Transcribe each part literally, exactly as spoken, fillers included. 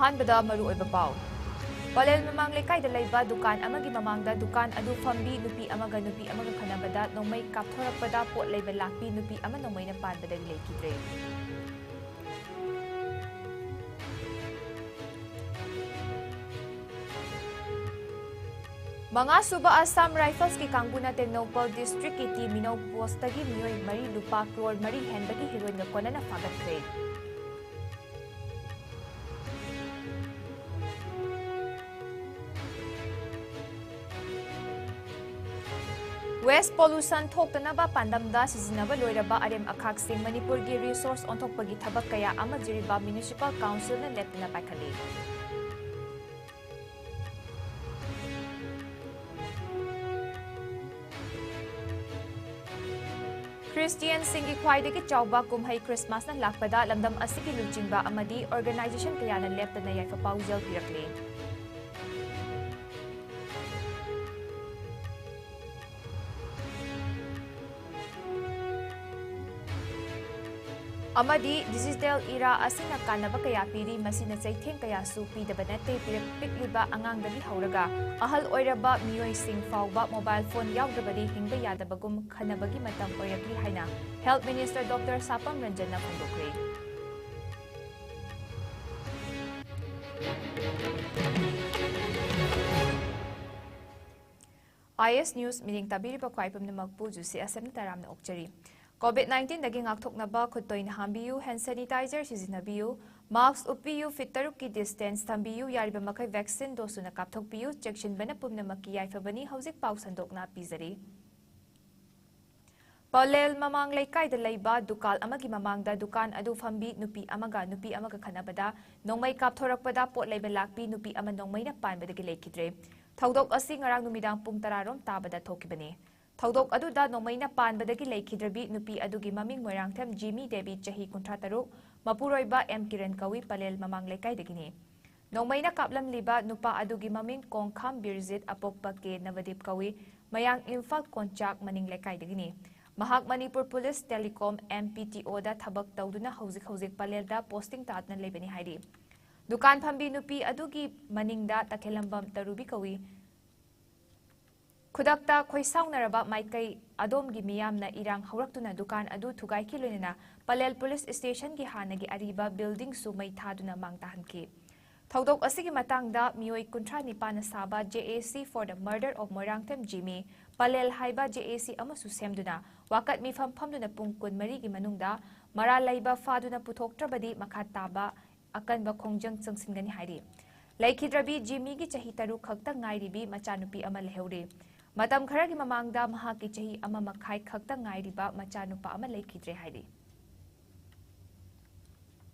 ꯑꯍꯥꯟꯕꯗ ꯃꯔꯨꯑꯣꯏꯕ ꯄꯥꯎ꯫ ꯄꯂꯦꯜ ꯃꯃꯥꯡ ꯂꯩꯀꯥꯏꯗ ꯂꯩꯕ ꯗꯨꯀꯥꯟ ꯑꯃꯒꯤ ꯃꯃꯥꯡꯗ ꯗꯨꯀꯥꯟ ꯑꯗꯨ ꯐꯝꯕꯤ ꯅꯨꯄꯤ ꯑꯃꯒ ꯅꯨꯄꯤ ꯑꯃꯒ ꯈꯠꯅꯕꯗ ꯅꯣꯡꯃꯩ ꯀꯥꯞꯊꯣꯔꯛꯄꯗ ꯄꯣꯠ ꯂꯩꯕ ꯂꯥꯛꯄꯤ ꯅꯨꯄꯤ ꯑꯃ ꯅꯣꯡꯃꯩꯅ ꯄꯥꯟꯕꯗꯒꯤ ꯂꯩꯈꯤꯗ꯭ꯔꯦ꯫ ꯃꯉꯥꯁꯨꯕ ꯑꯁꯥꯝ ꯔꯥꯏꯐꯜꯁꯀꯤ ꯀꯥꯡꯕꯨꯅ ꯇꯦꯡꯅꯧꯄꯜ ꯗꯤꯁꯇ꯭ꯔꯤꯛꯀꯤ ꯇꯤ ꯃꯤꯅꯧ ꯄꯣꯁꯇꯒꯤ ꯃꯤꯑꯣꯏ ꯃꯔꯤ ꯂꯨꯄꯥ ꯀ꯭ꯔꯣꯔ ꯃꯔꯤ ꯍꯦꯟꯕꯒꯤ ꯍꯦꯔꯣꯏꯟꯒ ꯀꯣꯟꯅꯅ ꯐꯥꯒꯠꯈ꯭ꯔꯦ꯫ ꯋꯦꯁ ꯄꯣꯂꯨꯁꯟ ꯊꯣꯛꯇꯅꯕ ꯄꯥꯟꯗꯝꯗ ꯁꯤꯖꯤꯟꯅꯕ ꯂꯣꯏꯔꯕ ꯑꯔꯦꯝ ꯑꯈꯥꯛꯁꯤꯡ ꯃꯅꯤꯄꯨꯔꯒꯤ ꯔꯤꯁꯣꯔꯁ ꯑꯣꯟꯊꯣꯛꯄꯒꯤ ꯊꯕꯛ ꯀꯌꯥ ꯑꯃ ꯖꯤꯔꯤꯕꯥꯝ ꯃ꯭ꯌꯨꯅꯤꯁꯤꯄꯥꯜ ꯀꯥꯎꯟꯁꯤꯜꯅ ꯂꯦꯞꯇꯅ ꯄꯥꯏꯈꯠꯂꯤ꯫ ꯈ꯭ꯔꯤꯁꯇꯤꯌꯟꯁꯤꯡꯒꯤ ꯈ꯭ꯋꯥꯏꯗꯒꯤ ꯆꯥꯎꯕ ꯀꯨꯝꯍꯩ ꯈ꯭ꯔꯤꯁꯃꯥꯁꯅ ꯂꯥꯛꯄꯗ ꯂꯝꯗꯝ ꯑꯁꯤꯒꯤ ꯂꯨꯆꯤꯡꯕ ꯑꯃꯗꯤ ꯑꯣꯔꯒꯅꯥꯏꯖꯦꯁꯟ ꯀꯌꯥꯅ ꯂꯦꯞꯇꯅ ꯌꯥꯏꯐ ꯄꯥꯎꯖꯦꯜ ꯄꯤꯔꯛꯂꯤ꯫ ꯑꯃꯗꯤ digital era ꯑꯁꯤꯅ ꯀꯥꯟꯅꯕ ꯀꯌꯥ ꯄꯤꯔꯤ, ꯃꯁꯤꯅ ꯆꯩꯊꯦꯡ ꯀꯌꯥꯁꯨ ꯄꯤꯗꯕ ꯅꯠꯇꯦ꯫ ꯄꯤꯔꯛ-, ꯄꯤꯛꯂꯤꯕ ꯑꯉꯥꯡꯗꯒꯤ ꯍꯧꯔꯒ ꯑꯍꯜ ꯑꯣꯏꯔꯕ ꯃꯤꯑꯣꯏꯁꯤꯡ ꯐꯥꯎꯕ mobile phone ꯌꯥꯎꯗ꯭ꯔꯕꯗꯤ ꯍꯤꯡꯕ ꯌꯥꯗꯕꯒꯨꯝ ꯈꯟꯅꯕꯒꯤ ꯃꯇꯝ ꯑꯣꯏꯔꯛꯂꯤ ꯍꯥꯏꯅ Health Minister Doctor ꯁꯥꯄꯝ ꯔꯟꯖꯟꯅ ꯐꯣꯡꯗꯣꯛꯈ꯭ꯔꯦ꯫ IAS News ꯃꯤꯠꯌꯦꯡ ꯇꯥꯕꯤꯔꯤꯕ ꯈ꯭ꯋꯥꯏ ꯄꯨꯝꯅꯃꯛꯄꯨ ꯖꯨꯁꯤ ꯑꯁꯦꯝꯅ ꯇꯔꯥꯝꯅ ꯑꯣꯛꯆꯔꯤ꯫ COVID nineteenꯗꯒꯤ ꯉꯥꯛꯊꯣꯛꯅꯕ ꯈꯨꯠ ꯇꯣꯏꯅ ꯍꯥꯝꯕꯤꯌꯨ, hand sanitizer ꯁꯤꯖꯤꯟꯅꯕꯤꯌꯨ, mask ꯎꯞꯄꯤꯌꯨ, feet ꯇꯔꯨꯛꯀꯤ distance ꯊꯝꯕꯤꯌꯨ, ꯌꯥꯔꯤꯕ ꯃꯈꯩ vaccine dose ꯁꯨꯅ ꯀꯥꯞꯊꯣꯛꯄꯤꯌꯨ, ꯆꯦꯛꯁꯤꯟꯕꯅ ꯄꯨꯝꯅꯃꯛꯀꯤ ꯌꯥꯏꯐꯕꯅꯤ꯫ ꯍꯧꯖꯤꯛ ꯄꯥꯎ ꯁꯟꯗꯣꯛꯅ ꯄꯤꯖꯔꯤ꯫ ꯄꯂꯦꯜ ꯃꯃꯥꯡ ꯂꯩꯀꯥꯏꯗ ꯂꯩꯕ ꯗꯨꯀꯥꯟ ꯑꯃꯒꯤ ꯃꯃꯥꯡꯗ ꯗꯨꯀꯥꯟ ꯑꯗꯨ ꯐꯝꯕꯤ ꯅꯨꯄꯤ ꯑꯃꯒ ꯅꯨꯄꯤ ꯑꯃꯒ ꯈꯠꯅꯕꯗ ꯅꯣꯡꯃꯩ ꯀꯥꯞꯊꯣꯔꯛꯄꯗ ꯄꯣꯠ ꯂꯩꯕ ꯂꯥꯛꯄꯤ ꯅꯨꯄꯤ ꯑꯃ ꯅꯣꯡꯃꯩꯅ ꯄꯥꯟꯕꯗꯒꯤ ꯂꯩꯈꯤꯗ꯭ꯔꯦ꯫ ꯊꯧꯗꯣꯛ ꯑꯁꯤ ꯉꯔꯥꯡ ꯅꯨꯃꯤꯗꯥꯡ ꯄꯨꯡ ꯇꯔꯥ ꯔꯣꯝ ꯇꯥꯕꯗ ꯊꯣꯛꯈꯤꯕꯅꯤ꯫ ꯊꯧꯗꯣꯛ ꯑꯗꯨꯗ ꯅꯣꯡꯃꯩꯅ ꯄꯥꯟꯕꯗꯒꯤ ꯂꯩꯈꯤꯗ꯭ꯔꯕꯤ ꯅꯨꯄꯤ ꯑꯗꯨꯒꯤ ꯃꯃꯤꯡ ꯃꯣꯏꯔꯥꯡꯊꯦꯝ ꯖꯤꯃꯤ ꯗꯦꯕꯤ, ꯆꯍꯤ ꯀꯨꯟꯊ꯭ꯔꯥ ꯇꯔꯨꯛ, ꯃꯄꯨꯔꯣꯏꯕ ꯑꯦꯝ ꯀꯤꯔꯟ ꯀꯧꯏ, ꯄꯂꯦꯜ ꯃꯃꯥꯡ ꯂꯩꯀꯥꯏꯗꯒꯤꯅꯤ꯫ ꯅꯣꯡꯃꯩꯅ ꯀꯥꯞꯂꯝꯂꯤꯕ ꯅꯨꯄꯥ ꯑꯗꯨꯒꯤ ꯃꯃꯤꯡ ꯀꯣꯡꯈꯥꯝ ꯕꯤꯔꯖꯤꯠ, ꯑꯄꯣꯛꯄ ꯀꯦ ꯅꯕꯗꯤꯞ ꯀꯧꯏ, ꯃꯌꯥꯡ ꯏꯝꯐꯥꯜ ꯀꯣꯟꯆꯥꯛ ꯃꯅꯤꯡ ꯂꯩꯀꯥꯏꯗꯒꯤꯅꯤ꯫ ꯃꯍꯥꯛ ꯃꯅꯤꯄꯨꯔ ꯄꯨꯂꯤꯁ ꯇꯦꯂꯤꯀꯣꯝ, MPTOꯗ ꯊꯕꯛ ꯇꯧꯗꯨꯅ ꯍꯧꯖꯤꯛ ꯍꯧꯖꯤꯛ ꯄꯂꯦꯜꯗ posting ꯇꯥꯗꯨꯅ ꯂꯩꯕꯅꯤ ꯍꯥꯏꯔꯤ꯫ ꯗꯨꯀꯥꯟ ꯐꯝꯕꯤ ꯅꯨꯄꯤ ꯑꯗꯨꯒꯤ ꯃꯅꯤꯡꯗ ꯇꯈꯦꯂꯝꯕꯝ ꯇꯔꯨꯕꯤ ꯀꯧꯏ꯫ ꯈꯨꯗꯛꯇ ꯈꯣꯏꯁꯥꯎꯅꯔꯕ ꯃꯥꯏꯀꯩ ꯑꯗꯣꯝꯒꯤ ꯃꯤꯌꯥꯝꯅ ꯏꯔꯥꯡ ꯍꯧꯔꯛꯇꯨꯅ ꯗꯨꯀꯥꯟ ꯑꯗꯨ ꯊꯨꯒꯥꯏꯈꯤ, ꯂꯣꯏꯅꯅ ꯄꯂꯦꯜ ꯄꯨꯂꯤꯁ ꯁ꯭ꯇꯦꯁꯟꯒꯤ ꯍꯥꯟꯅꯒꯤ ꯑꯔꯤꯕ ꯕꯤꯜꯗꯤꯡꯁꯨ ꯃꯩ ꯊꯥꯗꯨꯅ ꯃꯥꯡ ꯇꯥꯍꯟꯈꯤ꯫ ꯊꯧꯗꯣꯛ ꯑꯁꯤꯒꯤ ꯃꯇꯥꯡꯗ ꯃꯤꯑꯣꯏ ꯀꯨꯟꯊ꯭ꯔꯥ ꯅꯤꯄꯥꯟꯅ ꯁꯥꯕ J A C for the Murder of Moirangthem ꯖꯤꯃꯤ, Pallel ꯍꯥꯏꯕ J A C ꯑꯃꯁꯨ ꯁꯦꯝꯗꯨꯅ ꯋꯥꯀꯠ ꯃꯤꯐꯝ ꯐꯝꯗꯨꯅ ꯄꯨꯡ ꯀꯨꯟꯃꯔꯤꯒꯤ ꯃꯅꯨꯡꯗ ꯃꯔꯥꯜ ꯂꯩꯕ ꯐꯥꯗꯨꯅ ꯄꯨꯊꯣꯛꯇ꯭ꯔꯕꯗꯤ ꯃꯈꯥ ꯇꯥꯕ ꯑꯀꯟꯕ ꯈꯣꯡꯖꯪ ꯆꯪꯁꯤꯟꯒꯅꯤ ꯍꯥꯏꯔꯤ꯫ ꯂꯩꯈꯤꯗ꯭ꯔꯕꯤ ꯖꯤꯃꯤꯒꯤ ꯆꯍꯤ ꯇꯔꯨꯛ ꯈꯛꯇ ꯉꯥꯏꯔꯤꯕꯤ ꯃꯆꯥꯅꯨꯄꯤ ꯑꯃ ꯂꯩꯍꯧꯔꯤ꯫ ꯃꯇꯝ ꯈꯔꯒꯤ ꯃꯃꯥꯡꯗ ꯃꯍꯥꯛꯀꯤ ꯆꯍꯤ ꯑꯃ ꯃꯈꯥꯏ ꯈꯛꯇ ꯉꯥꯏꯔꯤꯕ ꯃꯆꯥꯅꯨꯄꯥ ꯑꯃ ꯂꯩꯈꯤꯗ꯭ꯔꯦ ꯍꯥꯏꯔꯤ꯫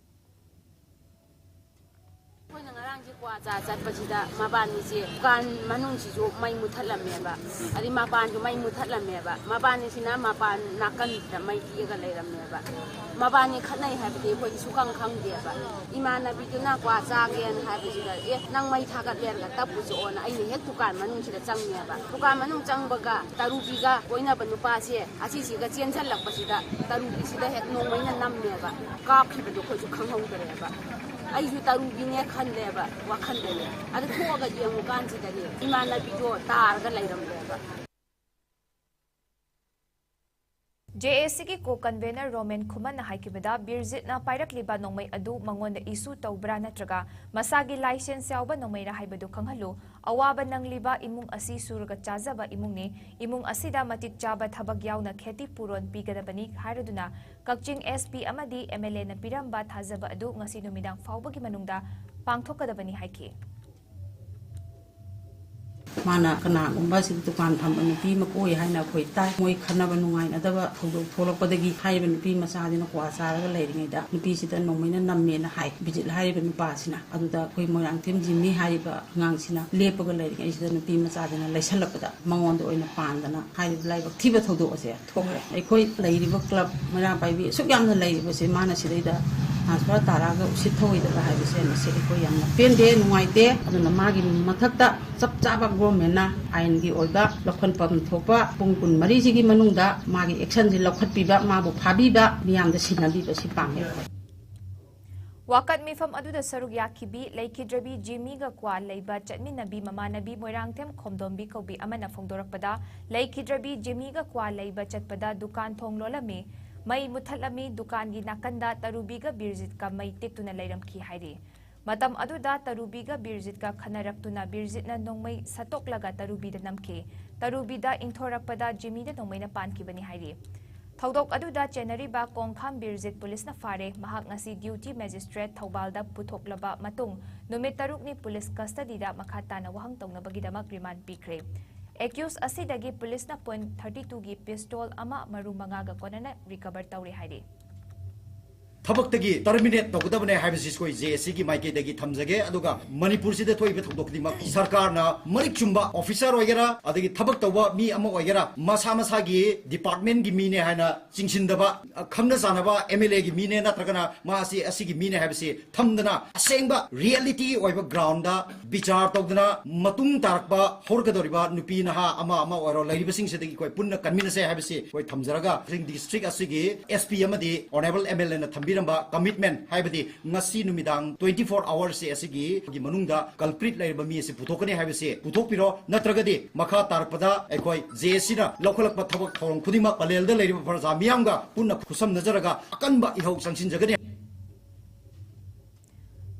ꯑꯩꯈꯣꯏꯅ ꯉꯔꯥꯡꯁꯦ ꯀ꯭ꯋꯥ ꯆꯥ ꯆꯠꯄꯁꯤꯗ ꯃꯕꯥꯅꯤꯁꯦ ꯗꯨꯀꯥꯟ ꯃꯅꯨꯡꯁꯤꯁꯨ ꯃꯩ ꯃꯨꯊꯠꯂꯝꯃꯦꯕ, ꯑꯗꯩ ꯃꯄꯥꯟꯁꯨ ꯃꯩ ꯃꯨꯊꯠꯂꯝꯃꯦꯕ꯫ ꯃꯕꯥꯅꯤꯁꯤꯅ ꯃꯄꯥꯟ ꯅꯥꯀꯟꯗ ꯃꯩ ꯇꯤꯛꯑꯒ ꯂꯩꯔꯝꯃꯦꯕ꯫ ꯃꯕꯥꯅꯤ ꯈꯠꯅꯩ ꯍꯥꯏꯕꯗꯤ ꯑꯩꯈꯣꯏꯗꯤ ꯁꯨꯈꯪ ꯈꯪꯗꯦꯕ꯫ ꯏꯃꯥꯟꯅꯕꯤꯗꯨꯅ ꯀ꯭ꯋꯥ ꯆꯥꯒꯦꯅ ꯍꯥꯏꯕꯁꯤꯗ, "ꯑꯦ, ꯅꯪ ꯃꯩ ꯊꯥꯒꯠꯂꯦꯅ ꯇꯞꯄꯨ ꯆꯣꯅ" ꯑꯩꯅ ꯍꯦꯛ ꯗꯨꯀꯥꯟ ꯃꯅꯨꯡꯁꯤꯗ ꯆꯪꯉꯦꯕ꯫ ꯗꯨꯀꯥꯟ ꯃꯅꯨꯡ ꯆꯪꯕꯒ ꯇꯔꯨꯕꯤꯒ ꯀꯣꯏꯅꯕ ꯅꯨꯄꯥꯁꯦ ꯑꯁꯤꯁꯤꯒ ꯆꯦꯟꯁꯤꯜꯂꯛꯄꯁꯤꯗ ꯇꯔꯨꯕꯤꯁꯤꯗ ꯍꯦꯛ ꯅꯣꯡꯃꯩꯅ ꯅꯝꯃꯦꯕ꯫ ꯀꯥꯞꯈꯤꯕꯗꯣ ꯑꯩꯈꯣꯏꯁꯨ ꯈꯪꯍꯧꯗ꯭ꯔꯦꯕ꯫ ꯑꯩꯁꯨ ꯇꯔꯨꯕꯤꯅꯦ ꯈꯜꯂꯦꯕ ꯋꯥꯈꯜꯗꯅꯦ꯫ ꯑꯗꯨ ꯊꯣꯛꯑꯒ ꯌꯦꯡꯉꯨ ꯀꯥꯟꯁꯤꯗꯅꯦ ꯏꯃꯥꯟꯅꯕꯤꯗꯣ ꯇꯥꯔꯒ ꯂꯩꯔꯝꯂꯦꯕ꯫ J A Cꯒꯤ co-convener ꯔꯣꯃꯦꯟ ꯈꯨꯃꯟꯅ ꯍꯥꯏꯈꯤꯕꯗ, ꯕꯤꯔꯖꯤꯠꯅ ꯄꯥꯏꯔꯛꯂꯤꯕ ꯅꯣꯡꯃꯩ ꯑꯗꯨ ꯃꯉꯣꯟꯗ issue ꯇꯧꯕ꯭ꯔꯥ ꯅꯠꯇ꯭ꯔꯒ ꯃꯁꯥꯒꯤ license ꯌꯥꯎꯕ ꯅꯣꯡꯃꯩꯔꯥ ꯍꯥꯏꯕꯗꯨ ꯈꯪꯍꯜꯂꯨ꯫ ꯑꯋꯥꯕ ꯅꯪꯂꯤꯕ ꯏꯃꯨꯡ ꯑꯁꯤ ꯁꯨꯔꯒ ꯆꯥꯖꯕ ꯏꯃꯨꯡꯅꯤ꯫ ꯏꯃꯨꯡ ꯑꯁꯤꯗ ꯃꯇꯤꯛ ꯆꯥꯕ ꯊꯕꯛ ꯌꯥꯎꯅ ꯈꯦꯇꯤ ꯄꯨꯔꯣꯟ ꯄꯤꯒꯗꯕꯅꯤ ꯍꯥꯏꯔꯗꯨꯅ ꯀꯛꯆꯤꯡ S P ꯑꯃꯗꯤ M L Aꯅ ꯄꯤꯔꯝꯕ ꯊꯥꯖꯕ ꯑꯗꯨ ꯉꯁꯤ ꯅꯨꯃꯤꯗꯥꯡ ꯐꯥꯎꯕꯒꯤ ꯃꯅꯨꯡꯗ ꯄꯥꯡꯊꯣꯛꯀꯗꯕꯅꯤ ꯍꯥꯏꯈꯤ꯫ ꯃꯥꯅ ꯀꯅꯥꯒꯨꯝꯕ ꯁꯤꯗ ꯗꯨꯀꯥꯟ ꯐꯝꯕ ꯅꯨꯄꯤ ꯑꯃ ꯀꯣꯏ ꯍꯥꯏꯅ ꯑꯩꯈꯣꯏ ꯇꯥꯏ꯫ ꯃꯣꯏ ꯈꯟꯅꯕ ꯅꯨꯡꯉꯥꯏꯅꯗꯕ ꯊꯧꯗꯣꯛ ꯊꯣꯛꯂꯛꯄꯗꯒꯤ ꯍꯥꯏꯔꯤꯕ ꯅꯨꯄꯤ ꯃꯆꯥꯁꯤꯅ ꯀ꯭ꯋꯥ ꯆꯥꯔꯒ ꯂꯩꯔꯤꯉꯩꯗ ꯅꯨꯄꯤꯁꯤꯗ ꯅꯣꯡꯃꯩꯅ ꯅꯝꯃꯦꯅ ꯍꯥꯏ, ꯕꯤꯖꯤꯠ ꯍꯥꯏꯔꯤꯕ ꯅꯨꯄꯥꯁꯤꯅ꯫ ꯑꯗꯨꯗ ꯑꯩꯈꯣꯏ ꯃꯣꯏꯔꯥꯡꯊꯦꯝ ꯖꯤꯝꯃꯤ ꯍꯥꯏꯔꯤꯕ ꯑꯉꯥꯡꯁꯤꯅ ꯂꯦꯞꯄꯒ ꯂꯩꯔꯤꯉꯩꯁꯤꯗ ꯅꯨꯄꯤ ꯃꯆꯥꯁꯤꯅ ꯂꯩꯁꯜꯂꯛꯄꯗ ꯃꯉꯣꯟꯗ ꯑꯣꯏꯅ ꯄꯥꯟꯗꯅ ꯍꯥꯏꯔꯤꯕ ꯂꯥꯏꯕꯛ ꯊꯤꯕ ꯊꯧꯗꯣꯛ ꯑꯁꯦ ꯊꯣꯛꯈ꯭ꯔꯦ꯫ ꯑꯩꯈꯣꯏ ꯂꯩꯔꯤꯕ club ꯃꯩꯔꯥ ꯄꯥꯏꯕꯤ ꯑꯁꯨꯛ ꯌꯥꯝꯅ ꯂꯩꯔꯤꯕꯁꯦ ꯃꯥꯅ ꯁꯤꯗꯩꯗ transfer ꯇꯥꯔꯛꯑꯒ ꯎꯁꯤꯠ ꯊꯧꯑꯣꯏꯗꯕ ꯍꯥꯏꯕꯁꯦ ꯃꯁꯤ ꯑꯩꯈꯣꯏ ꯌꯥꯝꯅ ꯄꯦꯟꯗꯦ, ꯅꯨꯡꯉꯥꯏꯇꯦ꯫ ꯑꯗꯨꯅ ꯃꯥꯒꯤ ꯃꯊꯛꯇ ꯆꯞ ꯆꯥꯕ governmentꯅ ꯑꯥꯏꯟꯒꯤ ꯑꯣꯏꯕ ꯂꯧꯈꯠꯐꯝ ꯊꯣꯛꯄ ꯄꯨꯡ ꯀꯨꯟꯃꯔꯤꯁꯤꯒꯤ ꯃꯅꯨꯡꯗ ꯃꯥꯒꯤ actionꯁꯤ ꯂꯧꯈꯠꯄꯤꯕ, ꯃꯥꯕꯨ ꯐꯥꯕꯤꯕ, ꯃꯤꯌꯥꯝꯗ ꯁꯤꯟꯅꯕꯤꯕ ꯁꯤ ꯄꯥꯝꯃꯦ ꯑꯩꯈꯣꯏ꯫ ꯋꯥꯀꯠ ꯃꯤꯐꯝ ꯑꯗꯨꯗ ꯁꯔꯨꯛ ꯌꯥꯈꯤꯕꯤ ꯂꯩꯈꯤꯗ꯭ꯔꯕꯤ ꯖꯤꯃꯤꯒ ꯀ꯭ꯋꯥ ꯂꯩꯕ ꯆꯠꯃꯤꯟꯅꯕꯤ ꯃꯃꯥꯟꯅꯕꯤ ꯃꯣꯏꯔꯥꯡꯊꯦꯝ ꯈꯣꯝꯗꯣꯝꯕꯤ ꯀꯧꯕꯤ ꯑꯃꯅ ꯐꯣꯡꯗꯣꯔꯛꯄꯗ, ꯂꯩꯈꯤꯗ꯭ꯔꯕꯤ ꯖꯤꯃꯤꯒ ꯀ꯭ꯋꯥ ꯂꯩꯕ ꯆꯠꯄꯗ ꯗꯨꯀꯥꯟ ꯊꯣꯡ ꯂꯣꯜꯂꯝꯃꯤ, ꯃꯩ ꯃꯨꯊꯠꯂꯝꯃꯤ, ꯗꯨꯀꯥꯟꯒꯤ ꯅꯥꯀꯟꯗ ꯇꯔꯨꯕꯤꯒ ꯕꯤꯔꯖꯤꯠꯀ ꯃꯩ ꯇꯤꯛꯇꯨꯅ ꯂꯩꯔꯝꯈꯤ ꯍꯥꯏꯔꯤ꯫ ꯃꯇꯝ ꯑꯗꯨꯗ ꯇꯔꯨꯕꯤꯒ ꯕꯤꯔꯖꯤꯠꯀ ꯈꯟꯅꯔꯛꯇꯨꯅ ꯕꯤꯔꯖꯤꯠꯅ ꯅꯣꯡꯃꯩ ꯁꯠꯇꯣꯛꯂꯒ ꯇꯔꯨꯕꯤꯗ ꯅꯝꯈꯤ꯫ ꯇꯔꯨꯕꯤꯗ ꯏꯟꯊꯣꯔꯛꯄꯗ ꯖꯤꯃꯤꯗ ꯅꯣꯡꯃꯩꯅ ꯄꯥꯟꯈꯤꯕꯅꯤ ꯍꯥꯏꯔꯤ꯫ ꯊꯧꯗꯣꯛ ꯑꯗꯨꯗ ꯆꯦꯟꯅꯔꯤꯕ ꯀꯣꯡꯈꯥꯝ ꯕꯤꯔꯖꯤꯠ ꯄꯨꯂꯤꯁꯅ ꯐꯥꯔꯦ꯫ ꯃꯍꯥꯛ ꯉꯁꯤ ꯗ꯭ꯌꯨꯇꯤ ꯃꯦꯖꯤꯁꯇ꯭ꯔꯦꯠ ꯊꯧꯕꯥꯜꯗ ꯄꯨꯊꯣꯛꯂꯕ ꯃꯇꯨꯡ ꯅꯨꯃꯤꯠ ꯇꯔꯨꯛꯅꯤ ꯄꯨꯂꯤꯁ ꯀꯁꯇꯗꯤꯗ ꯃꯈꯥ ꯇꯥꯅ ꯋꯥꯍꯪ ꯇꯧꯅꯕꯒꯤꯗꯃꯛ ꯔꯤꯃꯥꯟ ꯄꯤꯈ꯭ꯔꯦ꯫ ꯑꯦꯀ꯭ꯌꯨꯁ ꯑꯁꯤꯗꯒꯤ ꯄꯨꯂꯤꯁꯅ ꯄꯣꯏꯟꯠ ꯊꯥꯔꯇꯤ ꯇꯨꯒꯤ ꯄꯤꯁꯇꯣꯜ ꯑꯃ ꯃꯔꯨ ꯃꯉꯥꯒ ꯀꯣꯟꯅꯅ ꯔꯤꯀꯚꯔ ꯇꯧꯔꯦ ꯍꯥꯏꯔꯤ꯫ ꯊꯕꯛꯇꯒꯤ ꯇꯔꯃꯤꯅꯦꯠ ꯇꯧꯒꯗꯕꯅꯦ ꯍꯥꯏꯕꯁꯤ ꯑꯩꯈꯣꯏ ꯖꯦ ꯑꯦ ꯁꯤꯒꯤ ꯃꯥꯏꯀꯩꯗꯒꯤ ꯊꯝꯖꯒꯦ꯫ ꯑꯗꯨꯒ ꯃꯅꯤꯄꯨꯔꯁꯤꯗ ꯊꯣꯛꯏꯕ ꯊꯧꯗꯣꯛ ꯈꯨꯗꯤꯡꯃꯛ ꯁꯔꯀꯥꯔꯅ ꯃꯔꯤꯛ ꯆꯨꯝꯕ ꯑꯣꯐꯤꯁꯥꯔ ꯑꯣꯏꯒꯦꯔꯥ, ꯑꯗꯒꯤ ꯊꯕꯛ ꯇꯧꯕ ꯃꯤ ꯑꯃ ꯑꯣꯏꯒꯦꯔꯥ, ꯃꯁꯥ ꯃꯁꯥꯒꯤ ꯗꯤꯄꯥꯔꯠꯃꯦꯟꯒꯤ ꯃꯤꯅꯦ ꯍꯥꯏꯅ ꯆꯤꯡꯁꯤꯟꯗꯕ, ꯈꯪꯅ ꯆꯥꯟꯅꯕ ꯑꯦꯝ ꯑꯦꯜ ꯑꯦꯒꯤ ꯃꯤꯅꯦ ꯅꯠꯇ꯭ꯔꯒꯅ ꯃꯥ ꯑꯁꯤ ꯑꯁꯤꯒꯤ ꯃꯤꯅꯦ ꯍꯥꯏꯕꯁꯤ ꯊꯝꯗꯅ, ꯑꯁꯦꯡꯕ ꯔꯤꯌꯦꯂꯤꯇꯤ ꯑꯣꯏꯕ ꯒ꯭ꯔꯥꯎꯟꯗ ꯕꯤꯆꯥꯔ ꯇꯧꯗꯅ, ꯃꯇꯨꯡ ꯇꯥꯔꯛꯄ ꯍꯧꯔꯛꯀꯗꯧꯔꯤꯕ ꯅꯨꯄꯤ ꯅꯍꯥ ꯑꯃ ꯑꯃ ꯑꯣꯏꯔꯣ, ꯂꯩꯔꯤꯕꯁꯤꯡꯁꯤꯗꯒꯤ ꯑꯩꯈꯣꯏ ꯄꯨꯟꯅ ꯀꯟꯃꯤꯟꯅꯁꯦ ꯍꯥꯏꯕꯁꯤ ꯑꯩꯈꯣꯏ ꯊꯝꯖꯔꯒ, ꯗꯤꯁꯇ꯭ꯔꯤꯛ ꯑꯁꯤꯒꯤ ꯑꯦꯁ ꯄꯤ ꯑꯃꯗꯤ ꯑꯣꯅꯔꯦꯕꯜ ꯑꯦꯝ ꯑꯦꯜ ꯑꯦꯅ ꯊꯝꯕꯤꯔꯝꯕ ꯀꯃꯤꯠꯃꯦꯟ ꯍꯥꯏꯕꯗꯤ ꯉꯁꯤ ꯅꯨꯃꯤꯗꯥꯡ ꯇ꯭ꯋꯦꯟꯇꯤ ꯐꯣꯔ ꯑꯋꯥꯔꯁ ꯑꯁꯤꯒꯤ ꯃꯅꯨꯡꯗ ꯀꯜꯄ꯭ꯔꯤꯠ ꯂꯩꯔꯤꯕ ꯃꯤ ꯑꯁꯤ ꯄꯨꯊꯣꯛꯀꯅꯤ ꯍꯥꯏꯕꯁꯤ ꯄꯨꯊꯣꯛꯄꯤꯔꯣ, ꯅꯠꯇ꯭ꯔꯒꯗꯤ ꯃꯈꯥ ꯇꯥꯔꯛꯄꯗ ꯑꯩꯈꯣꯏ ꯖꯦ ꯑꯦ ꯁꯤꯅ ꯂꯧꯈꯠꯂꯛꯄ ꯊꯕꯛ ꯊꯧꯔꯝ ꯈꯨꯗꯤꯡꯃꯛ ꯄꯂꯦꯜꯗ ꯂꯩꯔꯤꯕ ꯄ꯭ꯔꯖꯥ ꯃꯤꯌꯥꯝꯒ ꯄꯨꯟꯅ ꯈꯨꯠꯁꯝꯅꯖꯔꯒ ꯑꯀꯟꯕ ꯏꯍꯧ ꯆꯪꯁꯤꯟꯖꯒꯅꯤ꯫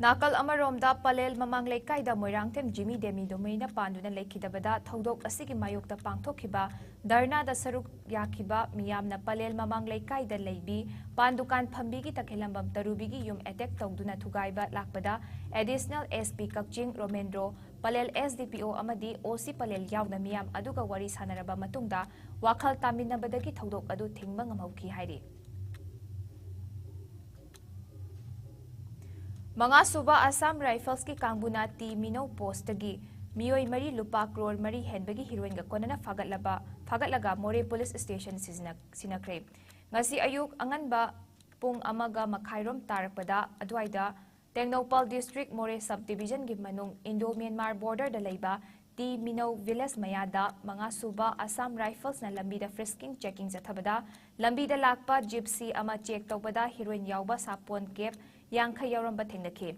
ꯅꯥꯀꯜ ꯑꯃꯔꯣꯝꯗ, ꯄꯂꯦꯜ ꯃꯃꯥꯡ ꯂꯩꯀꯥꯏꯗ ꯃꯣꯏꯔꯥꯡꯊꯦꯝ ꯖꯤꯃꯤ ꯗꯦꯃꯤ ꯅꯣꯡꯃꯩꯅ ꯄꯥꯟꯗꯨꯅ ꯂꯩꯈꯤꯗꯕꯗ ꯊꯧꯗꯣꯛ ꯑꯁꯤꯒꯤ ꯃꯥꯌꯣꯛꯇ ꯄꯥꯡꯊꯣꯛꯈꯤꯕ ꯙꯔꯅꯥꯗ ꯁꯔꯨꯛ ꯌꯥꯈꯤꯕ ꯃꯤꯌꯥꯝꯅ ꯄꯂꯦꯜ ꯃꯃꯥꯡ ꯂꯩꯀꯥꯏꯗ ꯂꯩꯕꯤ ꯄꯥꯟ ꯗꯨꯀꯥꯟ ꯐꯝꯕꯤꯒꯤ ꯇꯈꯦꯜꯂꯝꯕꯝ ꯇꯔꯨꯕꯤꯒꯤ ꯌꯨꯝ ꯑꯦꯇꯦꯛ ꯇꯧꯗꯨꯅ ꯊꯨꯒꯥꯏꯕ ꯂꯥꯛꯄꯗ ꯑꯦꯗꯤꯁꯅꯦꯜ ꯑꯦꯁ ꯄꯤ ꯀꯛꯆꯤꯡ ꯔꯣꯃꯦꯟꯗ꯭ꯔꯣ, ꯄꯂꯦꯜ ꯑꯦꯁ ꯗꯤ ꯄꯤ ꯑꯣ ꯑꯃꯗꯤ ꯑꯣ ꯁꯤ ꯄꯂꯦꯜ ꯌꯥꯎꯅ ꯃꯤꯌꯥꯝ ꯑꯗꯨꯒ ꯋꯥꯔꯤ ꯁꯥꯟꯅꯔꯕ ꯃꯇꯨꯡꯗ ꯋꯥꯈꯜ ꯇꯥꯃꯤꯟꯅꯕꯗꯒꯤ ꯊꯧꯗꯣꯛ ꯑꯗꯨ ꯊꯤꯡꯕ ꯉꯝꯍꯧꯈꯤ ꯍꯥꯏꯔꯤ꯫ ꯃꯉꯥꯁꯨꯕ ꯑꯁꯥꯝ ꯔꯥꯏꯐꯜꯁꯀꯤ ꯀꯥꯡꯕꯨꯅ ꯇꯤ ꯃꯤꯅꯧ ꯄꯣꯁꯇꯒꯤ ꯃꯤꯑꯣꯏ ꯃꯔꯤ ꯂꯨꯄꯥ ꯀ꯭ꯔꯣꯔ ꯃꯔꯤ ꯍꯦꯟꯕꯒꯤ ꯍꯤꯔꯣꯏꯟꯒ ꯀꯣꯟꯅꯅ ꯐꯥꯒꯠꯂꯕ, ꯐꯥꯒꯠꯂꯒ ꯃꯣꯔꯦ ꯄꯨꯂꯤꯁ ꯁ꯭ꯇꯦꯁꯟ ꯁꯤꯖꯤꯟꯅ-, ꯁꯤꯟꯅꯈ꯭ꯔꯦ꯫ ꯉꯁꯤ ꯑꯌꯨꯛ ꯑꯉꯟꯕ ꯄꯨꯡ ꯑꯃꯒ ꯃꯈꯥꯏꯔꯣꯝ ꯇꯥꯔꯛꯄꯗ ꯑꯗꯨꯋꯥꯏꯗ ꯇꯦꯡꯅꯧꯄꯜ ꯗꯤꯁꯇ꯭ꯔꯤꯛ ꯃꯣꯔꯦ ꯁꯕ ꯗꯤꯕꯤꯖꯟꯒꯤ ꯃꯅꯨꯡ ꯏꯟꯗꯣ ꯃ꯭ꯌꯥꯟꯃꯥꯔ ꯕꯣꯔꯗꯔꯗ ꯂꯩꯕ ꯇꯤ ꯃꯤꯅꯧ ꯚꯤꯂꯦꯖ ꯃꯌꯥꯗ ꯃꯉꯥꯁꯨꯕ ꯑꯁꯥꯝ ꯔꯥꯏꯐꯜꯁꯅ ꯂꯝꯕꯤꯗ ꯐ꯭ꯔꯤꯁꯀꯤꯡ ꯆꯦꯀꯤꯡ ꯆꯠꯊꯕꯗ ꯂꯝꯕꯤꯗ ꯂꯥꯛꯄ ꯖꯤꯞꯁꯤ ꯑꯃ ꯆꯦꯛ ꯇꯧꯕꯗ ꯍꯤꯔꯣꯏꯟ ꯌꯥꯎꯕ ꯁꯥꯄꯣꯟ ꯀꯦꯞ ꯌꯥꯡꯈꯩ ꯌꯥꯎꯔꯝꯕ ꯊꯦꯡꯅꯈꯤ꯫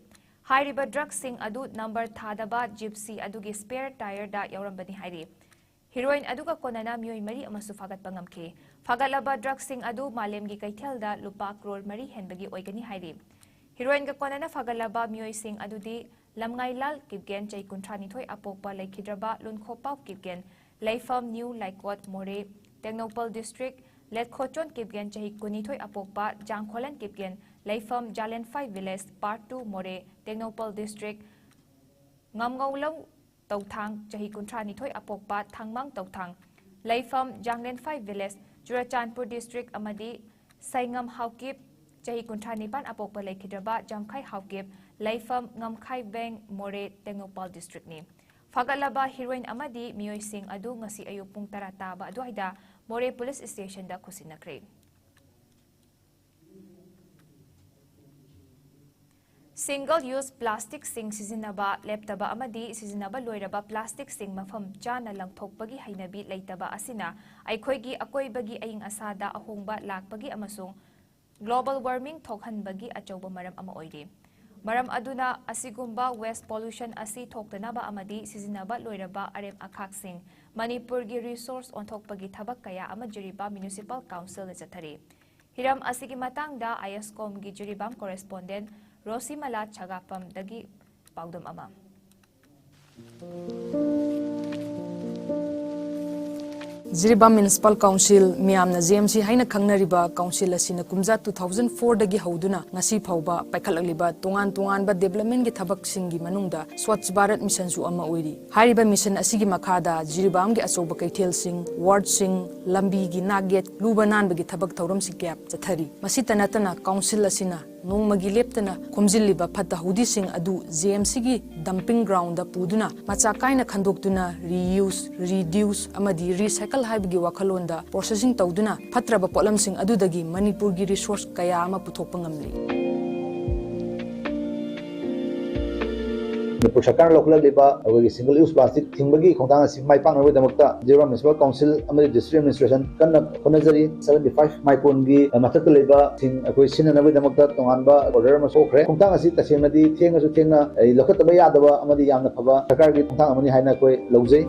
ꯍꯥꯏꯔꯤꯕ ꯗ꯭ꯔꯒꯁꯤꯡ ꯑꯗꯨ ꯅꯝꯕꯔ ꯊꯥꯗꯕ ꯖꯤꯞꯁꯤ ꯑꯗꯨꯒꯤ ꯁ꯭ꯄꯦꯌꯔ ꯇꯥꯌꯔꯗ ꯌꯥꯎꯔꯝꯕꯅꯤ ꯍꯥꯏꯔꯤ꯫ ꯍꯤꯔꯣꯏꯟ ꯑꯗꯨꯒ ꯀꯣꯟꯅꯅ ꯃꯤꯑꯣꯏ ꯃꯔꯤ ꯑꯃꯁꯨ ꯐꯥꯒꯠꯄ ꯉꯝꯈꯤ꯫ ꯐꯥꯒꯠꯂꯕ ꯗ꯭ꯔꯒꯁꯤꯡ ꯑꯗꯨ ꯃꯥꯂꯦꯝꯒꯤ ꯀꯩꯊꯦꯜꯗ ꯂꯨꯄꯥ ꯀ꯭ꯔꯣꯔ ꯃꯔꯤ ꯍꯦꯟꯕꯒꯤ ꯑꯣꯏꯒꯅꯤ ꯍꯥꯏꯔꯤ꯫ ꯍꯤꯔꯣꯏꯟꯒ ꯀꯣꯟꯅꯅ ꯐꯥꯒꯠꯂꯕ ꯃꯤꯑꯣꯏꯁꯤꯡ ꯑꯗꯨꯗꯤ ꯂꯝꯉꯥꯏꯂꯥꯜ ꯀꯤꯞꯒꯦꯟ, ꯆꯍꯤ ꯀꯨꯟꯊ꯭ꯔꯥꯅꯤꯊꯣꯏ ꯑꯄꯣꯛꯄ ꯂꯩꯈꯤꯗ꯭ꯔꯕ ꯂꯨꯟꯈꯣꯄꯥꯎ ꯀꯤꯞꯒꯦꯟ, ꯂꯩꯐꯝ ꯅ꯭ꯌꯨ ꯂꯥꯏꯀꯣꯠ ꯃꯣꯔꯦ, ꯇꯦꯡꯅꯧꯄꯜ ꯗꯤꯁꯇ꯭ꯔꯤꯛ, ꯂꯦꯠꯈꯣꯆꯣꯟ ꯀꯤꯞꯒꯦꯟ, ꯆꯍꯤ ꯀꯨꯟꯅꯤꯊꯣꯏ ꯑꯄꯣꯛꯄ ꯖꯥꯡꯈꯣꯂꯟ ꯀꯤꯞꯒꯦꯟ, ꯂꯩꯐꯝ ꯖꯥꯂꯦꯟꯐꯥꯏ ꯚꯤꯂꯦꯖ, ꯄꯥꯔꯠ ꯇꯨ ꯃꯣꯔꯦ, ꯇꯦꯡꯅꯧꯄꯜ ꯗꯤꯁꯇ꯭ꯔꯤꯛ, ꯉꯝꯉꯧꯂꯧ ꯇꯧꯊꯥꯡ, ꯆꯍꯤ ꯀꯨꯟꯊ꯭ꯔꯥꯅꯤꯊꯣꯏ ꯑꯄꯣꯛꯄ ꯊꯥꯡꯃꯥꯡ ꯇꯧꯊꯥꯡ, ꯂꯩꯐꯝ ꯖꯥꯡꯂꯦꯟꯐꯥꯏ ꯚꯤꯂꯦꯖ, ꯆꯨꯔꯆꯥꯟꯄꯨꯔ ꯗꯤꯁꯇ꯭ꯔꯤꯛ ꯑꯃꯗꯤ ꯁꯩꯉꯝ ꯍꯥꯎꯀꯤꯞ, ꯆꯍꯤ ꯀꯨꯟꯊ꯭ꯔꯥ ꯅꯤꯄꯥꯟ ꯑꯄꯣꯛꯄ ꯂꯩꯈꯤꯗ꯭ꯔꯕ ꯖꯥꯝꯈꯥꯏ ꯍꯥꯎꯀꯤꯞ, ꯂꯩꯐꯝ ꯉꯝꯈꯥꯏꯕꯦꯡ ꯃꯣꯔꯦ, ꯇꯦꯡꯅꯧꯄꯜ ꯗꯤꯁꯇ꯭ꯔꯤꯛꯅꯤ꯫ ꯐꯥꯒꯠꯂꯕ ꯍꯤꯔꯣꯏꯟ ꯑꯃꯗꯤ ꯃꯤꯑꯣꯏꯁꯤꯡ ꯑꯗꯨ ꯉꯁꯤ ꯑꯌꯨꯛ ꯄꯨꯡ ꯇꯔꯥ ꯇꯥꯕ ꯑꯗꯨꯋꯥꯏꯗ ꯃꯣꯔꯦ ꯄꯨꯂꯤꯁ ꯁ꯭ꯇꯦꯁꯟꯗ ꯈꯨꯠꯁꯤꯟꯅꯈ꯭ꯔꯦ꯫ ꯁꯤꯡꯒꯜ ꯌꯨꯁ ꯄ꯭ꯂꯥꯁꯇꯤꯛꯁꯤꯡ ꯁꯤꯖꯤꯟꯅꯕ ꯂꯦꯞꯇꯕ ꯑꯃꯗꯤ ꯁꯤꯖꯤꯟꯅꯕ ꯂꯣꯏꯔꯕ ꯄ꯭ꯂꯥꯁꯇꯤꯛꯁꯤꯡ ꯃꯐꯝ ꯆꯥꯅ ꯂꯪꯊꯣꯛꯄꯒꯤ ꯍꯩꯅꯕꯤ ꯂꯩꯇꯕ ꯑꯁꯤꯅ ꯑꯩꯈꯣꯏꯒꯤ ꯑꯀꯣꯏꯕꯒꯤ ꯑꯏꯪ ꯑꯁꯥꯗ ꯑꯍꯣꯡꯕ ꯂꯥꯛꯄꯒꯤ ꯑꯃꯁꯨꯡ ꯒ꯭ꯂꯣꯕꯜ ꯋꯥꯔꯃꯤꯡ ꯊꯣꯛꯍꯟꯕꯒꯤ ꯑꯆꯧꯕ ꯃꯔꯝ ꯑꯃ ꯑꯣꯏꯔꯤ꯫ ꯃꯔꯝ ꯑꯗꯨꯅ ꯑꯁꯤꯒꯨꯝꯕ ꯋꯦꯁ ꯄꯣꯂꯨꯁꯟ ꯑꯁꯤ ꯊꯣꯛꯇꯅꯕ ꯑꯃꯗꯤ ꯁꯤꯖꯤꯟꯅꯕ ꯂꯣꯏꯔꯕ ꯑꯔꯦꯝ ꯑꯈꯥꯛꯁꯤꯡ ꯃꯅꯤꯄꯨꯔꯒꯤ ꯔꯤꯁꯣꯔꯁ ꯑꯣꯟꯊꯣꯛꯄꯒꯤ ꯊꯕꯛ ꯀꯌꯥ ꯑꯃ ꯖꯤꯔꯤꯕꯥꯝ ꯃ꯭ꯌꯨꯅꯤꯁꯤꯄꯥꯜ ꯀꯥꯎꯟꯁꯤꯜꯅ ꯆꯠꯊꯔꯤ꯫ ꯍꯤꯔꯝ ꯑꯁꯤꯒꯤ ꯃꯇꯥꯡꯗ ꯑꯥꯏ ꯑꯦꯁ ꯀꯣꯝꯒꯤ ꯖꯤꯔꯤꯕꯥꯝ ꯀꯣꯔꯦꯁꯄꯣꯟꯗꯦꯟ ꯔꯣꯁꯤꯃꯂꯥ ꯁꯒꯥꯐꯝꯗꯒꯤ ꯄꯥꯎꯗꯝ ꯑꯃ꯫ ꯖꯤꯔꯤꯕꯥꯝ ꯃ꯭ꯌꯨꯅꯤꯁꯤꯄꯥꯜ ꯀꯥꯎꯟꯁꯤꯜ, ꯃꯤꯌꯥꯝꯅ ꯖꯤ ꯑꯦꯝ ꯁꯤ ꯍꯥꯏꯅ ꯈꯪꯅꯔꯤꯕ ꯀꯥꯎꯟꯁꯤꯜ ꯑꯁꯤꯅ ꯀꯨꯝꯖꯥ ꯇꯨ ꯊꯥꯎꯖꯟ ꯐꯣꯔꯗꯒꯤ ꯍꯧꯗꯨꯅ ꯉꯁꯤ ꯐꯥꯎꯕ ꯄꯥꯏꯈꯠꯂꯛꯂꯤꯕ ꯇꯣꯉꯥꯟ ꯇꯣꯉꯥꯟꯕ ꯗꯦꯕꯂꯞꯃꯦꯟꯒꯤ ꯊꯕꯛꯁꯤꯡꯒꯤ ꯃꯅꯨꯡꯗ ꯁ꯭ꯋꯥꯆ ꯚꯥꯔꯠ ꯃꯤꯁꯟꯁꯨ ꯑꯃ ꯑꯣꯏꯔꯤ꯫ ꯍꯥꯏꯔꯤꯕ ꯃꯤꯁꯟ ꯑꯁꯤꯒꯤ ꯃꯈꯥꯗ ꯖꯤꯔꯤꯕꯥꯝꯒꯤ ꯑꯆꯧꯕ ꯀꯩꯊꯦꯜꯁꯤꯡ, ꯋꯥꯔꯗꯁꯤꯡ, ꯂꯝꯕꯤꯒꯤ ꯅꯥꯛ ꯌꯦꯠ, ꯂꯨꯕ ꯅꯥꯟꯕꯒꯤ ꯊꯕꯛ ꯊꯧꯔꯝꯁꯤꯡ ꯀꯌꯥ ꯆꯠꯊꯔꯤ꯫ ꯃꯁꯤꯇ ꯅꯠꯇꯅ ꯀꯥꯎꯟꯁꯤꯜ ꯑꯁꯤꯅ ꯅꯣꯡꯃꯒꯤ ꯂꯦꯞꯇꯅ ꯈꯣꯝꯖꯤꯜꯂꯤꯕ ꯐꯠꯇ ꯍꯥꯎꯗꯤꯁꯤꯡ ꯑꯗꯨ ꯖꯤ ꯑꯦꯝ ꯁꯤꯒꯤ ꯗꯝꯄꯤꯡ ꯒ꯭ꯔꯥꯎꯟꯗ ꯄꯨꯗꯨꯅ ꯃꯆꯥꯛ ꯀꯥꯏꯅ ꯈꯟꯗꯣꯛꯇꯨꯅ ꯔꯤꯌꯨꯁ, ꯔꯤꯗ꯭ꯌꯨꯁ ꯑꯃꯗꯤ ꯔꯤꯁꯥꯏꯀꯜ ꯍꯥꯏꯕꯒꯤ ꯋꯥꯈꯜꯂꯣꯟꯗ ꯄ꯭ꯔꯣꯁꯦꯁꯤꯡ ꯇꯧꯗꯨꯅ ꯐꯠꯇ꯭ꯔꯕ ꯄꯣꯠꯂꯝꯁꯤꯡ ꯑꯗꯨꯗꯒꯤ ꯃꯅꯤꯄꯨꯔꯒꯤ ꯔꯤꯁꯣꯔꯁ ꯀꯌꯥ ꯑꯃ ꯄꯨꯊꯣꯛꯄ ꯉꯝꯂꯤ꯫ ꯃꯅꯤꯄꯨꯔ ꯁꯔꯀꯥꯔꯅ ꯂꯧꯈꯠꯂꯛꯂꯤꯕ ꯑꯩꯈꯣꯏꯒꯤ single use plastic ꯊꯤꯡꯕꯒꯤ ꯈꯣꯡꯊꯥꯡ ꯑꯁꯤ ꯃꯥꯏ ꯄꯥꯛꯅꯕꯒꯤꯗꯃꯛꯇ ꯖꯤꯔꯤꯕꯥꯝ Municipal Council ꯑꯃꯗꯤ District Administration ꯀꯟꯅ ꯍꯣꯠꯅꯖꯔꯤ꯫ Seventy five micronꯒꯤ ꯃꯊꯛꯇ ꯂꯩꯕ ꯁꯤꯡ ꯑꯩꯈꯣꯏ ꯁꯤꯖꯤꯟꯅꯅꯕꯒꯤꯗꯃꯛꯇ ꯇꯣꯉꯥꯟꯕ order ꯑꯃ ꯊꯣꯛꯈ꯭ꯔꯦ꯫ ꯈꯣꯡꯊꯥꯡ ꯑꯁꯤ ꯇꯁꯦꯡꯅꯗꯤ ꯊꯦꯡꯉꯁꯨ ꯊꯦꯡꯅ, ꯑꯩ, ꯂꯧꯈꯠꯇꯕ ꯌꯥꯗꯕ ꯑꯃꯗꯤ ꯌꯥꯝꯅ ꯐꯕ ꯁꯔꯀꯥꯔꯒꯤ ꯈꯣꯡꯊꯥꯡ ꯑꯃꯅꯤ ꯍꯥꯏꯅ ꯑꯩꯈꯣꯏ ꯂꯧꯖꯩ꯫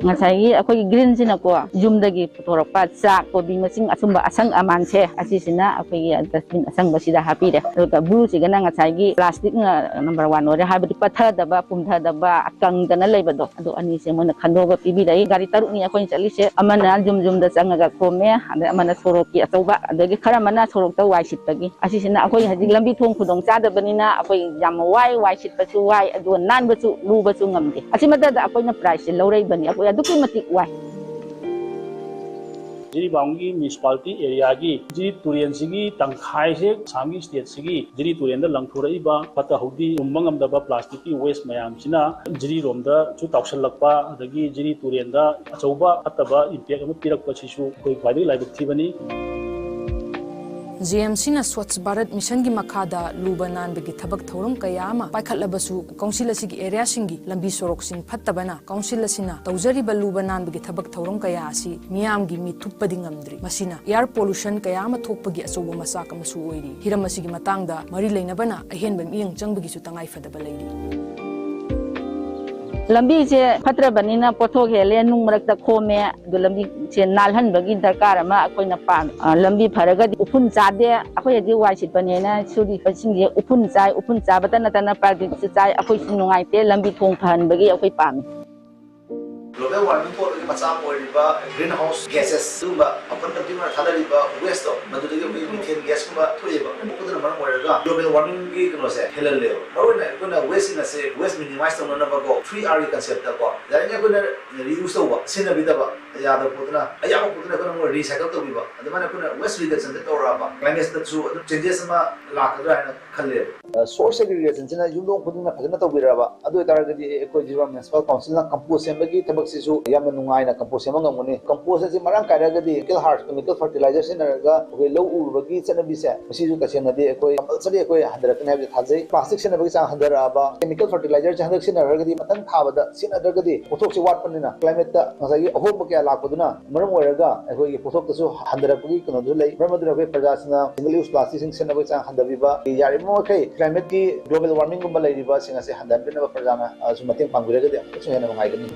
ꯉꯁꯥꯏꯒꯤ ꯑꯩꯈꯣꯏꯒꯤ greenꯁꯤꯅꯀꯣ, ꯌꯨꯝꯗꯒꯤ ꯄꯨꯊꯣꯔꯛꯄ ꯆꯥꯛ, ꯀꯣꯕꯤ ꯃꯁꯤꯡ, ꯑꯁꯨꯝꯕ ꯑꯁꯪ ꯑꯃꯥꯟꯁꯦ, ꯑꯁꯤꯁꯤꯅ ꯑꯩꯈꯣꯏꯒꯤ dustbin ꯑꯁꯪꯕꯁꯤꯗ ꯍꯥꯞꯄꯤꯔꯦ꯫ ꯑꯗꯨꯒ blueꯁꯤꯒꯅ ꯉꯁꯥꯏꯒꯤ plasticꯅ number one ꯑꯣꯏꯔꯦ, ꯍꯥꯏꯕꯗꯤ ꯄꯠꯊꯗꯕ, ꯄꯨꯝꯊꯗꯕ, ꯀꯪꯗꯅ ꯂꯩꯕꯗꯣ, ꯑꯗꯨ ꯑꯅꯤꯁꯦ ꯃꯣꯏꯅ ꯈꯟꯗꯣꯛꯑꯒ ꯄꯤꯕꯤꯔꯛꯏ꯫ ꯒꯥꯔꯤ ꯇꯔꯨꯛꯅꯤ ꯑꯩꯈꯣꯏꯅ ꯆꯠꯂꯤꯁꯦ, ꯑꯃꯅ ꯌꯨꯝ ꯌꯨꯝꯗ ꯆꯪꯉꯒ ꯈꯣꯝꯃꯦ, ꯑꯗꯩ ꯑꯃꯅ ꯁꯣꯔꯣꯛꯀꯤ ꯑꯆꯧꯕ, ꯑꯗꯒꯤ ꯈꯔ ꯑꯃꯅ ꯁꯣꯔꯣꯛꯇ ꯋꯥꯏ ꯁꯤꯠꯄꯒꯤ꯫ ꯑꯁꯤꯁꯤꯅ ꯑꯩꯈꯣꯏ ꯍꯧꯖꯤꯛ ꯂꯝꯕꯤ ꯊꯣꯡ ꯈꯨꯗꯣꯡ ꯆꯥꯗꯕꯅꯤꯅ ꯑꯩꯈꯣꯏ ꯌꯥꯝ ꯋꯥꯏ, ꯋꯥꯏ ꯁꯤꯠꯄꯁꯨ ꯋꯥꯏ, ꯑꯗꯨꯒ ꯅꯥꯟꯕꯁꯨ ꯂꯨꯕꯁꯨ ꯉꯝꯗꯦ꯫ ꯑꯁꯤꯃꯛꯇꯗ ꯑꯩꯈꯣꯏꯅ prizeꯁꯦ ꯂꯧꯔꯛꯏꯕꯅꯤ꯫ ꯑꯩꯈꯣꯏ ꯑꯗꯨꯛꯀꯤ ꯃꯇꯤꯛ ꯋꯥꯏ꯫ ꯖꯤꯔꯤꯕꯥꯝꯒꯤ municipality areaꯒꯤ ꯖꯤꯔꯤ ꯇꯨꯔꯦꯟꯁꯤꯒꯤ ꯇꯪꯈꯥꯏꯁꯦ ꯑꯁꯥꯝꯒꯤ stateꯁꯤꯒꯤ ꯖꯤꯔꯤ ꯇꯨꯔꯦꯟꯗ ꯂꯪꯊꯣꯔꯛꯏꯕ ꯐꯠꯇ ꯍꯥꯎꯗꯤ ꯄꯨꯝꯕ ꯉꯝꯗꯕ plasticꯀꯤ waste ꯃꯌꯥꯝꯁꯤꯅ ꯖꯤꯔꯤꯔꯣꯝꯗꯁꯨ ꯇꯥꯎꯁꯜꯂꯛꯄ, ꯑꯗꯒꯤ ꯖꯤꯔꯤ ꯇꯨꯔꯦꯟꯗ ꯑꯆꯧꯕ ꯐꯠꯇꯕ impact ꯑꯃ ꯄꯤꯔꯛꯄꯁꯤꯁꯨ ꯑꯩꯈꯣꯏ ꯈ꯭ꯋꯥꯏꯗꯒꯤ ꯂꯥꯏꯕꯛ ꯊꯤꯕꯅꯤ꯫ ꯖꯦ ꯑꯦꯝ ꯁꯤꯅ ꯁ꯭ꯋꯥꯆ ꯚꯥꯔꯠ ꯃꯤꯁꯟꯒꯤ ꯃꯈꯥꯗ ꯂꯨꯕ ꯅꯥꯟꯕꯒꯤ ꯊꯕꯛ ꯊꯧꯔꯝ ꯀꯌꯥ ꯑꯃ ꯄꯥꯏꯈꯠꯂꯕꯁꯨ, ꯀꯥꯎꯟꯁꯤꯜ ꯑꯁꯤꯒꯤ ꯑꯦꯔꯤꯌꯥꯁꯤꯡꯒꯤ ꯂꯝꯕꯤ ꯁꯣꯔꯣꯛꯁꯤꯡ ꯐꯠꯇꯕꯅ ꯀꯥꯎꯟꯁꯤꯜ ꯑꯁꯤꯅ ꯇꯧꯖꯔꯤꯕ ꯂꯨꯕ ꯅꯥꯟꯕꯒꯤ ꯊꯕꯛ ꯊꯧꯔꯝ ꯀꯌꯥ ꯑꯁꯤ ꯃꯤꯌꯥꯝꯒꯤ ꯃꯤꯠ ꯊꯨꯞꯄꯗꯤ ꯉꯝꯗ꯭ꯔꯤ꯫ ꯃꯁꯤꯅ air pollution ꯀꯌꯥ ꯑꯃ ꯊꯣꯛꯄꯒꯤ ꯑꯆꯧꯕ ꯃꯆꯥꯛ ꯑꯃꯁꯨ ꯑꯣꯏꯔꯤ꯫ ꯍꯤꯔꯝ ꯑꯁꯤꯒꯤ ꯃꯇꯥꯡꯗ ꯃꯔꯤ ꯂꯩꯅꯕꯅ ꯑꯍꯦꯟꯕ ꯃꯤꯠꯌꯦꯡ ꯆꯪꯕꯒꯤꯁꯨ ꯇꯉꯥꯏ ꯐꯗꯕ ꯂꯩꯔꯤ꯫ ꯂꯝꯕꯤꯁꯦ ꯐꯠꯇ꯭ꯔꯕꯅꯤꯅ ꯄꯣꯠꯊꯣꯛ ꯍꯦꯜꯂꯦ, ꯅꯨꯡ ꯃꯔꯛꯇ ꯈꯣꯝꯃꯦ꯫ ꯑꯗꯨ ꯂꯝꯕꯤꯁꯦ ꯅꯥꯜꯍꯟꯕꯒꯤ ꯗꯔꯀꯥꯔ ꯑꯃ ꯑꯩꯈꯣꯏꯅ ꯄꯥꯝꯃꯤ꯫ ꯑ, ꯂꯝꯕꯤ ꯐꯔꯒꯗꯤ ꯎꯐꯨꯟ ꯆꯥꯗꯦ꯫ ꯑꯩꯈꯣꯏ ꯍꯧꯖꯤꯛ ꯋꯥꯏ ꯁꯤꯠꯄꯅꯦꯅ ꯁꯨꯔꯤꯕꯁꯤꯡꯁꯦ ꯎꯐꯨꯟ ꯆꯥꯏ, ꯎꯐꯨꯟ ꯆꯥꯕꯇ ꯅꯠꯇꯅ ꯄ꯭ꯔꯥꯏꯚꯦꯠꯁꯨ ꯆꯥꯏ꯫ ꯑꯩꯈꯣꯏꯁꯨ ꯅꯨꯡꯉꯥꯏꯇꯦ, ꯂꯝꯕꯤ ꯊꯣꯡ ꯐꯍꯟꯕꯒꯤ ꯑꯩꯈꯣꯏ ꯄꯥꯝꯃꯤ꯫ Global warming ꯊꯣꯛꯍꯟꯕꯒꯤ ꯃꯆꯥꯛ ꯑꯃ ꯑꯣꯏꯔꯤꯕ green house gases, ꯑꯗꯨꯒꯨꯝꯕ ꯃꯐꯝ ꯀꯟꯇ꯭ꯔꯤ ꯑꯃꯅ ꯊꯥꯗꯔꯤꯕ waste ꯇꯣ, ꯃꯗꯨꯗꯒꯤ ꯑꯩꯈꯣꯏꯒꯤ methane gas ꯀꯨꯝꯕ ꯊꯣꯛꯑꯦꯕ꯫ ꯑꯗꯨꯅ ꯃꯔꯝ ꯑꯣꯏꯔꯒ global warming ꯒꯤ ꯀꯩꯅꯣꯁꯦ ꯍꯦꯜꯍꯜꯂꯦꯕ꯫ ꯃꯔꯨꯑꯣꯏꯅ ꯑꯩꯈꯣꯏꯅ waste ꯁꯤꯡ ꯑꯁꯦ waste minimize ꯇꯧꯅꯅꯕꯀꯣ, three R ꯒꯤ concept ꯀꯣ, ꯌꯥꯔꯤꯉꯩ ꯑꯩꯈꯣꯏꯅ reuse ꯇꯧꯕ, ꯁꯤꯖꯤꯟꯅꯕꯤꯗꯕ, ꯌꯥꯗꯕ ꯄꯣꯠꯇꯨꯅ, ꯑꯌꯥꯝꯕ ꯄꯣꯠꯇꯨꯅ ꯑꯩꯈꯣꯏꯅ ꯑꯃꯨꯛ recycle ꯇꯧꯕꯤꯕ, ꯑꯗꯨꯃꯥꯏꯅ ꯑꯩꯈꯣꯏꯅ waste reduction ꯁꯦ ꯇꯧꯔꯛꯑꯕ climate ꯇꯁꯨ ꯑꯗꯨꯝ changes ꯑꯃ ꯂꯥꯛꯀꯗ꯭ꯔꯥ ꯍꯥꯏꯅ ꯈꯜꯂꯦꯕ꯫ Source segregation ꯁꯤꯅ ꯌꯨꯝꯊꯣꯡ ꯈꯨꯗꯤꯡꯅ ꯐꯖꯅ ꯇꯧꯕꯤꯔꯕ, ꯑꯗꯨ ꯑꯣꯏꯇꯥꯔꯒꯗꯤ ꯑꯩꯈꯣꯏ ꯖꯤꯔꯤꯕꯥꯝ Municipal Council ꯅ compost ꯁꯦꯝꯕꯒꯤ ꯊꯕꯛꯁꯦ ꯁꯤꯁꯨ ꯌꯥꯝꯅ ꯅꯨꯡꯉꯥꯏꯅ compost ꯁꯦꯝꯕ ꯉꯝꯒꯅꯤ꯫ Compost ꯑꯁꯤ ꯃꯔꯥꯡ ꯀꯥꯏꯔꯒꯗꯤ chemical ꯍꯥꯔ, chemical fertilizer ꯁꯤꯖꯤꯟꯅꯔꯒ ꯑꯩꯈꯣꯏ ꯂꯧ ꯎꯕꯒꯤ ꯆꯠꯅꯕꯤꯁꯦ, ꯃꯁꯤꯁꯨ ꯇꯁꯦꯡꯅꯗꯤ ꯑꯩꯈꯣꯏ compulsory ꯑꯩꯈꯣꯏ ꯍꯟꯊꯔꯛꯀꯅꯤ ꯍꯥꯏꯕꯁꯦ ꯊꯥꯖꯩ꯫ Plastic ꯁꯤꯖꯤꯟꯅꯕꯒꯤ ꯆꯥꯡ ꯍꯟꯊꯔꯛꯑꯕ, chemical fertilizer ꯁꯦ ꯍꯟꯗꯛ ꯁꯤꯖꯤꯟꯅꯔꯒꯗꯤ ꯃꯊꯪ ꯊꯥꯕꯗ ꯁꯤꯖꯤꯟꯅꯗ꯭ꯔꯒꯗꯤ ꯄꯣꯠꯊꯣꯛꯁꯦ ꯋꯥꯠꯄꯅꯤꯅ climate ꯇ ꯉꯁꯥꯏꯒꯤ ꯑꯍꯣꯡꯕ ꯀꯌꯥ ꯂꯥꯛꯄꯗꯨꯅ ꯃꯔꯝ ꯑꯣꯏꯔꯒ ꯑꯩꯈꯣꯏꯒꯤ ꯄꯣꯠꯊꯣꯛꯇꯁꯨ ꯍꯟꯊꯔꯛꯄꯒꯤ ꯀꯩꯅꯣꯁꯨ ꯂꯩ꯫ ꯃꯔꯝ ꯑꯗꯨꯅ ꯑꯩꯈꯣꯏ ꯄ꯭ꯔꯖꯥꯁꯤꯡꯅ single use plastic ꯁꯤꯡ ꯁꯤꯖꯤꯟꯅꯕꯒꯤ ꯆꯥꯡ ꯍꯟꯊꯕꯤꯕ, ꯌꯥꯔꯤꯕ ꯃꯈꯩ climate ꯀꯤ global warming ꯒꯨꯝꯕ ꯂꯩꯔꯤꯕꯁꯤꯡ ꯑꯁꯤ ꯍꯟꯊꯍꯟꯕꯤꯅꯕ ꯄ꯭ꯔꯖꯥꯅ, ꯑ, ꯁꯨ ꯃꯇꯦꯡ ꯄꯥꯡꯕꯤꯔꯒꯗꯤ ꯑꯃꯨꯛꯀꯁꯨ ꯍꯦꯟꯅ ꯅꯨꯡꯉꯥꯏꯒꯅꯤ꯫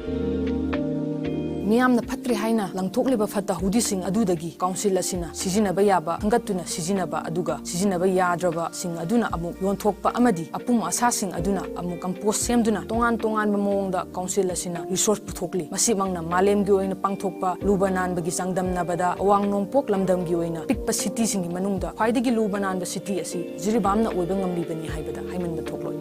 ꯃꯤꯌꯥꯝꯅ ꯐꯠꯇ꯭ꯔꯦ ꯍꯥꯏꯅ ꯂꯪꯊꯣꯛꯂꯤꯕ ꯐꯠꯇ ꯍꯥꯎꯗꯤꯁꯤꯡ ꯑꯗꯨꯗꯒꯤ ꯀꯥꯎꯟꯁꯤꯜ ꯑꯁꯤꯅ ꯁꯤꯖꯤꯟꯅꯕ ꯌꯥꯕ ꯈꯟꯒꯠꯇꯨꯅ ꯁꯤꯖꯤꯟꯅꯕ, ꯑꯗꯨꯒ ꯁꯤꯖꯤꯟꯅꯕ ꯌꯥꯗ꯭ꯔꯕꯁꯤꯡ ꯑꯗꯨꯅ ꯑꯃꯨꯛ ꯌꯣꯟꯊꯣꯛꯄ ꯑꯃꯗꯤ ꯑꯄꯨꯝ ꯑꯁꯥꯁꯤꯡ ꯑꯗꯨꯅ ꯑꯃꯨꯛ compost ꯁꯦꯝꯗꯨꯅ ꯇꯣꯉꯥꯟ ꯇꯣꯉꯥꯟꯕ ꯃꯑꯣꯡꯗ ꯀꯥꯎꯟꯁꯤꯜ ꯑꯁꯤꯅ resource ꯄꯨꯊꯣꯛꯂꯤ꯫ ꯃꯁꯤꯃꯛꯅ ꯃꯥꯂꯦꯝꯒꯤ ꯑꯣꯏꯅ ꯄꯥꯡꯊꯣꯛꯄ ꯂꯨꯕ ꯅꯥꯟꯕꯒꯤ ꯆꯥꯡꯗꯝꯅꯕꯗ ꯑꯋꯥꯡ ꯅꯣꯡꯄꯣꯛ ꯂꯝꯗꯝꯒꯤ ꯑꯣꯏꯅ ꯄꯤꯛꯄ city ꯁꯤꯡꯒꯤ ꯃꯅꯨꯡꯗ ꯈ꯭ꯋꯥꯏꯗꯒꯤ ꯂꯨꯕ ꯅꯥꯟꯕ city ꯑꯁꯤ ꯖꯤꯔꯤꯕꯥꯝꯅ ꯑꯣꯏꯕ ꯉꯝꯂꯤꯕꯅꯤ ꯍꯥꯏꯕꯗ ꯍꯥꯏꯃꯟꯕ ꯊꯣꯛꯂꯣꯏ꯫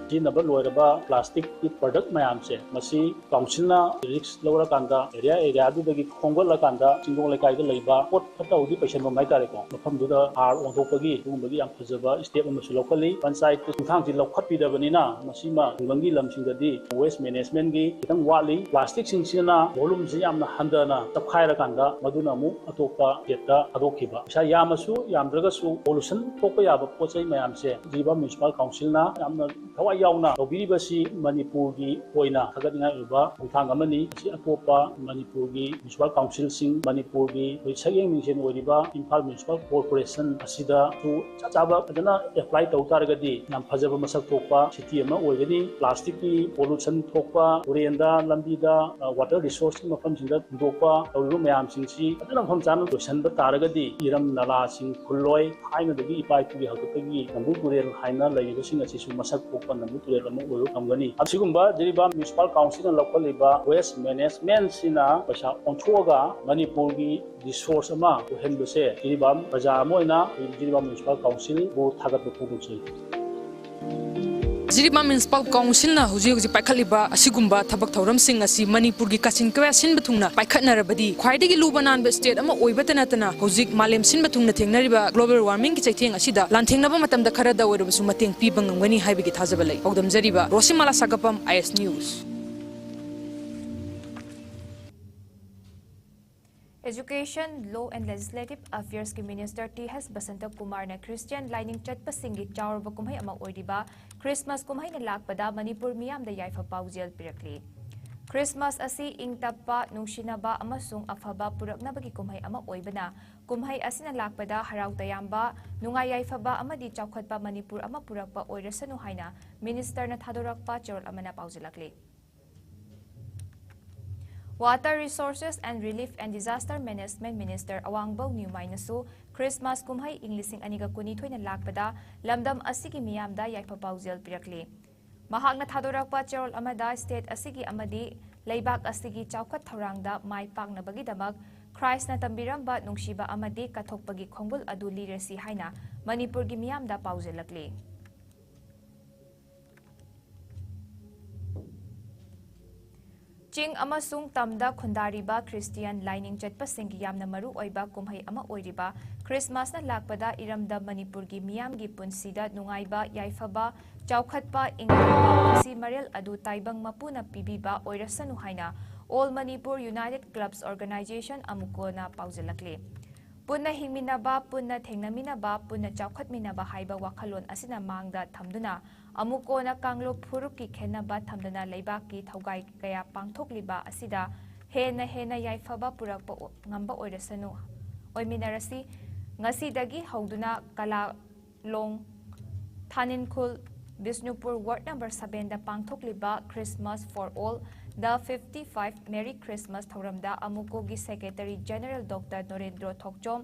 ꯁꯤꯖꯤꯟꯅꯕ ꯂꯣꯏꯔꯕ plastic ꯀꯤ product ꯃꯌꯥꯝꯁꯦ, ꯃꯁꯤ ꯀꯥꯎꯟꯁꯤꯜꯅ risk ꯂꯧꯔꯀꯥꯟꯗ area, area ꯗꯨꯗꯒꯤ ꯈꯣꯝꯒꯠꯂꯀꯥꯟꯗ ꯆꯤꯡꯗꯣꯡ ꯂꯩꯀꯥꯏꯗ ꯂꯩꯕ ꯄꯣꯠ ꯐꯠꯇ ꯍꯥꯎꯗꯤ ꯄꯩꯁꯟꯐꯝ ꯍꯥꯏꯇꯥꯔꯦꯀꯣ, ꯃꯐꯝꯗꯨꯗ ꯍꯥꯔ ꯑꯣꯟꯊꯣꯛꯄꯒꯤ ꯑꯗꯨꯒꯨꯝꯕꯒꯤ ꯌꯥꯝ ꯐꯖꯕ step ꯑꯃꯁꯨ ꯂꯧꯈꯠꯂꯤ꯫ ꯄꯟꯆꯥꯌꯠꯀꯤ ꯈꯣꯡꯊꯥꯡꯁꯤ ꯂꯧꯈꯠꯄꯤꯗꯕꯅꯤꯅ ꯃꯁꯤꯃ ꯈꯨꯡꯒꯪꯒꯤ ꯂꯝꯁꯤꯡꯗꯗꯤ waste management ꯒꯤ ꯈꯤꯇꯪ ꯋꯥꯠꯂꯤ꯫ Plastic ꯁꯤꯡꯁꯤꯅ volume ꯁꯤ ꯌꯥꯝꯅ ꯍꯟꯊꯅ ꯇꯞꯈꯥꯏꯔꯀꯥꯟꯗ ꯃꯗꯨꯅ ꯑꯃꯨꯛ ꯑꯇꯣꯞꯄ ꯁ꯭ꯇꯦꯠꯇ ꯊꯥꯗꯣꯛꯈꯤꯕ꯫ ꯄꯩꯁꯥ ꯌꯥꯝꯃꯁꯨ ꯌꯥꯝꯗ꯭ꯔꯒꯁꯨ pollution ꯊꯣꯛꯄ ꯌꯥꯕ ꯄꯣꯠ ꯆꯩ ꯃꯌꯥꯝꯁꯦ ꯖꯤꯔꯤꯕꯥꯝ municipal council ꯅ ꯌꯥꯝꯅ ꯊꯋꯥꯏ ꯌꯥꯎꯅ ꯇꯧꯕꯤꯔꯤꯕꯁꯤ ꯃꯅꯤꯄꯨꯔꯒꯤ ꯑꯣꯏꯅ ꯊꯥꯒꯠꯅꯤꯡꯉꯥꯏ ꯑꯣꯏꯕ ꯈꯣꯡꯊꯥꯡ ꯑꯃꯅꯤ꯫ ꯃꯁꯤ ꯑꯇꯣꯞꯄ ꯃꯅꯤꯄꯨꯔꯒꯤ municipal council ꯁꯤꯡ, ꯃꯅꯤꯄꯨꯔꯒꯤ ꯑꯩꯈꯣꯏ ꯁꯛꯌꯦꯡ ꯃꯤꯡꯁꯦꯟ ꯑꯣꯏꯔꯤꯕ ꯏꯝꯐꯥꯜ Municipal Corporation ꯑꯁꯤꯗꯁꯨ ꯆꯞ ꯆꯥꯕ ꯐꯖꯅ apply ꯇꯧ ꯇꯥꯔꯒꯗꯤ ꯌꯥꯝ ꯐꯖꯕ ꯃꯁꯛ ꯊꯣꯛꯄ city ꯑꯃ ꯑꯣꯏꯒꯅꯤ꯫ Plastic ꯀꯤ pollution ꯊꯣꯛꯄ, ꯇꯨꯔꯦꯟꯗ, ꯂꯝꯕꯤꯗ, ꯑ, water resource ꯀꯤ ꯃꯐꯝꯁꯤꯡꯗ ꯍꯨꯟꯗꯣꯛꯄ ꯇꯧꯔꯤꯕ ꯃꯌꯥꯝꯁꯤꯡꯁꯤ ꯐꯖꯅ ꯃꯐꯝ ꯆꯥꯅ ꯂꯣꯏꯁꯤꯟꯕ ꯇꯥꯔꯒꯗꯤ ꯏꯔꯝ ꯅꯂꯥꯁꯤꯡ ꯐꯨꯜꯂꯣꯏ, ꯊꯥꯏꯅꯗꯒꯤ ꯏꯄꯥ ꯏꯄꯨꯒꯤ ꯍꯥꯛꯇꯛꯇꯒꯤ ꯅꯝꯕꯨꯜ ꯇꯨꯔꯦꯜ ꯍꯥꯏꯅ ꯂꯩꯔꯤꯕꯁꯤꯡ ꯑꯁꯤꯁꯨ ꯃꯁꯛ ꯊꯣꯛꯄ ꯅꯝꯕꯨꯜ ꯇꯨꯔꯦꯜ ꯑꯃ ꯑꯣꯏꯕ ꯉꯝꯒꯅꯤ꯫ ꯑꯁꯤꯒꯨꯝꯕ ꯖꯤꯔꯤꯕꯥꯝ Municipal Council ꯅ ꯂꯧꯈꯠꯂꯤꯕ waste management ꯁꯤꯅ ꯄꯩꯁꯥ ꯑꯣꯟꯊꯣꯛꯑꯒ ꯃꯅꯤꯄꯨꯔꯒꯤ resource ꯑꯃ ꯑꯣꯏꯍꯟꯕꯁꯦ ꯖꯤꯔꯤꯕꯥꯝ ꯄ꯭ꯔꯖꯥ ꯑꯃ ꯑꯣꯏꯅ ꯖꯤꯔꯤꯕꯥꯝ Municipal Council ꯕꯨ ꯊꯥꯒꯠꯄ ꯐꯣꯡꯗꯣꯛꯆꯔꯤ꯫ ꯖꯤꯔꯤꯕꯥꯝ ꯃ꯭ꯌꯨꯅꯤꯁꯤꯄꯥꯜ ꯀꯥꯎꯟꯁꯤꯜꯅ ꯍꯧꯖꯤꯛ ꯍꯧꯖꯤꯛ ꯄꯥꯏꯈꯠꯂꯤꯕ ꯑꯁꯤꯒꯨꯝꯕ ꯊꯕꯛ ꯊꯧꯔꯝꯁꯤꯡ ꯑꯁꯤ ꯃꯅꯤꯄꯨꯔꯒꯤ ꯀꯥꯆꯤꯟ ꯀꯣꯌꯥ ꯁꯤꯟꯕ ꯊꯨꯡꯅ ꯄꯥꯏꯈꯠꯅꯔꯕꯗꯤ ꯈ꯭ꯋꯥꯏꯗꯒꯤ ꯂꯨꯕ ꯅꯥꯟꯕ ꯁ꯭ꯇꯦꯠ ꯑꯃ ꯑꯣꯏꯕꯇ ꯅꯠꯇꯅ ꯍꯧꯖꯤꯛ ꯃꯥꯂꯦꯝ ꯁꯤꯟꯕ ꯊꯨꯡꯅ ꯊꯦꯡꯅꯔꯤꯕ ꯒ꯭ꯂꯣꯕꯦꯜ ꯋꯥꯔꯃꯤꯡꯒꯤ ꯆꯩꯊꯦꯡ ꯑꯁꯤꯗ ꯂꯥꯟꯊꯦꯡꯅꯕ ꯃꯇꯝꯗ ꯈꯔꯗ ꯑꯣꯏꯔꯕꯁꯨ ꯃꯇꯦꯡ ꯄꯤꯕ ꯉꯝꯒꯅꯤ ꯍꯥꯏꯕꯒꯤ ꯊꯥꯖꯕ ꯂꯩ꯫ ꯄꯥꯎꯗꯝꯖꯔꯤꯕ Roshimala Sagapam, I S news. Education, Law and Legislative Affairs ꯀꯤ Minister ꯇꯤ ꯑꯦꯁ ꯕꯁꯟꯇ ꯀꯨꯃꯥꯔꯅ ꯈ꯭ꯔꯤꯁꯇꯤꯌꯥꯟ ꯂꯥꯏꯅꯤꯡ ꯆꯠꯄꯁꯤꯡꯒꯤ ꯆꯥꯎꯔꯕ ꯀꯨꯝꯍꯩ ꯑꯃ ꯑꯣꯏꯔꯤꯕ ꯈ꯭ꯔꯤꯁꯃꯥꯁ ꯀꯨꯝꯍꯩꯅ ꯂꯥꯛꯄꯗ ꯃꯅꯤꯄꯨꯔ ꯃꯤꯌꯥꯝꯗ ꯌꯥꯏꯐ ꯄꯥꯎꯖꯦꯜ ꯄꯤꯔꯛꯂꯤ꯫ ꯈ꯭ꯔꯤꯁꯃꯥꯁ ꯑꯁꯤ ꯏꯪ ꯇꯞꯄ, ꯅꯨꯡꯁꯤꯅꯕ ꯑꯃꯁꯨꯡ ꯑꯐꯕ ꯄꯨꯔꯛꯅꯕꯒꯤ ꯀꯨꯝꯍꯩ ꯑꯃ ꯑꯣꯏꯕꯅ, ꯀꯨꯝꯍꯩ ꯑꯁꯤꯅ ꯂꯥꯛꯄꯗ ꯍꯔꯥꯎ ꯇꯌꯥꯝꯕ, ꯅꯨꯡꯉꯥꯏ ꯌꯥꯏꯐꯕ ꯑꯃꯗꯤ ꯆꯥꯎꯈꯠꯄ ꯃꯅꯤꯄꯨꯔ ꯑꯃ ꯄꯨꯔꯛꯄ ꯑꯣꯏꯔꯁꯅꯨ ꯍꯥꯏꯅ Minister ꯅ ꯊꯥꯗꯣꯔꯛꯄ ꯆꯦꯔꯣꯜ ꯑꯃꯅ ꯄꯥꯎꯖꯦꯜꯂꯛꯂꯤ꯫ Water Resources and Relief and Disaster Management Minister Awangbou ꯅ꯭ꯌꯨꯃꯥꯏꯅꯁꯨ ꯈ꯭ꯔꯤꯁꯃꯥꯁ ꯀꯨꯝꯍꯩ ꯏꯪ ꯂꯤꯁꯤꯡ ꯑꯅꯤꯒ ꯀꯨꯟꯅꯤꯊꯣꯏꯅ ꯂꯥꯛꯄꯗ ꯂꯝꯗꯝ ꯑꯁꯤꯒꯤ ꯃꯤꯌꯥꯝꯗ ꯌꯥꯏꯐ ꯄꯥꯎꯖꯦꯜ ꯄꯤꯔꯛꯂꯤ꯫ ꯃꯍꯥꯛꯅ ꯊꯥꯗꯣꯔꯛꯄ ꯆꯦꯔꯣꯜ ꯑꯃꯗ ꯁ꯭ꯇꯦꯠ ꯑꯁꯤꯒꯤ ꯑꯃꯗꯤ ꯂꯩꯕꯥꯛ ꯑꯁꯤꯒꯤ ꯆꯥꯎꯈꯠ ꯊꯧꯔꯥꯡꯗ ꯃꯥꯏ ꯄꯥꯛꯅꯕꯒꯤꯗꯃꯛ ꯈ꯭ꯔꯥꯏꯁꯅ ꯇꯝꯕꯤꯔꯝꯕ ꯅꯨꯡꯁꯤꯕ ꯑꯃꯗꯤ ꯀꯠꯊꯣꯛꯄꯒꯤ ꯈꯣꯡꯒꯨꯜ ꯑꯗꯨ ꯂꯤꯔꯁꯤ ꯍꯥꯏꯅ ꯃꯅꯤꯄꯨꯔꯒꯤ ꯃꯤꯌꯥꯝꯗ ꯄꯥꯎꯖꯦꯜꯂꯛꯂꯤ꯫ ꯆꯤꯡ ꯑꯃꯁꯨꯡ ꯇꯝꯗ ꯈꯨꯟꯗꯥꯔꯤꯕ ꯈ꯭ꯔꯤꯁꯇꯤꯌꯥꯟ ꯂꯥꯏꯅꯤꯡ ꯆꯠꯄꯁꯤꯡꯒꯤ ꯌꯥꯝꯅ ꯃꯔꯨ ꯑꯣꯏꯕ ꯀꯨꯝꯍꯩ ꯑꯃ ꯑꯣꯏꯔꯤꯕ ꯈ꯭ꯔꯤꯁꯃꯥꯁꯅ ꯂꯥꯛꯄꯗ ꯏꯔꯝꯗꯝ ꯃꯅꯤꯄꯨꯔꯒꯤ ꯃꯤꯌꯥꯝꯒꯤ ꯄꯨꯟꯁꯤꯗ ꯅꯨꯡꯉꯥꯏꯕ, ꯌꯥꯏꯐꯕ, ꯆꯥꯎꯈꯠꯄ, ꯏꯪ ꯇꯞꯄ ꯄꯨꯟꯁꯤ ꯃꯔꯦꯜ ꯑꯗꯨ ꯇꯥꯏꯕꯪ ꯃꯄꯨꯅ ꯄꯤꯕꯤꯕ ꯑꯣꯏꯔꯁꯅꯨ ꯍꯥꯏꯅ All Manipur United Clubs Organization, ꯑꯃꯨꯀꯣꯅ ꯄꯥꯎꯖꯦꯜꯂꯛꯂꯤ꯫ ꯄꯨꯟꯅ ꯍꯤꯡꯃꯤꯟꯅꯕ, ꯄꯨꯟꯅ ꯊꯦꯡꯅꯃꯤꯟꯅꯕ, ꯄꯨꯟꯅ ꯆꯥꯎꯈꯠꯃꯤꯟꯅꯕ ꯍꯥꯏꯕ ꯋꯥꯈꯜꯂꯣꯟ ꯑꯁꯤꯅ ꯃꯥꯡꯗ ꯊꯝꯗꯨꯅ ꯑꯃꯨꯀꯣꯅ ꯀꯥꯡꯂꯨꯞ ꯐꯨꯔꯨꯞꯀꯤ ꯈꯦꯟꯅꯕ ꯊꯝꯗꯅ ꯂꯩꯕꯥꯛꯀꯤ ꯊꯧꯒꯥꯏ ꯀꯌꯥ ꯄꯥꯡꯊꯣꯛꯂꯤꯕ ꯑꯁꯤꯗ ꯍꯦꯟꯅ ꯍꯦꯟꯅ ꯌꯥꯏꯐꯕ ꯄꯨꯔꯛꯄ ꯑꯣ-, ꯉꯝꯕ ꯑꯣꯏꯔꯁꯅꯨ, ꯑꯣꯏꯃꯤꯟꯅꯔꯁꯤ꯫ ꯉꯁꯤꯗꯒꯤ ꯍꯧꯗꯨꯅ ꯀꯂꯥ ꯂꯣꯡ, ꯊꯥꯅꯤꯟꯈꯨꯜ, ꯕꯤꯁꯅꯨꯄꯨꯔ ꯋꯥꯔꯗ ꯅꯝꯕꯔ ꯁꯚꯦꯟꯗ ꯄꯥꯡꯊꯣꯛꯂꯤꯕ Christmas for All, The Fifty Five Merry Christmas ꯊꯧꯔꯝꯗ ꯑꯃꯨꯀꯣꯒꯤ Secretary General Doctor Norendro Thokchom,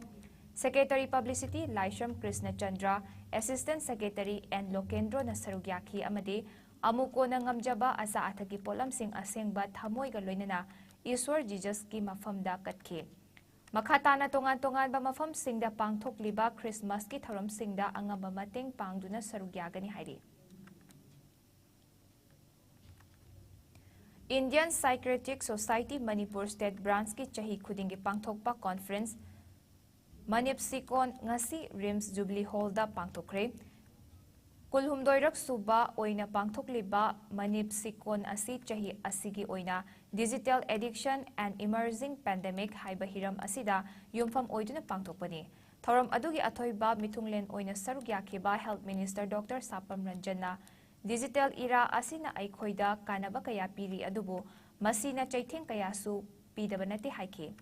Secretary Publicity Laishram Krishna Chandra, Assistant Secretary N ꯂꯣꯀꯦꯟꯗ꯭ꯔꯣꯅ ꯁꯔꯨꯛ ꯌꯥꯈꯤ ꯑꯃꯗꯤ ꯑꯃꯨꯀꯣꯅ ꯉꯝꯖꯕ ꯑꯆꯥ ꯑꯊꯛꯀꯤ ꯄꯣꯠꯂꯝꯁꯤꯡ ꯑꯁꯦꯡꯕ ꯊꯃꯣꯏꯒ ꯂꯣꯏꯅꯅ ꯏꯁ꯭ꯋꯔ ꯖꯤꯖꯁꯀꯤ ꯃꯐꯝꯗ ꯀꯠꯈꯤ꯫ ꯃꯈꯥ ꯇꯥꯅ ꯇꯣꯉꯥꯟ ꯇꯣꯉꯥꯟꯕ ꯃꯐꯝꯁꯤꯡꯗ ꯄꯥꯡꯊꯣꯛꯂꯤꯕ ꯈ꯭ꯔꯤꯁꯃꯥꯁꯀꯤ ꯊꯧꯔꯝꯁꯤꯡꯗ ꯑꯉꯝꯕ ꯃꯇꯦꯡ ꯄꯥꯡꯗꯨꯅ ꯁꯔꯨꯛ ꯌꯥꯒꯅꯤ ꯍꯥꯏꯔꯤ꯫ Indian Psychiatric Society Manipur State Branchꯀꯤ ꯆꯍꯤ ꯈꯨꯗꯤꯡꯒꯤ ꯄꯥꯡꯊꯣꯛꯄ conference ꯃꯅꯤꯞ ꯁꯤꯀꯣꯟ ꯉꯁꯤ ꯔꯤꯝꯁ ꯖꯨꯕꯤꯂꯤ ꯍꯣꯜꯗ ꯄꯥꯡꯊꯣꯛꯈ꯭ꯔꯦ꯫ ꯀꯨꯟꯍꯨꯝꯗꯣꯏꯔꯛ ꯁꯨꯕ ꯑꯣꯏꯅ ꯄꯥꯡꯊꯣꯛꯂꯤꯕ ꯃꯅꯤꯞ ꯁꯤꯀꯣꯟ ꯑꯁꯤ ꯆꯍꯤ ꯑꯁꯤꯒꯤ ꯑꯣꯏꯅ Digital Addiction and Emerging Pandemic ꯍꯥꯏꯕ ꯍꯤꯔꯝ ꯑꯁꯤꯗ ꯌꯨꯝꯐꯝ ꯑꯣꯏꯗꯨꯅ ꯄꯥꯡꯊꯣꯛꯄꯅꯤ꯫ ꯊꯧꯔꯝ ꯑꯗꯨꯒꯤ ꯑꯊꯣꯏꯕ ꯃꯤꯊꯨꯡꯂꯦꯟ ꯑꯣꯏꯅ ꯁꯔꯨꯛ ꯌꯥꯈꯤꯕ Health Minister Doctor ꯁꯥꯄꯝ ꯔꯟꯖꯟꯅ digital era ꯑꯁꯤꯅ ꯑꯩꯈꯣꯏꯗ ꯀꯥꯟꯅꯕ ꯀꯌꯥ ꯄꯤꯔꯤ, ꯑꯗꯨꯕꯨ ꯃꯁꯤꯅ ꯆꯩꯊꯦꯡ ꯀꯌꯥꯁꯨ ꯄꯤꯗꯕ ꯅꯠꯇꯦ ꯍꯥꯏꯈꯤ꯫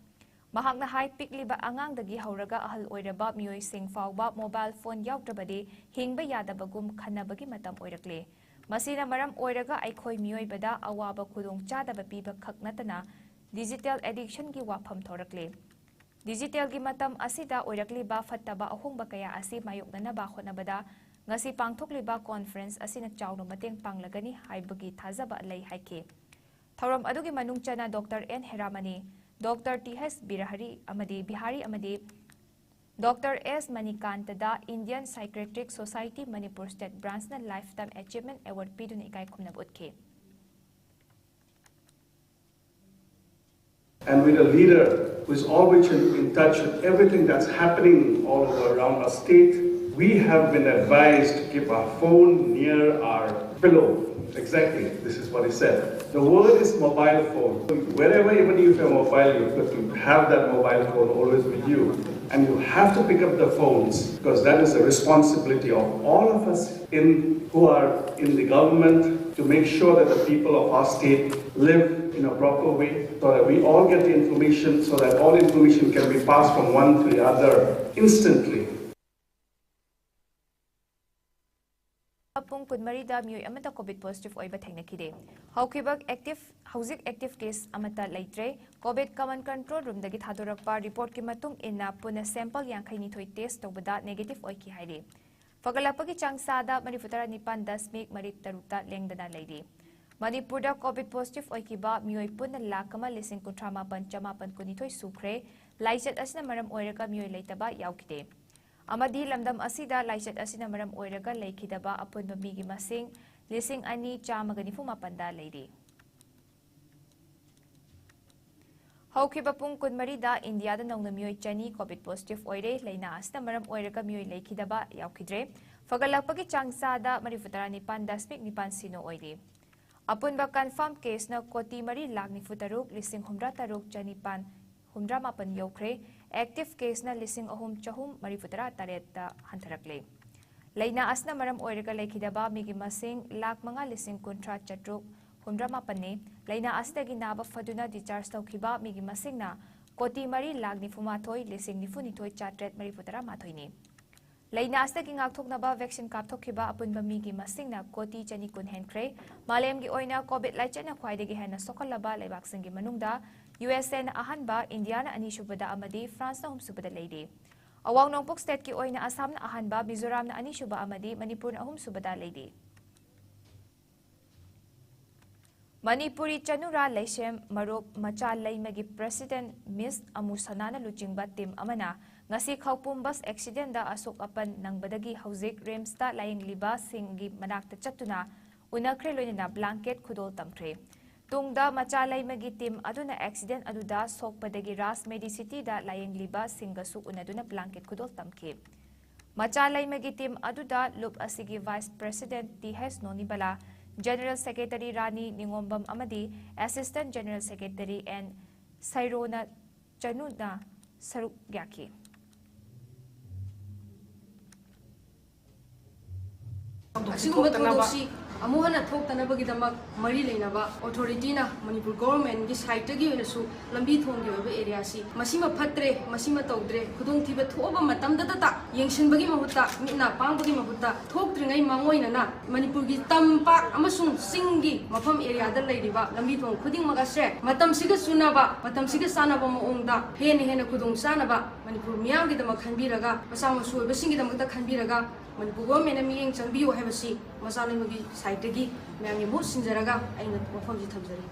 ꯃꯍꯥꯛꯅ ꯍꯥꯏ, ꯄꯤꯛꯂꯤꯕ ꯑꯉꯥꯡꯗꯒꯤ ꯍꯧꯔꯒ ꯑꯍꯜ ꯑꯣꯏꯔꯕ ꯃꯤꯑꯣꯏꯁꯤꯡ ꯐꯥꯎꯕ mobile phone ꯌꯥꯎꯗ꯭ꯔꯕꯗꯤ ꯍꯤꯡꯕ ꯌꯥꯗꯕꯒꯨꯝ ꯈꯟꯅꯕꯒꯤ ꯃꯇꯝ ꯑꯣꯏꯔꯛꯂꯦ꯫ ꯃꯁꯤꯅ ꯃꯔꯝ ꯑꯣꯏꯔꯒ ꯑꯩꯈꯣꯏ ꯃꯤꯑꯣꯏꯕꯗ ꯑꯋꯥꯕ ꯈꯨꯗꯣꯡꯆꯥꯗꯕ ꯄꯤꯕ ꯈꯛ ꯅꯠꯇꯅ digital addictionꯒꯤ ꯋꯥꯐꯝ ꯊꯣꯔꯛꯂꯦ꯫ Digitalꯒꯤ ꯃꯇꯝ ꯑꯁꯤꯗ ꯑꯣꯏꯔꯛꯂꯤꯕ ꯐꯠꯇꯕ ꯑꯍꯣꯡꯕ ꯀꯌꯥ ꯑꯁꯤ ꯃꯥꯌꯣꯛꯅꯅꯕ ꯍꯣꯠꯅꯕꯗ ꯉꯁꯤ ꯄꯥꯡꯊꯣꯛꯂꯤꯕ conference ꯑꯁꯤꯅ ꯆꯥꯎꯅ ꯃꯇꯦꯡ ꯄꯥꯡꯂꯒꯅꯤ ꯍꯥꯏꯕꯒꯤ ꯊꯥꯖꯕ ꯂꯩ ꯍꯥꯏꯈꯤ꯫ ꯊꯧꯔꯝ ꯑꯗꯨꯒꯤ ꯃꯅꯨꯡ ꯆꯟꯅ Doctor N Heramani, Doctor T H Birahari ꯑꯃꯗꯤ ꯕꯤꯍꯥꯔꯤ ꯑꯃꯗꯤ Doctor ꯑꯦꯁ ꯃꯅꯤꯀꯥꯟꯇꯗ Indian Psychiatric Society Manipur State Branchꯅ Lifetime Achievement Award ꯄꯤꯗꯨꯅ ꯏꯀꯥꯏ ꯈꯨꯝꯅꯕ ꯎꯠꯈꯤ꯫ And with a leader who is always in, in touch with everything that's happening all over around our state, we have been advised to keep our phone near our pillow. Exactly, this is what he said. The word is mobile phone. Wherever, even if you're mobile, you've got to have that mobile phone always with you. And you have to pick up the phones because that is the responsibility of all of us in who are in the government to make sure that the people of our state live in a proper way so that we all get the information, so that all information can be passed from one to the other instantly. ꯄꯨꯡ ꯀꯨꯟꯃꯔꯤꯗ ꯃꯤꯑꯣꯏ ꯑꯃꯠꯇ COVID positive ꯑꯣꯏꯕ ꯊꯦꯡꯅꯈꯤꯗꯦ꯫ ꯍꯧꯈꯤꯕ active, ꯍꯧꯖꯤꯛ active case ꯑꯃꯠꯇ ꯂꯩꯇ꯭ꯔꯦ꯫ COVID Common Control Roomꯗꯒꯤ ꯊꯥꯗꯣꯔꯛꯄ reportꯀꯤ ꯃꯇꯨꯡ ꯏꯟꯅ ꯄꯨꯟꯅ sample ꯌꯥꯡꯈꯩꯅꯤꯊꯣꯏ test ꯇꯧꯕꯗ negative ꯑꯣꯏꯈꯤ ꯍꯥꯏꯔꯤ꯫ ꯐꯒꯠꯂꯛꯄꯒꯤ ꯆꯥꯡ ꯆꯥꯗ ꯃꯔꯤꯐꯨꯇꯔꯥ ꯅꯤꯄꯥꯟ ꯗꯁꯃꯤꯛ ꯃꯔꯤ ꯇꯔꯨꯛꯇ ꯂꯦꯡꯗꯅ ꯂꯩꯔꯤ꯫ ꯃꯅꯤꯄꯨꯔꯗ COVID positive ꯑꯣꯏꯈꯤꯕ ꯃꯤꯑꯣꯏ ꯄꯨꯟꯅ ꯂꯥꯈ ꯑꯃ ꯂꯤꯁꯤꯡ ꯀꯨꯟꯊ꯭ꯔꯥ ꯃꯥꯄꯟ ꯆꯃꯥꯄꯟ ꯀꯨꯟꯅꯤꯊꯣꯏ ꯁꯨꯈ꯭ꯔꯦ꯫ ꯂꯥꯏꯆꯠ ꯑꯁꯤꯅ ꯃꯔꯝ ꯑꯣꯏꯔꯒ ꯃꯤꯑꯣꯏ ꯂꯩꯇꯕ ꯌꯥꯎꯈꯤꯗꯦ꯫ ꯑꯃꯗꯤ ꯂꯝꯗꯝ ꯑꯁꯤꯗ ꯂꯥꯏꯆꯠ ꯑꯁꯤꯅ ꯃꯔꯝ ꯑꯣꯏꯔꯒ ꯂꯩꯈꯤꯗꯕ ꯑꯄꯨꯟꯕ ꯃꯤꯒꯤ ꯃꯁꯤꯡ ꯂꯤꯁꯤꯡ ꯑꯅꯤ ꯆꯥꯝꯃꯒ ꯅꯤꯐꯨ ꯃꯥꯄꯟꯗ ꯂꯩꯔꯤ꯫ ꯍꯧꯈꯤꯕ ꯄꯨꯡ ꯀꯨꯟꯃꯔꯤꯗ ꯏꯟꯗꯤꯌꯥꯗ ꯅꯧꯅ ꯃꯤꯑꯣꯏ ꯆꯅꯤ COVID positive ꯑꯣꯏꯔꯦ꯫ ꯂꯥꯏꯅꯥ ꯑꯁꯤꯅ ꯃꯔꯝ ꯑꯣꯏꯔꯒ ꯃꯤꯑꯣꯏ ꯂꯩꯈꯤꯗꯕ ꯌꯥꯎꯈꯤꯗ꯭ꯔꯦ꯫ ꯐꯒꯠꯂꯛꯄꯒꯤ ꯆꯥꯡ ꯆꯥꯗ ꯃꯔꯤꯐꯨꯇꯔꯥ ꯅꯤꯄꯥꯟ ꯗꯁꯃꯤꯛ ꯅꯤꯄꯥꯟ ꯁꯤꯅꯣ ꯑꯣꯏꯔꯤ꯫ ꯑꯄꯨꯟꯕ confirm caseꯅ ꯀꯣꯇꯤ ꯃꯔꯤ ꯂꯥꯈ ꯅꯤꯐꯨ ꯇꯔꯨꯛ ꯂꯤꯁꯤꯡ ꯍꯨꯝꯗ꯭ꯔꯥ ꯇꯔꯨꯛ ꯆꯅꯤꯄꯥꯟ ꯍꯨꯝꯗ꯭ꯔꯥ ꯃꯥꯄꯟ ꯌꯧꯈ꯭ꯔꯦ꯫ Active caseꯅ ꯂꯤꯁꯤꯡ ꯑꯍꯨꯝ ꯆꯍꯨꯝ ꯃꯔꯤꯐꯨꯇꯔꯥ ꯇꯔꯦꯠꯇ ꯍꯟꯊꯔꯛꯂꯦ꯫ ꯂꯥꯏꯅꯥ ꯑꯁꯤꯅ ꯃꯔꯝ ꯑꯣꯏꯔꯒ ꯂꯩꯈꯤꯗꯕ ꯃꯤꯒꯤ ꯃꯁꯤꯡ ꯂꯥꯈ ꯃꯉꯥ ꯂꯤꯁꯤꯡ ꯀꯨꯟꯊ꯭ꯔꯥ ꯆꯥꯇ꯭ꯔꯨꯛ ꯍꯨꯝꯗ꯭ꯔꯥ ꯃꯥꯄꯟꯅꯤ꯫ ꯂꯥꯏꯅꯥ ꯑꯁꯤꯗꯒꯤ ꯅꯥꯕ ꯐꯗꯨꯅ discharge ꯇꯧꯈꯤꯕ ꯃꯤꯒꯤ ꯃꯁꯤꯡꯅ ꯀꯣꯇꯤ ꯃꯔꯤ ꯂꯥꯈ ꯅꯤꯐꯨ ꯃꯥꯊꯣꯏ ꯂꯤꯁꯤꯡ ꯅꯤꯐꯨ ꯅꯤꯊꯣꯏ ꯆꯥꯇ꯭ꯔꯦꯠ ꯃꯔꯤꯐꯨ ꯇꯔꯥ ꯃꯥꯊꯣꯏꯅꯤ꯫ ꯂꯥꯏꯅꯥ ꯑꯁꯤꯗꯒꯤ ꯉꯥꯛꯊꯣꯛꯅꯕ vaccine ꯀꯥꯞꯊꯣꯛꯈꯤꯕ ꯑꯄꯨꯟꯕ ꯃꯤꯒꯤ ꯃꯁꯤꯡꯅ ꯀꯣꯇꯤ ꯆꯅꯤ ꯀꯨꯟ ꯍꯦꯟꯈ꯭ꯔꯦ꯫ ꯃꯥꯂꯦꯝꯒꯤ ꯑꯣꯏꯅ COVID ꯂꯥꯏꯆꯠꯅ ꯈ꯭ꯋꯥꯏꯗꯒꯤ ꯍꯦꯟꯅ ꯁꯣꯛꯍꯜꯂꯕ ꯂꯩꯕꯥꯛꯁꯤꯡꯒꯤ ꯃꯅꯨꯡꯗ USAꯅ ꯑꯍꯥꯟꯕ, ꯏꯟꯗꯤꯌꯥꯅ ꯑꯅꯤꯁꯨꯕꯗ ꯑꯃꯗꯤ ꯐ꯭ꯔꯥꯟꯁꯅ ꯑꯍꯨꯝꯁꯨꯕꯗ ꯂꯩꯔꯤ꯫ ꯑꯋꯥꯡ ꯅꯣꯡꯄꯣꯛ stateꯀꯤ ꯑꯣꯏꯅ ꯑꯁꯥꯝꯅ ꯑꯍꯥꯟꯕ, ꯃꯤꯖꯣꯔꯥꯝꯅ ꯑꯅꯤꯁꯨꯕ ꯑꯃꯗꯤ ꯃꯅꯤꯄꯨꯔꯅ ꯑꯍꯨꯝꯁꯨꯕꯗ ꯂꯩꯔꯤ꯫ ꯃꯅꯤꯄꯨꯔꯤ ꯆꯅꯨꯔꯥ ꯂꯩꯁꯦꯝ ꯃꯔꯨꯞ ꯃꯆꯥ ꯂꯩꯃꯒꯤ president Miss ꯑꯃꯨꯁꯅꯥꯅ ꯂꯨꯆꯤꯡꯕ team ꯑꯃꯅ ꯉꯁꯤ ꯈꯧꯄꯨꯝ bus accidentꯗ ꯑꯁꯣꯛ ꯑꯄꯟ ꯅꯪꯕꯗꯒꯤ ꯍꯧꯖꯤꯛ RIMSꯇ ꯂꯥꯌꯦꯡꯂꯤꯕꯁꯤꯡꯒꯤ ꯃꯅꯥꯛꯇ ꯆꯠꯇꯨꯅ ꯎꯅꯈ꯭ꯔꯦ, ꯂꯣꯏꯅꯅ blanket ꯈꯨꯗꯣꯜ ꯇꯝꯈ꯭ꯔꯦ꯫ ꯇꯨꯡꯗ ꯃꯆꯥ ꯂꯩꯃꯒꯤ team ꯑꯗꯨꯅ accident ꯑꯗꯨꯗ ꯁꯣꯛꯄꯗꯒꯤ ꯔꯥꯖ ꯃꯦꯗꯤꯁꯤꯇꯤꯗ ꯂꯥꯌꯦꯡꯂꯤꯕꯁꯤꯡꯒꯁꯨ ꯎꯅꯗꯨꯅ blanket ꯈꯨꯗꯣꯜ ꯇꯝꯈꯤ꯫ ꯃꯆꯥ ꯂꯩꯃꯒꯤ team ꯑꯗꯨꯗ ꯂꯨꯞ ꯑꯁꯤꯒꯤ vice president Th ꯅꯣꯅꯤꯕꯂꯥ, general secretary ꯔꯥꯅꯤ ꯅꯤꯉꯣꯝꯕꯝ ꯑꯃꯗꯤ assistant general secretary N ꯁꯩꯔꯣꯅ ꯆꯅꯨꯅ ꯁꯔꯨꯛ ꯌꯥꯈꯤ꯫ ꯑꯁꯤꯒꯨꯝꯕ ꯊꯧꯗꯣꯛꯁꯤ ꯑꯃꯨꯛ ꯍꯟꯅ ꯊꯣꯛꯇꯅꯕꯒꯤꯗꯃꯛ ꯃꯔꯤ ꯂꯩꯅꯕ authorityꯅ ꯃꯅꯤꯄꯨꯔ governmentꯀꯤ sideꯇꯒꯤ ꯑꯣꯏꯅꯁꯨ ꯂꯝꯕꯤ ꯊꯣꯡꯒꯤ ꯑꯣꯏꯕ areaꯁꯤ ꯃꯁꯤꯃ ꯐꯠꯇ꯭ꯔꯦ, ꯃꯁꯤꯃ ꯇꯧꯗ꯭ꯔꯦ, ꯈꯨꯗꯣꯡꯊꯤꯕ ꯊꯣꯛꯑꯕ ꯃꯇꯝꯗꯇ ꯌꯦꯡꯁꯤꯟꯕꯒꯤ ꯃꯍꯨꯠꯇ, ꯃꯤꯠ ꯅꯥ ꯄꯥꯡꯕꯒꯤ ꯃꯍꯨꯠꯇ ꯊꯣꯛꯇ꯭ꯔꯤꯉꯩ ꯃꯥꯡꯑꯣꯏꯅꯅ ꯃꯅꯤꯄꯨꯔꯒꯤ ꯇꯝꯄꯥꯛ ꯑꯃꯁꯨꯡ ꯆꯤꯡꯒꯤ ꯃꯐꯝ areaꯗ ꯂꯩꯔꯤꯕ ꯂꯝꯕꯤ ꯊꯣꯡ ꯈꯨꯗꯤꯡꯃꯛ ꯑꯁꯦ ꯃꯇꯝꯁꯤꯒ ꯆꯨꯅꯕ, ꯃꯇꯝꯁꯤꯒ ꯆꯥꯟꯅꯕ ꯃꯑꯣꯡꯗ ꯍꯦꯟꯅ ꯍꯦꯟꯅ ꯈꯨꯗꯣꯡ ꯆꯥꯅꯕ ꯃꯅꯤꯄꯨꯔ ꯃꯤꯌꯥꯝꯒꯤꯗꯃꯛ ꯈꯟꯕꯤꯔꯒ, ꯃꯆꯥ ꯃꯁꯨ ꯑꯣꯏꯕꯁꯤꯡꯒꯤꯗꯃꯛꯇ ꯈꯟꯕꯤꯔꯒ ꯃꯅꯤꯄꯨꯔ governmentꯅ ꯃꯤꯠꯌꯦꯡ ꯆꯪꯕꯤꯌꯨ ꯍꯥꯏꯕꯁꯤ ꯃꯆꯥ ꯂꯩꯃꯒꯤ sideꯇꯒꯤ ꯃꯌꯥꯝꯒꯤ ꯃꯍꯨꯠ ꯁꯤꯟꯖꯔꯒ ꯑꯩꯅ ꯋꯥꯐꯝꯁꯤ ꯊꯝꯖꯔꯤ꯫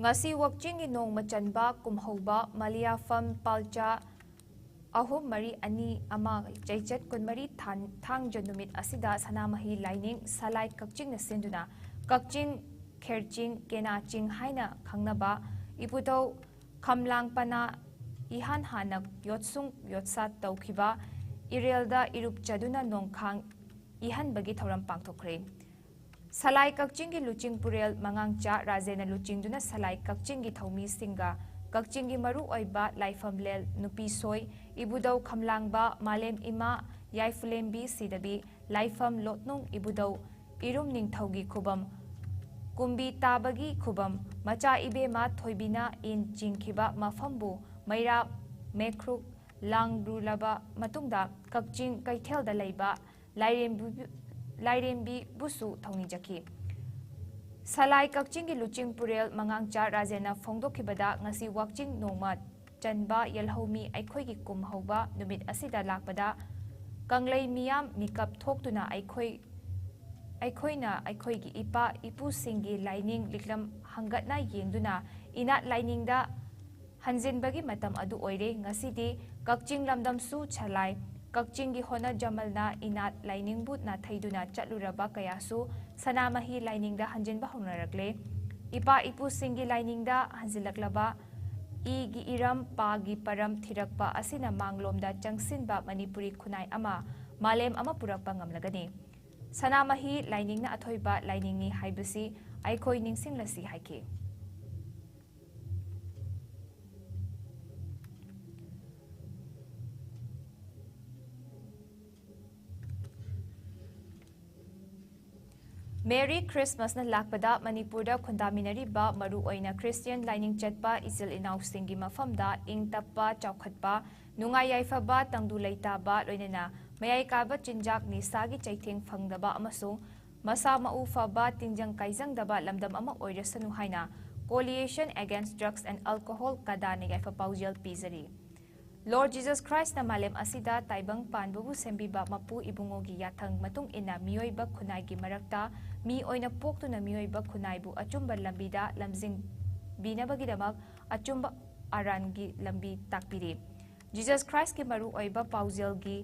ꯉꯁꯤ ꯋꯥꯛꯆꯤꯡꯒꯤ ꯅꯣꯡꯃ ꯆꯟꯕ ꯀꯨꯝꯍꯧꯕ ꯃꯂꯤꯌꯥꯐꯝ ꯄꯥꯜꯆꯥ ꯑꯍꯨꯝ ꯃꯔꯤ ꯑꯅꯤ ꯑꯃ ꯆꯩꯆꯠ ꯀꯨꯟꯃꯔꯤ ꯊꯥꯟ-, ꯊꯥꯡꯖ ꯅꯨꯃꯤꯠ ꯑꯁꯤꯗ ꯁꯅꯥꯃꯍꯤ ꯂꯥꯏꯅꯤꯡ ꯁꯂꯥꯏ ꯀꯛꯆꯤꯡꯅ ꯁꯤꯟꯗꯨꯅ ꯀꯛꯆꯤꯡ ꯈꯦꯔꯆꯤꯡ ꯀꯦꯅꯥꯆꯤꯡ ꯍꯥꯏꯅ ꯈꯪꯅꯕ ꯏꯄꯨꯊꯧ ꯈꯝꯂꯥꯡꯄꯅ ꯏꯍꯥꯟ ꯍꯥꯟꯅ ꯌꯣꯠꯁꯨꯡ ꯌꯣꯠꯁꯥꯠ ꯇꯧꯈꯤꯕ ꯏꯔꯦꯜꯗ ꯏꯔꯨꯞꯆꯗꯨꯅ ꯅꯣꯡꯈꯥꯡ ꯏꯍꯟꯕꯒꯤ ꯊꯧꯔꯝ ꯄꯥꯡꯊꯣꯛꯈ꯭ꯔꯦ꯫ ꯁꯂꯥꯏ ꯀꯛꯆꯤꯡꯒꯤ ꯂꯨꯆꯤꯡ ꯄꯨꯔꯦꯜ ꯃꯉꯥꯡꯆꯥ ꯔꯥꯖꯦꯅ ꯂꯨꯆꯤꯡꯗꯨꯅ ꯁꯂꯥꯏ ꯀꯛꯆꯤꯡꯒꯤ ꯊꯧꯃꯤꯁꯤꯡꯒ ꯀꯛꯆꯤꯡꯒꯤ ꯃꯔꯨꯑꯣꯏꯕ ꯂꯥꯏꯐꯝꯂꯦꯜ ꯅꯨꯄꯤꯁꯣꯏ ꯏꯕꯨꯙꯧ ꯈꯝꯂꯥꯡꯕ ꯃꯥꯂꯦꯝ ꯏꯃꯥ ꯌꯥꯏꯐꯨꯂꯦꯝꯕꯤ ꯁꯤꯗꯕꯤ ꯂꯥꯏꯐꯝ ꯂꯣꯠꯅꯨꯡ ꯏꯕꯨꯙꯧ ꯏꯔꯨꯝ ꯅꯤꯡꯊꯧꯒꯤ ꯈꯨꯕꯝ ꯀꯨꯝꯕꯤ ꯇꯥꯕꯒꯤ ꯈꯨꯕꯝ ꯃꯆꯥ ꯏꯕꯦꯝꯃ ꯊꯣꯏꯕꯤꯅ ꯏꯟ ꯆꯤꯡꯈꯤꯕ ꯃꯐꯝꯕꯨ ꯃꯩꯔꯥ ꯃꯩꯈ꯭ꯔꯨꯛ ꯂꯥꯡꯂꯨꯔꯕ ꯃꯇꯨꯡꯗ ꯀꯛꯆꯤꯡ ꯀꯩꯊꯦꯜꯗ ꯂꯩꯕ ꯂꯥꯏꯔꯦꯝꯕꯤ-, ꯂꯥꯏꯔꯦꯝꯕꯤꯕꯨꯁꯨ ꯊꯧꯅꯤꯖꯈꯤ꯫ ꯁꯂꯥꯏ ꯀꯛꯆꯤꯡꯒꯤ ꯂꯨꯆꯤꯡ ꯄꯨꯔꯦꯜ ꯃꯉꯥꯡꯆꯥ ꯔꯥꯖꯦꯟꯅ ꯐꯣꯡꯗꯣꯛꯈꯤꯕꯗ ꯉꯁꯤ ꯋꯥꯛꯆꯤꯡ ꯅꯣꯡꯃ ꯆꯟꯕ ꯌꯦꯜꯍꯧꯃꯤ ꯑꯩꯈꯣꯏꯒꯤ ꯀꯨꯝ ꯍꯧꯕ ꯅꯨꯃꯤꯠ ꯑꯁꯤꯗ ꯂꯥꯛꯄꯗ ꯀꯪꯂꯩ ꯃꯤꯌꯥꯝ ꯃꯤꯀꯞ ꯊꯣꯛꯇꯨꯅ ꯑꯩꯈꯣꯏ, ꯑꯩꯈꯣꯏꯅ ꯑꯩꯈꯣꯏꯒꯤ ꯏꯄꯥ ꯏꯄꯨꯁꯤꯡꯒꯤ ꯂꯥꯏꯅꯤꯡ ꯂꯤꯛꯂꯝ ꯍꯪꯒꯠꯅ ꯌꯦꯡꯗꯨꯅ ꯏꯅꯥꯠ ꯂꯥꯏꯅꯤꯡꯗ ꯍꯟꯖꯤꯟꯕꯒꯤ ꯃꯇꯝ ꯑꯗꯨ ꯑꯣꯏꯔꯦ꯫ ꯉꯁꯤꯗꯤ ꯀꯛꯆꯤꯡ ꯂꯝꯗꯝꯁꯨ ꯁꯂꯥꯏ ꯀꯛꯆꯤꯡꯒꯤ ꯍꯣꯠꯅꯖꯃꯜꯅ ꯏꯅꯥꯠ ꯂꯥꯏꯅꯤꯡꯕꯨ ꯅꯥꯊꯩꯗꯨꯅ ꯆꯠꯂꯨꯔꯕ ꯀꯌꯥꯁꯨ ꯁꯅꯥꯃꯍꯤ ꯂꯥꯏꯅꯤꯡꯗ ꯍꯟꯖꯤꯟꯕ ꯍꯧꯅꯔꯛꯂꯦ꯫ ꯏꯄꯥ ꯏꯄꯨꯁꯤꯡꯒꯤ ꯂꯥꯏꯅꯤꯡꯗ ꯍꯟꯖꯤꯜꯂꯛꯂꯕ ꯏꯒꯤ ꯏꯔꯝ, ꯄꯥꯒꯤ ꯄꯔꯝ ꯊꯤꯔꯛꯄ ꯑꯁꯤꯅ ꯃꯥꯡꯂꯣꯝꯗ ꯆꯪꯁꯤꯟꯕ ꯃꯅꯤꯄꯨꯔꯤ ꯈꯨꯟꯅꯥꯏ ꯑꯃ, ꯃꯥꯂꯦꯝ ꯑꯃ ꯄꯨꯔꯛꯄ ꯉꯝꯂꯒꯅꯤ꯫ ꯁꯅꯥꯃꯍꯤ ꯂꯥꯏꯅꯤꯡꯅ ꯑꯊꯣꯏꯕ ꯂꯥꯏꯅꯤꯡꯅꯤ ꯍꯥꯏꯕꯁꯤ ꯑꯩꯈꯣꯏ ꯅꯤꯡꯁꯤꯡꯂꯁꯤ ꯍꯥꯏꯈꯤ꯫ ꯃꯦꯔꯤ ꯈ꯭ꯔꯤꯁꯃꯁꯅ ꯂꯥꯛꯄꯗ ꯃꯅꯤꯄꯨꯔꯗ ꯈꯨꯟꯗꯥꯃꯤꯟꯅꯔꯤꯕ ꯃꯔꯨꯑꯣꯏꯅ ꯈ꯭ꯔꯤꯁꯇꯤꯌꯟ ꯂꯥꯏꯅꯤꯡ ꯆꯠꯄ ꯏꯆꯤꯜ ꯏꯅꯥꯎꯁꯤꯡꯒꯤ ꯃꯐꯝꯗ ꯏꯪ ꯇꯞꯄ, ꯆꯥꯎꯈꯠꯄ, ꯅꯨꯡꯉꯥꯏ ꯌꯥꯏꯐꯕ, ꯇꯪꯗꯨ ꯂꯩꯇꯥꯕ, ꯂꯣꯏꯅꯅ ꯃꯌꯥꯏ ꯀꯥꯕ ꯆꯤꯟꯖꯥꯛ ꯅꯤꯁꯥꯒꯤ ꯆꯩꯊꯦꯡ ꯐꯪꯗꯕ ꯑꯃꯁꯨꯡ ꯃꯁꯥ ꯃꯎ ꯐꯕ, ꯇꯤꯟꯖꯪ ꯀꯥꯏꯖꯪꯗꯕ ꯂꯝꯗꯝ ꯑꯃ ꯑꯣꯏꯔꯁꯅꯨ ꯍꯥꯏꯅ Coalition Against Drugs and Alcohol, ꯀꯗꯥꯅ ꯌꯥꯏꯐ ꯄꯥꯎꯖꯦꯜ ꯄꯤꯖꯔꯤ꯫ ꯂꯣꯔꯗ ꯖꯤꯖꯁ ꯈ꯭ꯔꯥꯏꯁꯅ ꯃꯥꯂꯦꯝ ꯑꯁꯤꯗ ꯇꯥꯏꯕꯪ ꯄꯥꯟꯕꯕꯨ ꯁꯦꯝꯕꯤꯕ ꯃꯄꯨ ꯏꯕꯨꯡꯉꯣꯒꯤ ꯌꯥꯊꯪ ꯃꯇꯨꯡ ꯏꯟꯅ ꯃꯤꯑꯣꯏꯕ ꯈꯨꯟꯅꯥꯏꯒꯤ ꯃꯔꯛꯇ ꯃꯤ ꯑꯣꯏꯅ ꯄꯣꯛꯇꯨꯅ ꯃꯤꯑꯣꯏꯕ ꯈꯨꯟꯅꯥꯏꯕꯨ ꯑꯆꯨꯝꯕ ꯂꯝꯕꯤꯗ ꯂꯝꯖꯤꯡꯕꯤꯅꯕꯒꯤꯗꯃꯛ ꯑꯆꯨꯝꯕ ꯑꯔꯥꯟꯒꯤ ꯂꯝꯕꯤ ꯇꯥꯛꯄꯤꯔꯤ꯫ ꯖꯤꯖꯁ ꯈ꯭ꯔꯥꯏꯁꯀꯤ ꯃꯔꯨꯑꯣꯏꯕ ꯄꯥꯎꯖꯦꯜꯒꯤ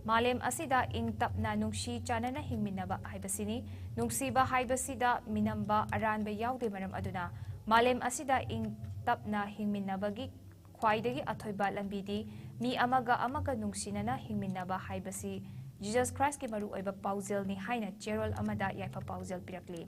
ꯃꯥꯂꯦꯝ ꯑꯁꯤꯗ ꯏꯪ ꯇꯞꯅ ꯅꯨꯡꯁꯤ ꯆꯥꯟꯅꯅ ꯍꯤꯡꯃꯤꯟꯅꯕ ꯍꯥꯏꯕꯁꯤꯅꯤ꯫ ꯅꯨꯡꯁꯤꯕ ꯍꯥꯏꯕꯁꯤꯗ ꯃꯤꯅꯝꯕ ꯑꯔꯥꯟꯕ ꯌꯥꯎꯗꯦ, ꯃꯔꯝ ꯑꯗꯨꯅ ꯃꯥꯂꯦꯝ ꯑꯁꯤꯗ ꯏꯪ ꯇꯞꯅ ꯍꯤꯡꯃꯤꯟꯅꯕꯒꯤ ꯈ꯭ꯋꯥꯏꯗꯒꯤ ꯑꯊꯣꯏꯕ ꯂꯝꯕꯤꯗꯤ ꯃꯤ ꯑꯃꯒ ꯑꯃꯒ ꯅꯨꯡꯁꯤꯅꯅ ꯍꯤꯡꯃꯤꯟꯅꯕ ꯍꯥꯏꯕꯁꯤ ꯖꯤꯖꯁ ꯈ꯭ꯔꯥꯏꯁꯀꯤ ꯃꯔꯨꯑꯣꯏꯕ ꯄꯥꯎꯖꯦꯜꯅꯤ ꯍꯥꯏꯅ ꯆꯦꯔꯣꯜ ꯑꯃꯗ ꯌꯥꯏꯐ ꯄꯥꯎꯖꯦꯜ ꯄꯤꯔꯛꯂꯤ꯫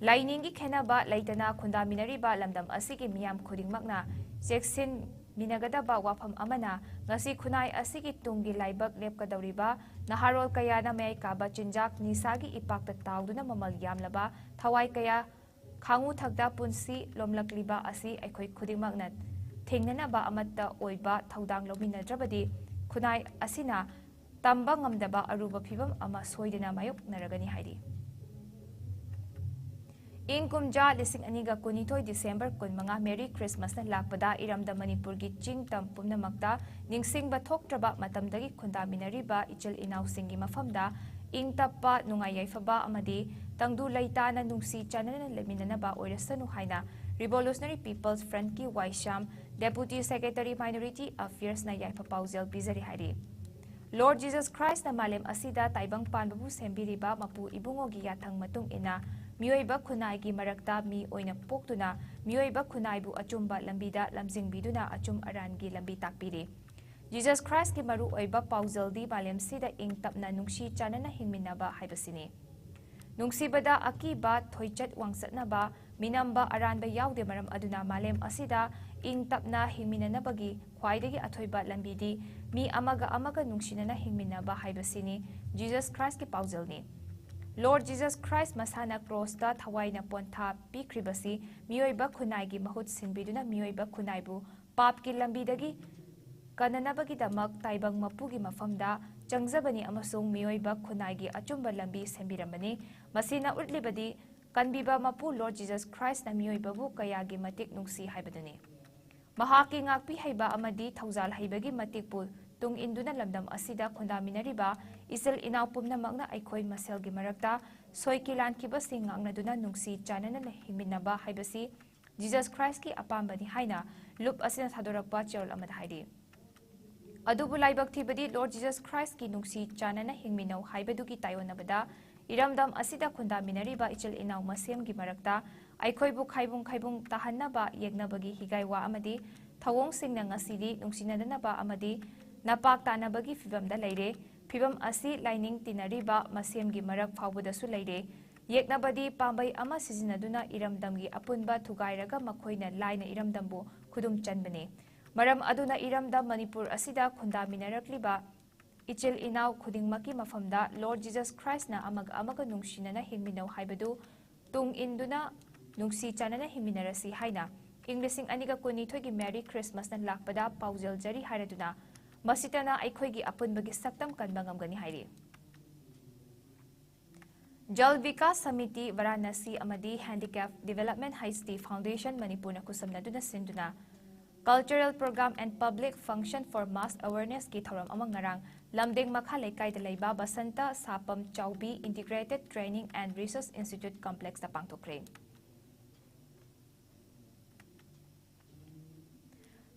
ꯂꯥꯏꯅꯤꯡꯒꯤ ꯈꯦꯟꯅꯕ ꯂꯩꯇꯅ ꯈꯨꯟꯗꯥꯃꯤꯟꯅꯔꯤꯕ ꯂꯝꯗꯝ ꯑꯁꯤꯒꯤ ꯃꯤꯌꯥꯝ ꯈꯨꯗꯤꯡꯃꯛꯅ ꯆꯦꯛꯁꯤꯟꯃꯤꯟꯅꯒꯗꯕ ꯋꯥꯐꯝ ꯑꯃꯅ, ꯉꯁꯤ ꯈꯨꯟꯅꯥꯏ ꯑꯁꯤꯒꯤ ꯇꯨꯡꯒꯤ ꯂꯥꯏꯕꯛ ꯂꯦꯞꯀꯗꯧꯔꯤꯕ ꯅꯍꯥꯔꯣꯜ ꯀꯌꯥꯅ ꯃꯌꯥꯏ ꯀꯥꯕ ꯆꯤꯟꯖꯥꯛ ꯅꯤꯁꯥꯒꯤ ꯏꯄꯥꯛꯇ ꯇꯥꯎꯗꯨꯅ ꯃꯃꯜ ꯌꯥꯝꯂꯕ ꯊꯋꯥꯏ ꯀꯌꯥ ꯈꯥꯉꯨ ꯊꯛꯇ ꯄꯨꯟꯁꯤ ꯂꯣꯝꯂꯛꯂꯤꯕ ꯑꯁꯤ ꯑꯩꯈꯣꯏ ꯈꯨꯗꯤꯡꯃꯛꯅ ꯊꯦꯡꯅꯅꯕ ꯑꯃꯠꯇ ꯑꯣꯏꯕ ꯊꯧꯗꯥꯡ ꯂꯧꯃꯤꯟꯅꯗ꯭ꯔꯕꯗꯤ ꯈꯨꯟꯅꯥꯏ ꯑꯁꯤꯅ ꯇꯝꯕ ꯉꯝꯗꯕ ꯑꯔꯨꯕ ꯐꯤꯚꯝ ꯑꯃ ꯁꯣꯏꯗꯅ ꯃꯥꯌꯣꯛꯅꯔꯒꯅꯤ ꯍꯥꯏꯔꯤ꯫ ꯏꯪ ꯀꯨꯝꯖꯥ ꯂꯤꯁꯤꯡ ꯑꯅꯤꯒ ꯀꯨꯟꯅꯤꯊꯣꯏ December ꯀꯨꯟꯃꯉꯥ Merry Christmasꯅ ꯂꯥꯛꯄꯗ ꯏꯔꯝꯗꯝ ꯃꯅꯤꯄꯨꯔꯒꯤ ꯆꯤꯡ ꯇꯝ ꯄꯨꯝꯅꯃꯛꯇ ꯅꯤꯡꯁꯤꯡꯕ ꯊꯣꯛꯇ꯭ꯔꯕ ꯃꯇꯝꯗꯒꯤ ꯈꯨꯟꯗꯥꯃꯤꯟꯅꯔꯤꯕ ꯏꯆꯤꯜ ꯏꯅꯥꯎꯁꯤꯡꯒꯤ ꯃꯐꯝꯗ ꯏꯪ ꯇꯞꯄ, ꯅꯨꯡꯉꯥꯏ ꯌꯥꯏꯐꯕ ꯑꯃꯗꯤ ꯇꯪꯗꯨ ꯂꯩꯇꯥꯅ ꯅꯨꯡꯁꯤ ꯆꯥꯟꯅꯅ ꯂꯩꯃꯤꯟꯅꯅꯕ ꯑꯣꯏꯔꯁꯅꯨ ꯍꯥꯏꯅ Revolutionary People's Frontꯀꯤ ꯋꯥꯏꯁ꯭ꯌꯥꯝ, Deputy Secretary Minority Affairsꯅ ꯌꯥꯏꯐ ꯄꯥꯎꯖꯦꯜ ꯄꯤꯖꯔꯤ ꯍꯥꯏꯔꯤ꯫ Lord Jesus Christꯅ ꯃꯥꯂꯦꯝ ꯑꯁꯤꯗ ꯇꯥꯏꯕꯪ ꯄꯥꯟꯕꯕꯨ ꯁꯦꯝꯕꯤꯔꯤꯕ ꯃꯄꯨ ꯏꯕꯨꯡꯉꯣꯒꯤ ꯌꯥꯊꯪ ꯃꯇꯨꯡ ꯏꯟꯅ ꯃꯤꯑꯣꯏꯕ ꯈꯨꯟꯅꯥꯏꯒꯤ ꯃꯔꯛꯇ ꯃꯤ ꯑꯣꯏꯅ ꯄꯣꯛꯇꯨꯅ ꯃꯤꯑꯣꯏꯕ ꯈꯨꯟꯅꯥꯏꯕꯨ ꯑꯆꯨꯝꯕ ꯂꯝꯕꯤꯗ ꯂꯝꯖꯤꯡꯕꯤꯗꯨꯅ ꯑꯆꯨꯝ ꯑꯔꯥꯟꯒꯤ ꯂꯝꯕꯤ ꯇꯥꯛꯄꯤꯔꯤ꯫ ꯖꯤꯖꯁ ꯈ꯭ꯔꯥꯏꯁꯀꯤ ꯃꯔꯨꯑꯣꯏꯕ ꯄꯥꯎꯖꯦꯜꯗꯤ ꯃꯥꯂꯦꯝꯁꯤꯗ ꯏꯪ ꯇꯞꯅ ꯅꯨꯡꯁꯤ ꯆꯥꯟꯅꯅ ꯍꯤꯡꯃꯤꯟꯅꯕ ꯍꯥꯏꯕꯁꯤꯅꯤ꯫ ꯅꯨꯡꯁꯤꯕꯗ ꯑꯀꯤꯕ, ꯊꯣꯏꯆꯠ ꯋꯥꯡꯆꯠꯅꯕ, ꯃꯤꯅꯝꯕ ꯑꯔꯥꯟꯕ ꯌꯥꯎꯗꯦ꯫ ꯃꯔꯝ ꯑꯗꯨꯅ ꯃꯥꯂꯦꯝ ꯑꯁꯤꯗ ꯏꯪ ꯇꯞꯅ ꯍꯤꯡꯃꯤꯟꯅꯅꯕꯒꯤ ꯈ꯭ꯋꯥꯏꯗꯒꯤ ꯑꯊꯣꯏꯕ ꯂꯝꯕꯤꯗꯤ ꯃꯤ ꯑꯃꯒ ꯑꯃꯒ ꯅꯨꯡꯁꯤꯅꯅ ꯍꯤꯡꯃꯤꯟꯅꯕ ꯍꯥꯏꯕꯁꯤꯅꯤ꯫ ꯖꯤꯖꯁ ꯈ꯭ꯔꯥꯏꯁꯀꯤ ꯄꯥꯎꯖꯦꯜꯅꯤ꯫ Lord Jesus Christ ꯃꯁꯥꯅ ꯀ꯭ꯔꯣꯁꯇ ꯊꯋꯥꯏꯅ ꯄꯣꯟꯊꯥ ꯄꯤꯈ꯭ꯔꯤꯕꯁꯤ ꯃꯤꯑꯣꯏꯕ ꯈꯨꯟꯅꯥꯏꯒꯤ ꯃꯍꯨꯠ ꯁꯤꯟꯕꯤꯗꯨꯅ ꯃꯤꯑꯣꯏꯕ ꯈꯨꯟꯅꯥꯏꯕꯨ ꯄꯥꯞꯀꯤ ꯂꯝꯕꯤꯗꯒꯤ ꯀꯟꯅꯅꯕꯒꯤꯗꯃꯛ ꯇꯥꯏꯕꯪ ꯃꯄꯨꯒꯤ ꯃꯐꯝꯗ ꯆꯪꯖꯕꯅꯤ ꯑꯃꯁꯨꯡ ꯃꯤꯑꯣꯏꯕ ꯈꯨꯟꯅꯥꯏꯒꯤ ꯑꯆꯨꯝꯕ ꯂꯝꯕꯤ ꯁꯦꯝꯕꯤꯔꯝꯕꯅꯤ꯫ ꯃꯁꯤꯅ ꯎꯠꯂꯤꯕꯗꯤ ꯀꯟꯕꯤꯕ ꯃꯄꯨ Lord Jesus Christꯅ ꯃꯤꯑꯣꯏꯕꯕꯨ ꯀꯌꯥꯒꯤ ꯃꯇꯤꯛ ꯅꯨꯡꯁꯤ ꯍꯥꯏꯕꯗꯨꯅꯤ꯫ ꯃꯍꯥꯛꯀꯤ ꯉꯥꯛꯄꯤ ꯍꯩꯕ ꯑꯃꯗꯤ ꯊꯧꯖꯥꯜ ꯍꯩꯕꯒꯤ ꯃꯇꯤꯛꯄꯨ ꯇꯨꯡ ꯏꯟꯗꯨꯅ ꯂꯝꯗꯝ ꯑꯁꯤꯗ ꯈꯨꯟꯗꯥꯃꯤꯟꯅꯔꯤꯕ ꯏꯆꯤꯜ ꯏꯅꯥꯎ ꯄꯨꯝꯅꯃꯛꯅ ꯑꯩꯈꯣꯏ ꯃꯁꯦꯜꯒꯤ ꯃꯔꯛꯇ ꯁꯣꯏꯈꯤ ꯂꯥꯟꯈꯤꯕꯁꯤꯡ ꯉꯥꯛꯅꯗꯨꯅ ꯅꯨꯡꯁꯤ ꯆꯥꯟꯅꯅ ꯍꯤꯡꯃꯤꯟꯅꯕ ꯍꯥꯏꯕꯁꯤ ꯖꯤꯖꯁ ꯈ꯭ꯔꯥꯏꯁꯀꯤ ꯑꯄꯥꯝꯕꯅꯤ ꯍꯥꯏꯅ ꯂꯨꯞ ꯑꯁꯤꯅ ꯊꯥꯗꯣꯔꯛꯄ ꯆꯦꯔꯣꯜ ꯑꯃꯗ ꯍꯥꯏꯔꯤ꯫ ꯑꯗꯨꯕꯨ ꯂꯥꯏꯕꯛ ꯊꯤꯕꯗꯤ Lord Jesus Christꯀꯤ ꯅꯨꯡꯁꯤ ꯆꯥꯟꯅꯅ ꯍꯤꯡꯃꯤꯟꯅꯧ ꯍꯥꯏꯕꯗꯨꯒꯤ ꯇꯥꯏꯑꯣꯟꯅꯕꯗ ꯏꯔꯝꯗꯝ ꯑꯁꯤꯗ ꯈꯨꯟꯗꯥꯃꯤꯟꯅꯔꯤꯕ ꯏꯆꯤꯜ ꯏꯅꯥꯎ ꯃꯁꯦꯝꯒꯤ ꯃꯔꯛꯇ ꯑꯩꯈꯣꯏꯕꯨ ꯈꯥꯏꯕꯨꯡ ꯈꯥꯏꯕꯨꯡ ꯇꯥꯍꯟꯅꯕ ꯌꯦꯛꯅꯕꯒꯤ ꯍꯤꯒꯥꯏ ꯋꯥ ꯑꯃꯗꯤ ꯊꯧꯑꯣꯡꯁꯤꯡꯅ ꯉꯁꯤꯗꯤ ꯅꯨꯡꯁꯤꯅꯗꯅꯕ ꯑꯃꯗꯤ ꯅꯄꯥꯛ ꯇꯥꯅꯕꯒꯤ ꯐꯤꯚꯝꯗ ꯂꯩꯔꯦ꯫ ꯐꯤꯚꯝ ꯑꯁꯤ ꯂꯥꯏꯅꯤꯡ ꯇꯤꯟꯅꯔꯤꯕ ꯃꯁꯦꯝꯒꯤ ꯃꯔꯛ ꯐꯥꯎꯕꯗꯁꯨ ꯂꯩꯔꯦ꯫ ꯌꯦꯛꯅꯕꯗꯤ ꯄꯥꯝꯕꯩ ꯑꯃ ꯁꯤꯖꯤꯟꯅꯗꯨꯅ ꯏꯔꯝꯗꯝꯒꯤ ꯑꯄꯨꯟꯕ ꯊꯨꯒꯥꯏꯔꯒ ꯃꯈꯣꯏꯅ ꯂꯥꯏꯅ ꯏꯔꯝꯗꯝꯕꯨ ꯈꯨꯗꯨꯝ ꯆꯟꯕꯅꯤ꯫ ꯃꯔꯝ ꯑꯗꯨꯅ ꯏꯔꯝꯗꯝ ꯃꯅꯤꯄꯨꯔ ꯑꯁꯤꯗ ꯈꯨꯟꯗꯥꯃꯤꯟꯅꯔꯛꯂꯤꯕ ꯏꯆꯤꯜ ꯏꯅꯥꯎ ꯈꯨꯗꯤꯡꯃꯛꯀꯤ ꯃꯐꯝꯗ Lord Jesus Christꯅ ꯑꯃꯒ ꯑꯃꯒ ꯅꯨꯡꯁꯤꯅꯅ ꯍꯤꯡꯃꯤꯟꯅꯧ ꯍꯥꯏꯕꯗꯨ ꯇꯨꯡ ꯏꯟꯗꯨꯅ ꯅꯨꯡꯁꯤ ꯆꯥꯟꯅꯅ ꯍꯤꯡꯃꯤꯟꯅꯔꯁꯤ ꯍꯥꯏꯅ ꯏꯪ ꯂꯤꯁꯤꯡ ꯑꯅꯤꯒ ꯀꯨꯟꯅꯤꯊꯣꯏꯒꯤ Merry Christmasꯅ ꯂꯥꯛꯄꯗ ꯄꯥꯎꯖꯦꯜꯖꯔꯤ ꯍꯥꯏꯔꯗꯨꯅ ꯃꯁꯤꯇꯅ ꯑꯩꯈꯣꯏꯒꯤ ꯑꯄꯨꯟꯕꯒꯤ ꯁꯛꯇꯝ ꯀꯟꯕ ꯉꯝꯒꯅꯤ ꯍꯥꯏꯔꯤ꯫ ꯖꯜ ꯕꯤꯀꯥꯁ ꯁꯃꯤꯇꯤ ꯚꯥꯔꯥꯅꯥꯁꯤ ꯑꯃꯗꯤ Handicap Development H D Foundation ꯃꯅꯤꯄꯨꯔꯅ ꯈꯨꯠꯁꯝꯅꯗꯨꯅ ꯁꯤꯟꯗꯨꯅ Cultural Program and Public Function for Mass Awarenessꯀꯤ ꯊꯧꯔꯝ ꯑꯃ ꯉꯔꯥꯡ ꯂꯝꯗꯦꯡ ꯃꯈꯥ ꯂꯩꯀꯥꯏꯗ ꯂꯩꯕ ꯕꯁꯟꯇ ꯁꯥꯄꯝ ꯆꯥꯎꯕꯤ Integrated Training and Research Institute Complexꯇ ꯄꯥꯡꯊꯣꯛꯈ꯭ꯔꯦ꯫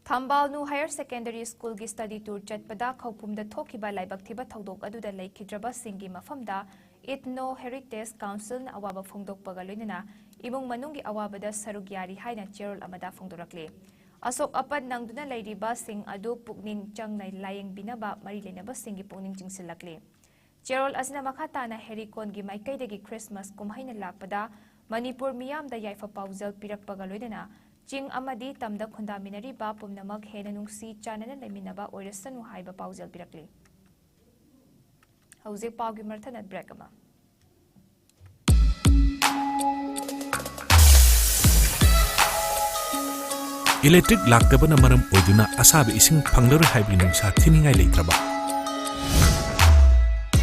ꯊꯝꯕꯥꯜꯅꯨ Higher Secondary Schoolꯒꯤ study tour ꯆꯠꯄꯗ ꯈꯧꯄꯨꯝꯗ ꯊꯣꯛꯈꯤꯕ ꯂꯥꯏꯕꯛ ꯊꯤꯕ ꯊꯧꯗꯣꯛ ꯑꯗꯨꯗ ꯂꯩꯈꯤꯗ꯭ꯔꯕꯁꯤꯡꯒꯤ ꯃꯐꯝꯗ Ethno Heritage Councilꯅ ꯑꯋꯥꯕ ꯐꯣꯡꯗꯣꯛꯄꯒ ꯂꯣꯏꯅꯅ ꯏꯃꯨꯡ ꯃꯅꯨꯡꯒꯤ ꯑꯋꯥꯕꯗ ꯁꯔꯨꯛ ꯌꯥꯔꯤ ꯍꯥꯏꯅ ꯆꯦꯔꯣꯜ ꯑꯃꯗ ꯐꯣꯡꯗꯣꯔꯛꯂꯤ꯫ ꯑꯁꯣꯛ ꯑꯄꯟ ꯅꯪꯗꯨꯅ ꯂꯩꯔꯤꯕꯁꯤꯡ ꯑꯗꯨ ꯄꯨꯛꯅꯤꯡ ꯆꯪꯅ ꯂꯥꯌꯦꯡꯕꯤꯅꯕ ꯃꯔꯤ ꯂꯩꯅꯕꯁꯤꯡꯒꯤ ꯄꯨꯛꯅꯤꯡ ꯆꯤꯡꯁꯤꯜꯂꯛꯂꯤ꯫ ꯆꯦꯔꯣꯜ ꯑꯁꯤꯅ ꯃꯈꯥ ꯇꯥꯅ ꯍꯦꯔꯤꯀꯣꯟꯒꯤ ꯃꯥꯏꯀꯩꯗꯒꯤ Christmas ꯀꯨꯝꯍꯩꯅ ꯂꯥꯛꯄꯗ ꯃꯅꯤꯄꯨꯔ ꯃꯤꯌꯥꯝꯗ ꯌꯥꯏꯐ ꯄꯥꯎꯖꯦꯜ ꯄꯤꯔꯛꯄꯒ ꯂꯣꯏꯅꯅ ꯆꯤꯡ ꯑꯃꯗꯤ ꯇꯝꯗ ꯈꯨꯟꯗꯥꯃꯤꯟꯅꯔꯤꯕ ꯄꯨꯝꯅꯃꯛ ꯍꯦꯟꯅ ꯅꯨꯡꯁꯤ ꯆꯥꯟꯅꯅ ꯂꯩꯃꯤꯟꯅꯕ ꯑꯣꯏꯔꯁꯅꯨ ꯍꯥꯏꯕ ꯄꯥꯎꯖꯦꯜ ꯄꯤꯔꯛꯂꯤ꯫ ꯍꯧꯖꯤꯛ ꯄꯥꯎꯒꯤ ꯃꯔꯛꯊꯠꯅ break ꯑꯃ꯫ ꯏꯂꯦꯛꯇ꯭ꯔꯤꯛ ꯂꯥꯛꯇꯕꯅ ꯃꯔꯝ ꯑꯣꯏꯗꯨꯅ ꯑꯁꯥꯕ ꯏꯁꯤꯡ ꯐꯪꯂꯔꯣꯏ ꯍꯥꯏꯕꯒꯤ ꯅꯨꯡꯁꯥ ꯊꯤꯅꯤꯡꯉꯥꯏ ꯂꯩꯇ꯭ꯔꯕ?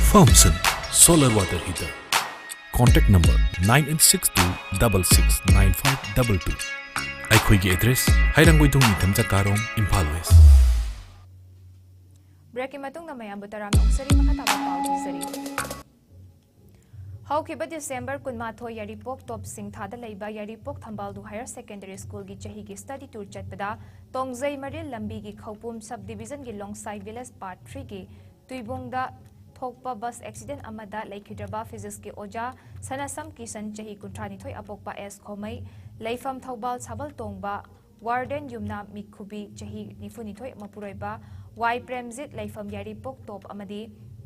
Firmson Solar Water Heater. Contact number nine eight six two double six nine five double two. ꯑꯩꯈꯣꯏꯒꯤ address ꯍꯩꯔꯥꯡꯒꯣꯏꯊꯣꯡ ꯅꯤꯡꯊꯝ ꯆꯀꯥꯔꯣꯡ, ꯏꯝꯐꯥꯜ West. Breakꯀꯤ ꯃꯇꯨꯡꯗ ꯃꯌꯥꯝꯕꯨ ꯇꯔꯥꯝꯅ ꯑꯣꯛꯆꯔꯤ꯫ ꯃꯈꯥ ꯇꯥꯕ ꯄꯥꯎ ꯄꯤꯖꯔꯤ꯫ ꯍꯧꯈꯤꯕ December ꯀꯨꯟꯃꯥꯊꯣꯏ ꯌꯥꯏꯔꯤꯄꯣꯛ ꯇꯣꯞ ꯁꯤꯡꯊꯥꯗ ꯂꯩꯕ ꯌꯥꯏꯔꯤꯄꯣꯛ ꯊꯝꯕꯥꯜꯗꯨ Higher Secondary Schoolꯒꯤ ꯆꯍꯤꯒꯤ study tour ꯆꯠꯄꯗ ꯇꯣꯡꯖꯩ ꯃꯔꯤꯜ ꯂꯝꯕꯤꯒꯤ ꯈꯧꯄꯨꯝ sub divisionꯒꯤ ꯂꯣꯡꯁꯥꯏ village part threeꯒꯤ ꯇꯨꯏꯕꯣꯡꯗ ꯊꯣꯛꯄ ꯕꯁ ꯑꯦꯛꯁꯤꯗꯦꯟ ꯑꯃꯗ ꯂꯩꯈꯤꯗ꯭ꯔꯕ ꯐꯤꯖꯤꯛꯁꯀꯤ ꯑꯣꯖꯥ ꯁꯅꯥꯁꯝ ꯀꯤꯁꯟ, ꯆꯍꯤ ꯀꯨꯟꯊ꯭ꯔꯥ ꯅꯤꯊꯣꯏ, ꯑꯄꯣꯛꯄ ꯑꯦꯁ ꯈꯣꯃꯩ, ꯂꯩꯐꯝ ꯊꯧꯕꯥꯜ ꯁꯥꯕꯜ ꯇꯣꯡꯕ, ꯋꯥꯔꯗꯦꯟ ꯌꯨꯝꯅꯥꯝ ꯃꯤꯈꯨꯕꯤ, ꯆꯍꯤ ꯅꯤꯐꯨ ꯅꯤꯊꯣꯏ, ꯃꯄꯨꯔꯣꯏꯕ ꯋꯥꯏ ꯄ꯭ꯔꯦꯝꯖꯤꯠ, ꯂꯩꯐꯝ ꯌꯥꯏꯔꯤꯄꯣꯛ ꯇꯣꯞ ꯑꯃꯗꯤ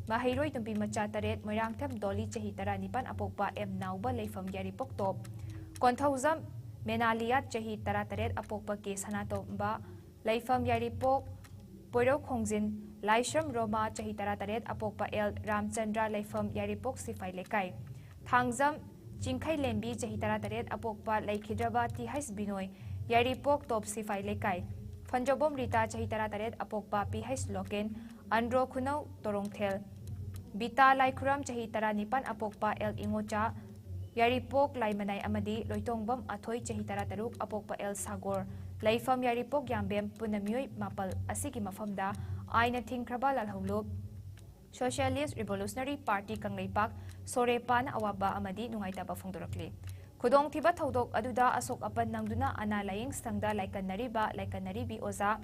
ꯃꯍꯩꯔꯣꯏ ꯅꯨꯄꯤ ꯃꯆꯥ ꯇꯔꯦꯠ, ꯃꯣꯏꯔꯥꯡꯊꯦꯝ ꯗꯣꯂꯤ, ꯆꯍꯤ ꯇꯔꯥ ꯅꯤꯄꯥꯟ, ꯑꯄꯣꯛꯄ ꯑꯦꯝ ꯅꯥꯎꯕ, ꯂꯩꯐꯝ ꯌꯥꯏꯔꯤꯄꯣꯛ ꯇꯣꯞ, ꯀꯣꯟꯊꯧꯖꯝ ꯃꯦꯅꯥꯂꯤꯌꯥꯠ, ꯆꯍꯤ ꯇꯔꯥ ꯇꯔꯦꯠ, ꯑꯄꯣꯛꯄ ꯀꯦ ꯁꯅꯥꯇꯣꯝꯕ, ꯂꯩꯐꯝ ꯌꯥꯏꯔꯤꯄꯣꯛ ꯄꯣꯏꯔꯧ ꯈꯣꯡꯖꯤꯟ, ꯂꯥꯏꯁ꯭ꯔꯝ ꯔꯣꯃꯥ, ꯆꯍꯤ ꯇꯔꯥ ꯇꯔꯦꯠ, ꯑꯄꯣꯛꯄ ꯑꯦꯜ ꯔꯥꯝꯆꯟꯗ꯭ꯔ, ꯂꯩꯐꯝ ꯌꯥꯏꯔꯤꯄꯣꯛ ꯁꯤꯐꯥꯏ ꯂꯩꯀꯥꯏ, ꯊꯥꯡꯖꯝ ꯆꯤꯡꯈꯩꯂꯦꯝꯕꯤ, ꯆꯍꯤ ꯇꯔꯥ ꯇꯔꯦꯠ, ꯑꯄꯣꯛꯄ ꯂꯩꯈꯤꯗ꯭ꯔꯕ ꯇꯤ ꯍꯩꯆ ꯕꯤꯅꯣꯏ, ꯌꯥꯏꯔꯤꯄꯣꯛ ꯇꯣꯞ ꯁꯤꯐꯥꯏ ꯂꯩꯀꯥꯏ, ꯐꯟꯖꯧꯕꯝ ꯔꯤꯇꯥ, ꯆꯍꯤ ꯇꯔꯥ ꯇꯔꯦꯠ, ꯑꯄꯣꯛꯄ ꯄꯤ ꯍꯩꯆ ꯂꯣꯀꯦꯟ, ꯑꯟꯗ꯭ꯔꯣ ꯈꯨꯅꯧ ꯇꯣꯔꯣꯡꯊꯦꯜ, ꯕꯤꯇꯥ ꯂꯥꯏꯈꯨꯔꯝ, ꯆꯍꯤ ꯇꯔꯥ ꯅꯤꯄꯥꯟ, ꯑꯄꯣꯛꯄ ꯑꯦꯜ ꯏꯉꯣꯆꯥ, ꯌꯥꯏꯔꯤꯄꯣꯛ ꯂꯥꯏꯃꯅꯥꯏ ꯑꯃꯗꯤ ꯂꯣꯏꯇꯣꯡꯕꯝ ꯑꯊꯣꯏ, ꯆꯍꯤ ꯇꯔꯥ ꯇꯔꯨꯛ, ꯑꯄꯣꯛꯄ ꯑꯦꯜ ꯁꯥꯒꯣꯔ, ꯂꯩꯐꯝ ꯌꯥꯏꯔꯤꯄꯣꯛ ꯌꯥꯝꯕꯦꯝ, ꯄꯨꯟꯅ ꯃꯤꯑꯣꯏ ꯃꯥꯄꯜ ꯑꯁꯤꯒꯤ ꯃꯐꯝꯗ ꯑꯥꯏꯟꯅ ꯊꯤꯡꯈ꯭ꯔꯕ ꯂꯥꯜꯍꯧꯂꯨꯞ Socialist Revolutionary Party ꯀꯪꯂꯩꯄꯥꯛ, ꯁꯣꯔꯦꯄꯥꯅ ꯑꯋꯥꯕ ꯑꯃꯗꯤ ꯅꯨꯡꯉꯥꯏꯇꯕ ꯐꯣꯡꯗꯣꯔꯛꯂꯤ꯫ ꯈꯨꯗꯣꯡꯊꯤꯕ ꯊꯧꯗꯣꯛ ꯑꯗꯨꯗ ꯑꯁꯣꯛ ꯑꯄꯟ ꯅꯪꯗꯨꯅ ꯑꯅꯥ ꯂꯥꯌꯦꯡ ꯁꯪꯗ ꯂꯥꯏꯀꯠꯅꯔꯤꯕ ꯂꯥꯏꯀꯠꯅꯔꯤꯕꯤ ꯑꯣꯖꯥ,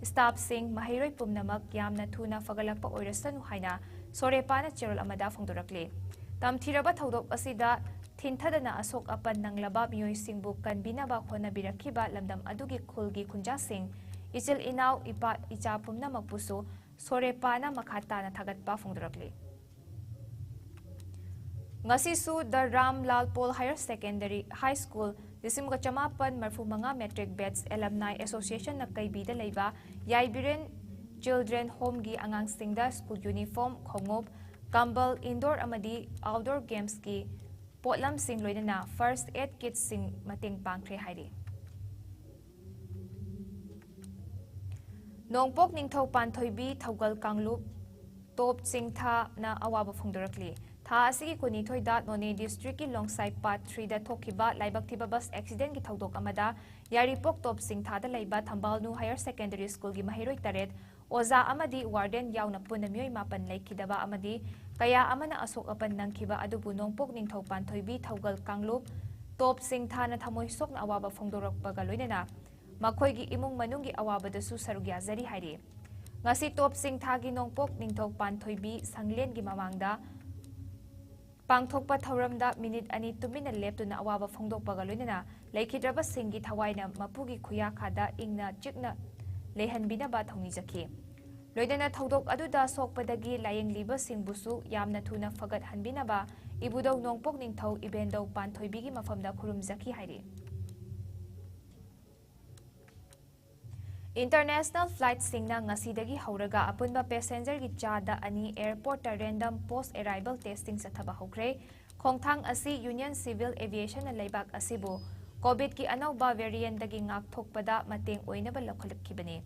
ꯁ꯭ꯇꯥꯐꯁꯤꯡ, ꯃꯍꯩꯔꯣꯏ ꯄꯨꯝꯅꯃꯛ ꯌꯥꯝꯅ ꯊꯨꯅ ꯐꯒꯠꯂꯛꯄ ꯑꯣꯏꯔꯁꯅꯨ ꯍꯥꯏꯅ ꯁꯣꯔꯦꯄꯥꯅ ꯆꯦꯔꯣꯜ ꯑꯃꯗ ꯐꯣꯡꯗꯣꯔꯛꯂꯤ꯫ ꯇꯝꯊꯤꯔꯕ ꯊꯧꯗꯣꯛ ꯑꯁꯤꯗ ꯊꯤꯟꯊꯗꯅ ꯑꯁꯣꯛ ꯑꯄꯟ ꯅꯪꯂꯕ ꯃꯤꯑꯣꯏꯁꯤꯡꯕꯨ ꯀꯟꯕꯤꯅꯕ ꯍꯣꯠꯅꯕꯤꯔꯛꯈꯤꯕ ꯂꯝꯗꯝ ꯑꯗꯨꯒꯤ ꯈꯨꯜꯒꯤ ꯈꯨꯟꯖꯥꯁꯤꯡ, ꯏꯆꯤꯜ ꯏꯅꯥꯎ, ꯏꯄꯥ ꯏꯆꯥ ꯄꯨꯝꯅꯃꯛꯄꯨꯁꯨ ꯁꯣꯔꯦꯄꯥꯅ ꯃꯈꯥ ꯇꯥꯅ ꯊꯥꯒꯠꯄ ꯐꯣꯡꯗꯣꯔꯛꯂꯤ꯫ ꯉꯁꯤꯁꯨ The Ram Lal Pol Higher Secondary High School ꯂꯤꯁꯤꯡ ꯑꯃꯒ ꯆꯃꯥꯄꯟ ꯃꯔꯤꯐꯨ ꯃꯉꯥ Matric Batch Alumni Association ꯅ ꯀꯩꯕꯤꯗ ꯂꯩꯕ ꯌꯥꯏꯕꯤꯔꯦꯟ Children Home ꯒꯤ ꯑꯉꯥꯡꯁꯤꯡꯗ school uniform, ꯈꯣꯡꯎꯞ, ꯀꯝꯕꯜ, indoor ꯑꯃꯗꯤ outdoor games ꯀꯤ ꯄꯣꯠꯂꯝꯁꯤꯡ ꯂꯣꯏꯅꯅ first aid kit ꯁꯤꯡ ꯃꯇꯦꯡ ꯄꯥꯡꯈ꯭ꯔꯦ ꯍꯥꯏꯔꯤ꯫ ꯅꯣꯡꯄꯣꯛ ꯅꯤꯡꯊꯧ ꯄꯥꯟꯊꯣꯏꯕꯤ ꯊꯧꯒꯜ ꯀꯥꯡꯂꯨꯞ ꯇꯣꯞ ꯆꯤꯡꯊꯥꯅ ꯑꯋꯥꯕ ꯐꯣꯡꯗꯣꯔꯛꯂꯤ꯫ ꯊꯥ ꯑꯁꯤꯒꯤ ꯀꯨꯟꯅꯤꯊꯣꯏꯗ ꯅꯣꯅꯦ district ꯀꯤ ꯂꯣꯡꯁꯥꯏ part three ꯗ ꯊꯣꯛꯈꯤꯕ ꯂꯥꯏꯕꯛ ꯊꯤꯕ bus accident ꯀꯤ ꯊꯧꯗꯣꯛ ꯑꯃꯗ ꯌꯥꯏꯔꯤꯄꯣꯛ ꯇꯣꯞ ꯆꯤꯡꯊꯥꯗ ꯂꯩꯕ ꯊꯝꯕꯥꯜꯅꯨ Higher Secondary School ꯒꯤ ꯃꯍꯩꯔꯣꯏ ꯇꯔꯦꯠ, ꯑꯣꯖꯥ ꯑꯃꯗꯤ warden ꯌꯥꯎꯅ ꯄꯨꯟꯅ ꯃꯤꯑꯣꯏ ꯃꯥꯄꯟ ꯂꯩꯈꯤꯗꯕ ꯑꯃꯗꯤ ꯀꯌꯥ ꯑꯃꯅ ꯑꯁꯣꯛ ꯑꯄꯟ ꯅꯪꯈꯤꯕ ꯑꯗꯨꯕꯨ ꯅꯣꯡꯄꯣꯛ ꯅꯤꯡꯊꯧ ꯄꯥꯟꯊꯣꯏꯕꯤ ꯊꯧꯒꯜ ꯀꯥꯡꯂꯨꯞ ꯇꯣꯞ ꯆꯤꯡꯊꯥꯅ ꯊꯃꯣꯏ ꯁꯣꯛꯅ ꯑꯋꯥꯕ ꯐꯣꯡꯗꯣꯔꯛꯄꯒ ꯂꯣꯏꯅꯅ ꯃꯈꯣꯏꯒꯤ ꯏꯃꯨꯡ ꯃꯅꯨꯡꯒꯤ ꯑꯋꯥꯕꯗꯁꯨ ꯁꯔꯨꯛ ꯌꯥꯖꯔꯤ ꯍꯥꯏꯔꯤ꯫ ꯉꯁꯤ ꯇꯣꯞ ꯆꯤꯡꯊꯥꯒꯤ ꯅꯣꯡꯄꯣꯛ ꯅꯤꯡꯊꯧ ꯄꯥꯟꯊꯣꯏꯕꯤ ꯁꯪꯂꯦꯟꯒꯤ ꯃꯃꯥꯡꯗ ꯄꯥꯡꯊꯣꯛꯄ ꯊꯧꯔꯝꯗ ꯃꯤꯅꯤꯠ ꯑꯅꯤ ꯇꯨꯃꯤꯟꯅ ꯂꯦꯞꯇꯨꯅ ꯑꯋꯥꯕ ꯐꯣꯡꯗꯣꯛꯄꯒ ꯂꯣꯏꯅꯅ ꯂꯩꯈꯤꯗ꯭ꯔꯕꯁꯤꯡꯒꯤ ꯊꯋꯥꯏꯅ ꯃꯄꯨꯒꯤ ꯈꯨꯌꯥꯈꯥꯗ ꯏꯪꯅ ꯆꯤꯛꯅ ꯂꯩꯍꯟꯕꯤꯅꯕ ꯊꯧꯅꯤꯖꯈꯤ꯫ ꯂꯣꯏꯅꯅ ꯊꯧꯗꯣꯛ ꯑꯗꯨꯗ ꯁꯣꯛꯄꯗꯒꯤ ꯂꯥꯌꯦꯡꯂꯤꯕꯁꯤꯡꯕꯨꯁꯨ ꯌꯥꯝꯅ ꯊꯨꯅ ꯐꯒꯠꯍꯟꯕꯤꯅꯕ ꯏꯕꯨꯙꯧ ꯅꯣꯡꯄꯣꯛ ꯅꯤꯡꯊꯧ ꯏꯕꯦꯟꯗꯧ ꯄꯥꯟꯊꯣꯏꯕꯤꯒꯤ ꯃꯐꯝꯗ ꯈꯨꯔꯨꯝꯖꯈꯤ ꯍꯥꯏꯔꯤ꯫ ꯏꯟꯇꯔꯅꯦꯁꯅꯦꯜ ꯐ꯭ꯂꯥꯏꯠꯁꯤꯡꯅ ꯉꯁꯤꯗꯒꯤ ꯍꯧꯔꯒ ꯑꯄꯨꯟꯕ ꯄꯦꯁꯦꯟꯖꯔꯒꯤ ꯆꯥꯗ ꯑꯅꯤ ꯑꯦꯌꯔꯄꯣꯔꯠꯇ ꯔꯦꯟꯗꯝ ꯄꯣꯁ ꯑꯦꯔꯥꯏꯚꯜ ꯇꯦꯁꯇꯤꯡ ꯆꯠꯊꯕ ꯍꯧꯈ꯭ꯔꯦ꯫ ꯈꯣꯡꯊꯥꯡ ꯑꯁꯤ ꯌꯨꯅꯤꯌꯟ ꯁꯤꯚꯤꯜ ꯑꯦꯚꯤꯌꯦꯁꯟꯅ ꯂꯩꯕꯥꯛ ꯑꯁꯤꯕꯨ ꯀꯣꯚꯤꯗꯀꯤ ꯑꯅꯧꯕ ꯚꯦꯔꯤꯌꯦꯟꯗꯒꯤ ꯉꯥꯛꯊꯣꯛꯄꯗ ꯃꯇꯦꯡ ꯑꯣꯏꯅꯕ ꯂꯧꯈꯠꯂꯛꯈꯤꯕꯅꯤ꯫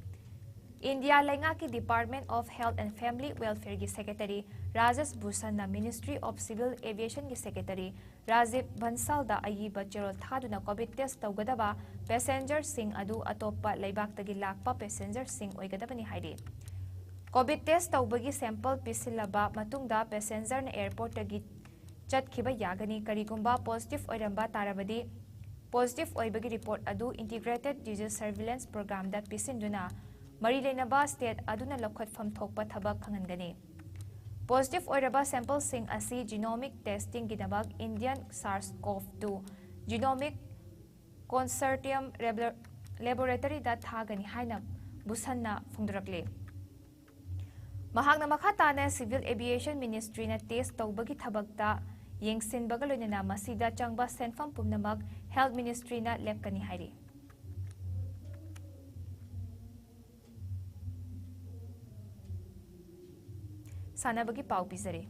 ꯏꯟꯗꯤꯌꯥ ꯂꯩꯉꯥꯛꯀꯤ Department of Health and Family Welfareꯒꯤ Secretary ꯔꯥꯖꯦꯁ ꯚꯨꯁꯟꯅ Ministry of Civil Aviationꯒꯤ Secretary ꯔꯥꯖꯤꯕ ꯕꯟꯁꯥꯜꯗ ꯑꯏꯕ ꯆꯦꯔꯣꯜ ꯊꯥꯗꯨꯅ ꯀꯣꯚꯤꯗ ꯇꯦꯁ ꯇꯧꯒꯗꯕ ꯄꯦꯁꯦꯟꯖꯔꯁꯤꯡ ꯑꯗꯨ ꯑꯇꯣꯞꯄ ꯂꯩꯕꯥꯛꯇꯒꯤ ꯂꯥꯛꯄ ꯄꯦꯁꯦꯟꯖꯔꯁꯤꯡ ꯑꯣꯏꯒꯗꯕꯅꯤ ꯍꯥꯏꯔꯤ꯫ ꯀꯣꯚꯤꯗ ꯇꯦꯁ ꯇꯧꯕꯒꯤ ꯁꯦꯝꯄꯜ ꯄꯤꯁꯤꯜꯂꯕ ꯃꯇꯨꯡꯗ ꯄꯦꯁꯦꯟꯖꯔꯅ ꯑꯦꯌꯔꯄꯣꯔꯠꯇꯒꯤ ꯆꯠꯈꯤꯕ ꯌꯥꯒꯅꯤ꯫ ꯀꯔꯤꯒꯨꯝꯕ ꯄꯣꯖꯤꯇꯤꯚ ꯑꯣꯏꯔꯝꯕ ꯇꯥꯔꯕꯗꯤ, ꯄꯣꯖꯤꯇꯤꯚ ꯑꯣꯏꯕꯒꯤ ꯔꯤꯄꯣꯔꯠ ꯑꯗꯨ Integrated Disease Surveillance Programꯗ ꯄꯤꯁꯤꯟꯗꯨꯅ ꯃꯔꯤ ꯂꯩꯅꯕ ꯁ꯭ꯇꯦꯠ ꯑꯗꯨꯅ ꯂꯧꯈꯠꯐꯝ ꯊꯣꯛꯄ ꯊꯕꯛ ꯈꯪꯍꯟꯒꯅꯤ꯫ ꯄꯣꯖꯤꯇꯤꯚ ꯑꯣꯏꯔꯕ ꯁꯦꯝꯄꯜꯁꯤꯡ ꯑꯁꯤ genomic testingꯒꯤꯗꯃꯛ Indian SARS-CoV two Genomic Consortium Labor-, Laboratoryꯗ ꯊꯥꯒꯅꯤ ꯍꯥꯏꯅ ꯚꯨꯁꯟꯅ ꯐꯣꯡꯗꯣꯔꯛꯂꯤ꯫ ꯃꯍꯥꯛꯅ ꯃꯈꯥ ꯇꯥꯅ Civil Aviation Ministryꯅ ꯇꯦꯁ ꯇꯧꯕꯒꯤ ꯊꯕꯛꯇ ꯌꯦꯡꯁꯤꯟꯕꯒ ꯂꯣꯏꯅꯅ ꯃꯁꯤꯗ ꯆꯪꯕ ꯁꯦꯟꯐꯝ ꯄꯨꯝꯅꯃꯛ Health Ministryꯅ ꯂꯦꯞꯀꯅꯤ ꯍꯥꯏꯔꯤ꯫ ꯁꯥꯟꯅꯕꯒꯤ ꯄꯥꯎ ꯄꯤꯖꯔꯤ꯫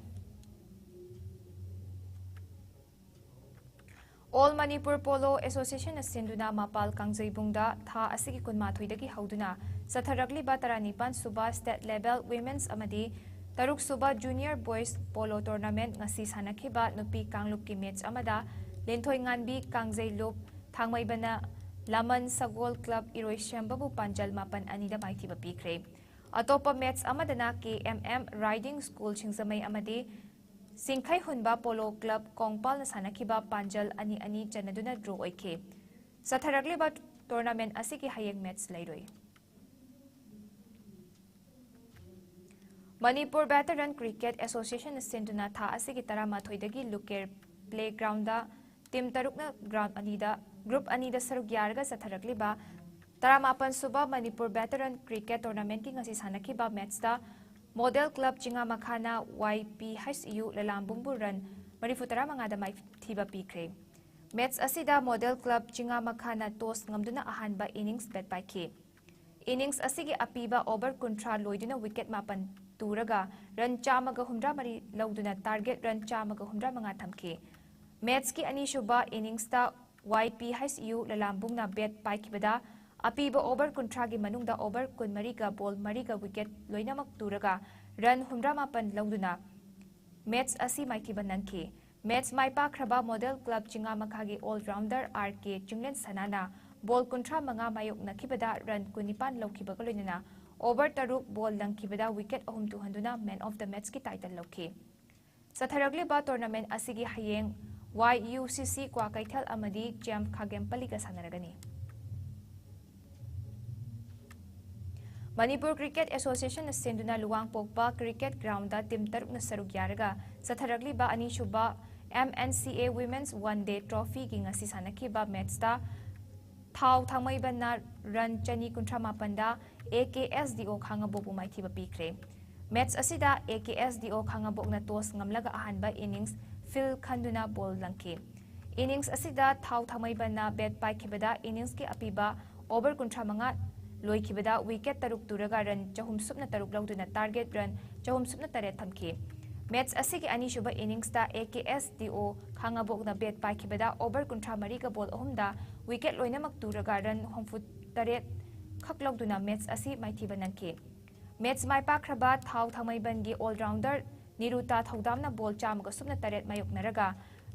All Manipur Polo Associationꯅ ꯁꯤꯟꯗꯨꯅ ꯃꯄꯥꯜ ꯀꯥꯡꯖꯩꯕꯨꯡꯗ ꯊꯥ ꯑꯁꯤꯒꯤ ꯀꯨꯟꯃꯥꯊꯣꯏꯗꯒꯤ ꯍꯧꯗꯨꯅ ꯆꯠꯊꯔꯛꯂꯤꯕ ꯇꯔꯥꯅꯤꯄꯥꯟ ꯁꯨꯕ State Level Women's ꯑꯃꯗꯤ ꯇꯔꯨꯛ ꯁꯨꯕ Junior Boys Polo Tournament ꯉꯁꯤ ꯁꯥꯟꯅꯈꯤꯕ ꯅꯨꯄꯤ ꯀꯥꯡꯂꯨꯞꯀꯤ ꯃꯦꯆ ꯑꯃꯗ ꯂꯤꯟꯊꯣꯏꯉꯥꯟꯕꯤ ꯀꯥꯡꯖꯩꯂꯨꯞ ꯊꯥꯡꯃꯩꯕꯅ ꯂꯃꯟ ꯁꯒꯣꯜ ꯀ꯭ꯂꯕ ꯏꯔꯣꯏꯁꯦꯝꯕꯕꯨ ꯄꯥꯟꯖꯜ ꯃꯥꯄꯟ ꯑꯅꯤꯗ ꯃꯥꯏꯊꯤꯕ ꯄꯤꯈ꯭ꯔꯦ꯫ ꯑꯇꯣꯞꯄ ꯃꯦꯆ ꯑꯃꯗꯅ K M M Riding School ꯁꯤꯡꯖꯃꯩ ꯑꯃꯗꯤ ꯁꯤꯡꯈꯩ ꯍꯨꯟꯕ ꯄꯣꯂꯣ ꯀ꯭ꯂꯕ ꯀꯣꯡꯄꯥꯜꯅ ꯁꯥꯟꯅꯈꯤꯕ ꯄꯥꯟꯖꯜ ꯑꯅꯤ ꯑꯅꯤ ꯆꯟꯅꯗꯨꯅ ꯗ꯭ꯔꯣ ꯑꯣꯏꯈꯤ꯫ ꯆꯠꯊꯔꯛꯂꯤꯕ ꯇꯣꯔꯅꯥꯃꯦꯟ ꯑꯁꯤꯒꯤ ꯍꯌꯦꯡ ꯃꯦꯆ ꯂꯩꯔꯣꯏ꯫ ꯃꯅꯤꯄꯨꯔ ꯚꯦꯇꯔꯟ ꯀ꯭ꯔꯤꯀꯦꯠ ꯑꯦꯁꯣꯁꯤꯌꯦꯁꯟꯅ ꯁꯤꯟꯗꯨꯅ ꯊꯥ ꯑꯁꯤꯒꯤ ꯇꯔꯥꯃꯥꯊꯣꯏꯗꯒꯤ ꯂꯨꯀꯦꯔ ꯄ꯭ꯂꯦ ꯒ꯭ꯔꯥꯎꯟꯗ ꯇꯤꯝ ꯇꯔꯨꯛꯅ ꯒ꯭ꯔꯥꯎꯟ ꯑꯅꯤꯗ, ꯒ꯭ꯔꯨꯞ ꯑꯅꯤꯗ ꯁꯔꯨꯛ ꯌꯥꯔꯒ ꯆꯠꯊꯔꯛꯂꯤꯕ ꯇꯔꯥꯃꯥꯄꯟ ꯁꯨꯕ ꯃꯅꯤꯄꯨꯔ ꯚꯦꯇꯔꯟ ꯀ꯭ꯔꯤꯀꯦꯠ ꯇꯣꯔꯅꯥꯃꯦꯟꯠꯀꯤ ꯉꯁꯤ ꯁꯥꯟꯅꯈꯤꯕ ꯃꯦꯠꯁꯇ ꯃꯣꯗꯦꯜ ꯀ꯭ꯂꯕ ꯆꯤꯡꯉꯥꯃꯈꯥꯅ ꯋꯥꯏ ꯄꯤ ꯍꯩꯆ ꯌꯨ ꯂꯂꯥꯝꯕꯨꯡꯕꯨ ꯔꯟ ꯃꯔꯤꯐꯨ ꯇꯔꯥ ꯃꯉꯥꯗ ꯃꯥꯏꯊꯤꯕ ꯄꯤꯈ꯭ꯔꯦ꯫ ꯃꯦꯠꯁ ꯑꯁꯤꯗ ꯃꯣꯗꯦꯜ ꯀ꯭ꯂꯕ ꯆꯤꯡꯉꯥꯃꯈꯥꯅ ꯇꯣꯁ ꯉꯝꯗꯨꯅ ꯑꯍꯥꯟꯕ ꯏꯅꯤꯡꯁ ꯕꯦꯠ ꯄꯥꯏꯈꯤ꯫ ꯏꯅꯤꯡꯁ ꯑꯁꯤꯒꯤ ꯑꯄꯤꯕ ꯑꯣꯚꯔ ꯀꯨꯟꯊ꯭ꯔꯥ ꯂꯣꯏꯗꯨꯅ ꯋꯤꯀꯦꯠ ꯃꯥꯄꯟ ꯇꯨꯔꯒ ꯔꯟ ꯆꯥꯝꯃꯒ ꯍꯨꯝꯗ꯭ꯔꯥ ꯃꯔꯤ ꯂꯧꯗꯨꯅ ꯇꯥꯔꯒꯦꯠ ꯔꯟ ꯆꯥꯝꯃꯒ ꯍꯨꯝꯗ꯭ꯔꯥ ꯃꯉꯥ ꯊꯝꯈꯤ꯫ ꯃꯦꯠꯁꯀꯤ ꯑꯅꯤꯁꯨꯕ ꯏꯅꯤꯡꯁꯇ ꯋꯥꯏ ꯄꯤ ꯍꯩꯆ ꯌꯨ ꯂꯂꯥꯝꯕꯨꯡꯅ ꯕꯦꯠ ꯄꯥꯏꯈꯤꯕꯗ ꯑꯄꯤꯕ ꯑꯣꯚꯔ ꯀꯨꯟꯊ꯭ꯔꯥꯒꯤ ꯃꯅꯨꯡꯗ ꯑꯣꯚꯔ ꯀꯨꯟꯃꯔꯤꯒ ꯕꯣꯜ ꯃꯔꯤꯒ ꯋꯤꯀꯦꯠ ꯂꯣꯏꯅꯃꯛ ꯇꯨꯔꯒ ꯔꯟ ꯍꯨꯝꯗ꯭ꯔꯥ ꯃꯥꯄꯟ ꯂꯧꯗꯨꯅ ꯃꯦꯠꯁ ꯑꯁꯤ ꯃꯥꯏꯊꯤꯕ ꯅꯪꯈꯤ꯫ ꯃꯦꯠꯁ ꯃꯥꯏ ꯄꯥꯛꯈ꯭ꯔꯕ ꯃꯣꯗꯦꯜ ꯀ꯭ꯂꯕ ꯆꯤꯡꯉꯥꯃꯈꯥꯒꯤ all rounder R K Chinglen ꯁꯅꯥꯅ ꯕꯣꯜ ꯀꯨꯟꯊ꯭ꯔꯥ ꯃꯉꯥ ꯃꯥꯌꯣꯛꯅꯈꯤꯕꯗ ꯔꯟ ꯀꯨꯟꯅꯤꯄꯥꯟ ꯂꯧꯈꯤꯕꯒ ꯂꯣꯏꯅꯅ ꯑꯣꯚꯔ ꯇꯔꯨꯛ ꯕꯣꯜ ꯂꯪꯈꯤꯕꯗ ꯋꯤꯀꯦꯠ ꯑꯍꯨꯝ ꯇꯨꯍꯟꯗꯨꯅ ꯃꯦꯟ ꯑꯣꯐ ꯗ ꯃꯦꯠꯁꯀꯤ ꯇꯥꯏꯇꯜ ꯂꯧꯈꯤ꯫ ꯆꯠꯊꯔꯛꯂꯤꯕ ꯇꯣꯔꯅꯥꯃꯦꯟꯠ ꯑꯁꯤꯒꯤ ꯍꯌꯦꯡ ꯋꯥꯏ ꯌꯨ ꯁꯤ ꯁꯤ ꯀ꯭ꯋꯥꯀꯩꯊꯦꯜ ꯑꯃꯗꯤ ꯖꯦꯝ ꯈꯥꯒꯦꯝꯄꯜꯂꯤꯒ ꯁꯥꯟꯅꯔꯒꯅꯤ꯫ ꯃꯅꯤꯄꯨꯔ ꯀ꯭ꯔꯤꯀꯦꯠ ꯑꯦꯁꯣꯁꯤꯌꯦꯁꯟꯅ ꯁꯤꯟꯗꯨꯅ ꯂꯨꯋꯥꯡꯄꯣꯛꯄ ꯀ꯭ꯔꯤꯀꯦꯠ ꯒ꯭ꯔꯥꯎꯟꯗ ꯇꯤꯝ ꯇꯔꯨꯛꯅ ꯁꯔꯨꯛ ꯌꯥꯔꯒ ꯆꯠꯊꯔꯛꯂꯤꯕ ꯑꯅꯤꯁꯨꯕ ꯑꯦꯝ ꯑꯦꯟ ꯁꯤ ꯑꯦ ꯋꯤꯃꯦꯟꯁ ꯋꯥꯟ ꯗꯦ ꯇ꯭ꯔꯣꯐꯤꯒꯤ ꯉꯁꯤ ꯁꯥꯟꯅꯈꯤꯕ ꯃꯦꯠꯁꯇ ꯊꯥꯎ ꯊꯥꯡꯃꯩꯕꯟꯅ ꯔꯟ ꯆꯅꯤ ꯀꯨꯟꯊ꯭ꯔꯥ ꯃꯥꯄꯟꯗ ꯑꯦ ꯀꯦ ꯑꯦꯁ ꯗꯤ ꯑꯣ ꯈꯥꯉꯕꯣꯛꯄꯨ ꯃꯥꯏꯊꯤꯕ ꯄꯤꯈ꯭ꯔꯦ꯫ ꯃꯦꯠꯁ ꯑꯁꯤꯗ ꯑꯦ ꯀꯦ ꯑꯦꯁ ꯗꯤ ꯑꯣ ꯈꯥꯉꯕꯣꯛꯅ ꯇꯣꯁ ꯉꯝꯂꯒ ꯑꯍꯥꯟꯕ ꯏꯅꯤꯡꯁ ꯐꯤꯜ ꯈꯟꯗꯨꯅ ꯕꯣꯜ ꯂꯪꯈꯤ꯫ ꯏꯅꯤꯡꯁ ꯑꯁꯤꯗ ꯊꯥꯎ ꯊꯥꯡꯃꯩꯕꯟꯅ ꯕꯦꯠ ꯄꯥꯏꯈꯤꯕꯗ ꯏꯅꯤꯡꯁꯀꯤ ꯑꯄꯤꯕ ꯑꯣꯚꯔ ꯀꯨꯟꯊ꯭ꯔꯥ ꯃꯉꯥ ꯂꯣꯏꯈꯤꯕꯗ ꯋꯤꯀꯦꯠ ꯇꯔꯨꯛ ꯇꯨꯔꯒ ꯔꯟ ꯆꯍꯨꯝ ꯁꯨꯞꯅ ꯇꯔꯨꯛ ꯂꯧꯗꯨꯅ ꯇꯥꯔꯒꯦꯠ ꯔꯟ ꯆꯍꯨꯝ ꯁꯨꯞꯅ ꯇꯔꯦꯠ ꯊꯝꯈꯤ꯫ ꯃꯦꯠꯁ ꯑꯁꯤꯒꯤ ꯑꯅꯤꯁꯨꯕ ꯏꯅꯤꯡꯁꯇ ꯑꯦ ꯀꯦ ꯑꯦꯁ ꯗꯤ ꯑꯣ ꯈꯥꯉꯕꯣꯛꯅ ꯕꯦꯠ ꯄꯥꯏꯈꯤꯕꯗ ꯑꯣꯚꯔ ꯀꯨꯟꯊ꯭ꯔꯥ ꯃꯔꯤꯒ ꯕꯣꯜ ꯑꯍꯨꯝꯗ ꯋꯤꯀꯦꯠ ꯂꯣꯏꯅꯃꯛ ꯇꯨꯔꯒ ꯔꯟ ꯍꯨꯝꯐꯨ ꯇꯔꯦꯠ ꯈꯛ ꯂꯧꯗꯨꯅ ꯃꯦꯠꯁ ꯑꯁꯤ ꯃꯥꯏꯊꯤꯕ ꯅꯪꯈꯤ꯫ ꯃꯦꯠꯁ ꯃꯥꯏ ꯄꯥꯛꯈ꯭ꯔꯕ ꯊꯥꯎ ꯊꯥꯡꯃꯩꯕꯟꯒꯤ ꯑꯣꯜ ꯔꯥꯎꯟꯗꯔ ꯅꯤꯔꯨꯇꯥ ꯊꯧꯗꯥꯝꯅ ꯕꯣꯜ ꯆꯥꯝꯃꯒ ꯁꯨꯞꯅ ꯇꯔꯦꯠ ꯃꯥꯌꯣꯛꯅꯔꯒ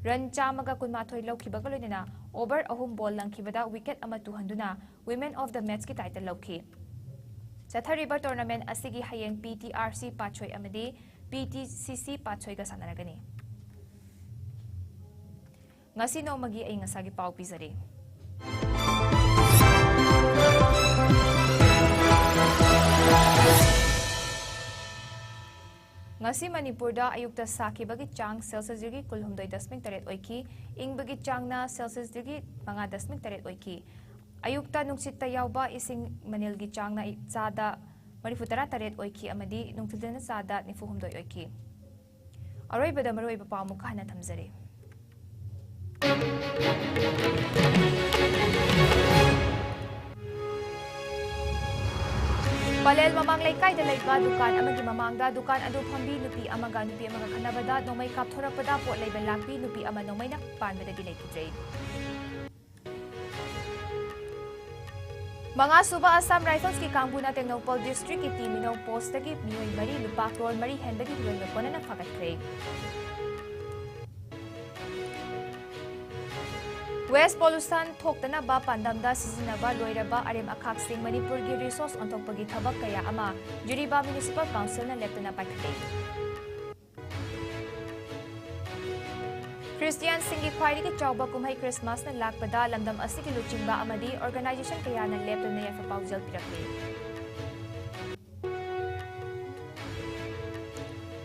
ꯔꯟ ꯆꯥꯝꯃꯒ ꯀꯨꯟꯃꯥꯊꯣꯏ ꯂꯧꯈꯤꯕꯒ ꯂꯣꯏꯅꯅ ꯑꯣꯚꯔ ꯑꯍꯨꯝ ꯕꯣꯜ ꯂꯪꯈꯤꯕꯗ ꯋꯤꯀꯦꯠ ꯑꯃ ꯇꯨꯍꯟꯗꯨꯅ ꯋꯤꯃꯦꯟ ꯑꯣꯐ ꯗ ꯃꯦꯠꯁꯀꯤ ꯇꯥꯏꯇꯜ ꯂꯧꯈꯤ꯫ ꯆꯠꯊꯔꯤꯕ ꯇꯣꯔꯅꯥꯃꯦꯟ ꯑꯁꯤꯒꯤ ꯍꯌꯦꯡ ꯄꯤ ꯇꯤ ꯑꯥꯔ ꯁꯤ ꯄꯥꯠꯁꯣꯏ ꯑꯃꯗꯤ ꯄꯤ ꯇꯤ ꯁꯤ ꯁꯤ ꯄꯥꯠꯁꯣꯏꯒ ꯁꯥꯟꯅꯔꯒꯅꯤ꯫ ꯉꯁꯤ ꯅꯣꯡꯃꯒꯤ ꯑꯏꯪ ꯑꯁꯥꯒꯤ ꯄꯥꯎ ꯄꯤꯖꯔꯤ꯫ ꯉꯁꯤ ꯃꯅꯤꯄꯨꯔꯗ ꯑꯌꯨꯛꯇ ꯁꯥꯈꯤꯕꯒꯤ ꯆꯥꯡ ꯁꯦꯜꯁꯤꯌꯁ ꯗꯤꯒ꯭ꯔꯤ ꯀꯨꯟꯍꯨꯝꯗꯣꯏ ꯗꯁꯃꯤꯛ ꯇꯔꯦꯠ ꯑꯣꯏꯈꯤ, ꯏꯪꯕꯒꯤ ꯆꯥꯡꯅ ꯁꯦꯜꯁꯤꯌꯁ ꯗꯤꯒ꯭ꯔꯤ ꯃꯉꯥ ꯗꯁꯃꯤꯛ ꯇꯔꯦꯠ ꯑꯣꯏꯈꯤ꯫ ꯑꯌꯨꯛꯇ ꯅꯨꯡꯁꯤꯠꯇ ꯌꯥꯎꯕ ꯏꯁꯤꯡ ꯃꯅꯤꯜꯒꯤ ꯆꯥꯡꯅ ꯆꯥꯗ ꯃꯔꯤꯐꯨ ꯇꯔꯥ ꯇꯔꯦꯠ ꯑꯣꯏꯈꯤ ꯑꯃꯗꯤ ꯅꯨꯡꯊꯤꯜꯗꯅ ꯆꯥꯗ ꯅꯤꯐꯨ ꯍꯨꯝꯗꯣꯏ ꯑꯣꯏꯈꯤ꯫ ꯑꯔꯣꯏꯕꯗ ꯃꯔꯨꯑꯣꯏꯕ ꯄꯥꯎ ꯑꯃꯨꯛꯀ ꯍꯟꯅ ꯊꯝꯖꯔꯤ꯫ ꯄꯂꯦꯜ ꯃꯃꯥꯡ ꯂꯩꯀꯥꯏꯗ ꯂꯩꯕ ꯗꯨꯀꯥꯟ ꯑꯃꯒꯤ ꯃꯃꯥꯡꯗ ꯗꯨꯀꯥꯟ ꯑꯗꯨ ꯐꯝꯕꯤ ꯅꯨꯄꯤ ꯑꯃꯒ ꯅꯨꯄꯤ ꯑꯃꯒ ꯈꯠꯅꯕꯗ ꯅꯣꯡꯃꯩ ꯀꯥꯞꯊꯣꯔꯛꯄꯗ ꯄꯣꯠ ꯂꯩꯕ ꯂꯥꯛꯄꯤ ꯅꯨꯄꯤ ꯑꯃ ꯅꯣꯡꯃꯩꯅ ꯄꯥꯟꯕꯗꯒꯤ ꯂꯩꯈꯤꯗ꯭ꯔꯦ꯫ ꯃꯉꯥꯁꯨꯕ ꯑꯁꯥꯝ ꯔꯥꯏꯐꯜꯁꯀꯤ ꯀꯥꯡꯕꯨꯅ ꯇꯦꯡꯅꯧꯄꯜ ꯗꯤꯁꯇ꯭ꯔꯤꯛꯀꯤ ꯇꯤ ꯃꯤꯅꯧ ꯄꯣꯁꯇꯒꯤ ꯃꯤꯑꯣꯏ ꯃꯔꯤ ꯂꯨꯄꯥ ꯀ꯭ꯔꯣꯔ ꯃꯔꯤ ꯍꯦꯟꯕꯒꯤ ꯍꯤꯔꯣꯏꯟ ꯀꯣꯟꯅꯅ ꯐꯥꯒꯠꯈ꯭ꯔꯦ꯫ ꯋꯦꯁ ꯄꯣꯂꯨꯁꯟ ꯊꯣꯛꯇꯅꯕ ꯄꯥꯟꯗꯝꯗ ꯁꯤꯖꯤꯟꯅꯕ ꯂꯣꯏꯔꯕ ꯑꯔꯦꯝ ꯑꯈꯥꯛꯁꯤꯡ ꯃꯅꯤꯄꯨꯔꯒꯤ ꯔꯤꯁꯣꯔꯁ ꯑꯣꯟꯊꯣꯛꯄꯒꯤ ꯊꯕꯛ ꯀꯌꯥ ꯑꯃ ꯖꯤꯔꯤꯕꯥꯝ ꯃ꯭ꯌꯨꯅꯤꯁꯤꯄꯥꯜ ꯀꯥꯎꯟꯁꯤꯜꯅ ꯂꯦꯞꯇꯅ ꯄꯥꯏꯈꯠꯂꯤ꯫ ꯈ꯭ꯔꯤꯁꯇꯤꯌꯥꯟꯁꯤꯡꯒꯤ ꯈ꯭ꯋꯥꯏꯗꯒꯤ ꯆꯥꯎꯕ ꯀꯨꯝꯍꯩ ꯈ꯭ꯔꯤꯁꯃꯥꯁꯅ ꯂꯥꯛꯄꯗ ꯂꯝꯗꯝ ꯑꯁꯤꯒꯤ ꯂꯨꯆꯤꯡꯕ ꯑꯃꯗꯤ ꯑꯣꯔꯒꯅꯥꯏꯖꯦꯁꯟ ꯀꯌꯥꯅ ꯂꯦꯞꯇꯅ ꯌꯥꯏꯐ ꯄꯥꯎꯖꯦꯜ ꯄꯤꯔꯛꯂꯤ꯫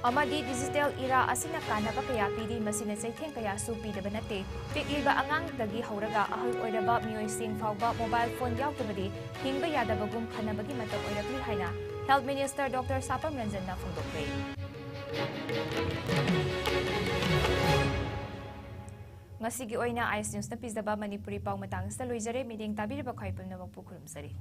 ꯑꯃꯗꯤ ꯗꯤꯖꯤꯇꯦꯜ ꯏꯔꯥ ꯑꯁꯤꯅ ꯀꯥꯟꯅꯕ ꯀꯌꯥ ꯄꯤꯔꯤ, ꯃꯁꯤꯅ ꯆꯩꯊꯦꯡ ꯀꯌꯥꯁꯨ ꯄꯤꯗꯕ ꯅꯠꯇꯦ꯫ ꯄꯤꯛꯂꯤꯕ ꯑꯉꯥꯡꯗꯒꯤ ꯍꯧꯔꯒ ꯑꯍꯜ ꯑꯣꯏꯔꯕ ꯃꯤꯑꯣꯏꯁꯤꯡ ꯐꯥꯎꯕ ꯃꯣꯕꯥꯏꯜ ꯐꯣꯟ ꯌꯥꯎꯗꯕꯗꯤ ꯍꯤꯡꯕ ꯌꯥꯗꯕꯒꯨꯝ ꯈꯟꯅꯕꯒꯤ ꯃꯇꯝ ꯑꯣꯏꯔꯛꯂꯤ ꯍꯥꯏꯅ ꯍꯦꯜꯊ ꯃꯤꯅꯤꯁꯇꯔ ꯗꯣꯛꯇꯔ ꯁꯥꯄꯝ ꯔꯟꯖꯟꯅ ꯐꯣꯡꯗꯣꯛꯈ꯭ꯔꯦ꯫ ꯉꯁꯤꯒꯤ ꯑꯣꯏꯅ ꯑꯥꯏ ꯑꯦꯁ ꯅ꯭ꯌꯨꯁꯅ ꯄꯤꯖꯕ ꯃꯅꯤꯄꯨꯔꯤ ꯄꯥꯎ ꯃꯇꯥꯡ ꯑꯁꯤꯗ ꯂꯣꯏꯖꯔꯦ꯫ ꯃꯤꯠꯌꯦꯡ ꯇꯥꯕꯤꯔꯤꯕ ꯈ꯭ꯋꯥꯏ ꯄꯨꯝꯅꯃꯛꯄꯨ ꯈꯨꯔꯨꯝꯖꯔꯤ꯫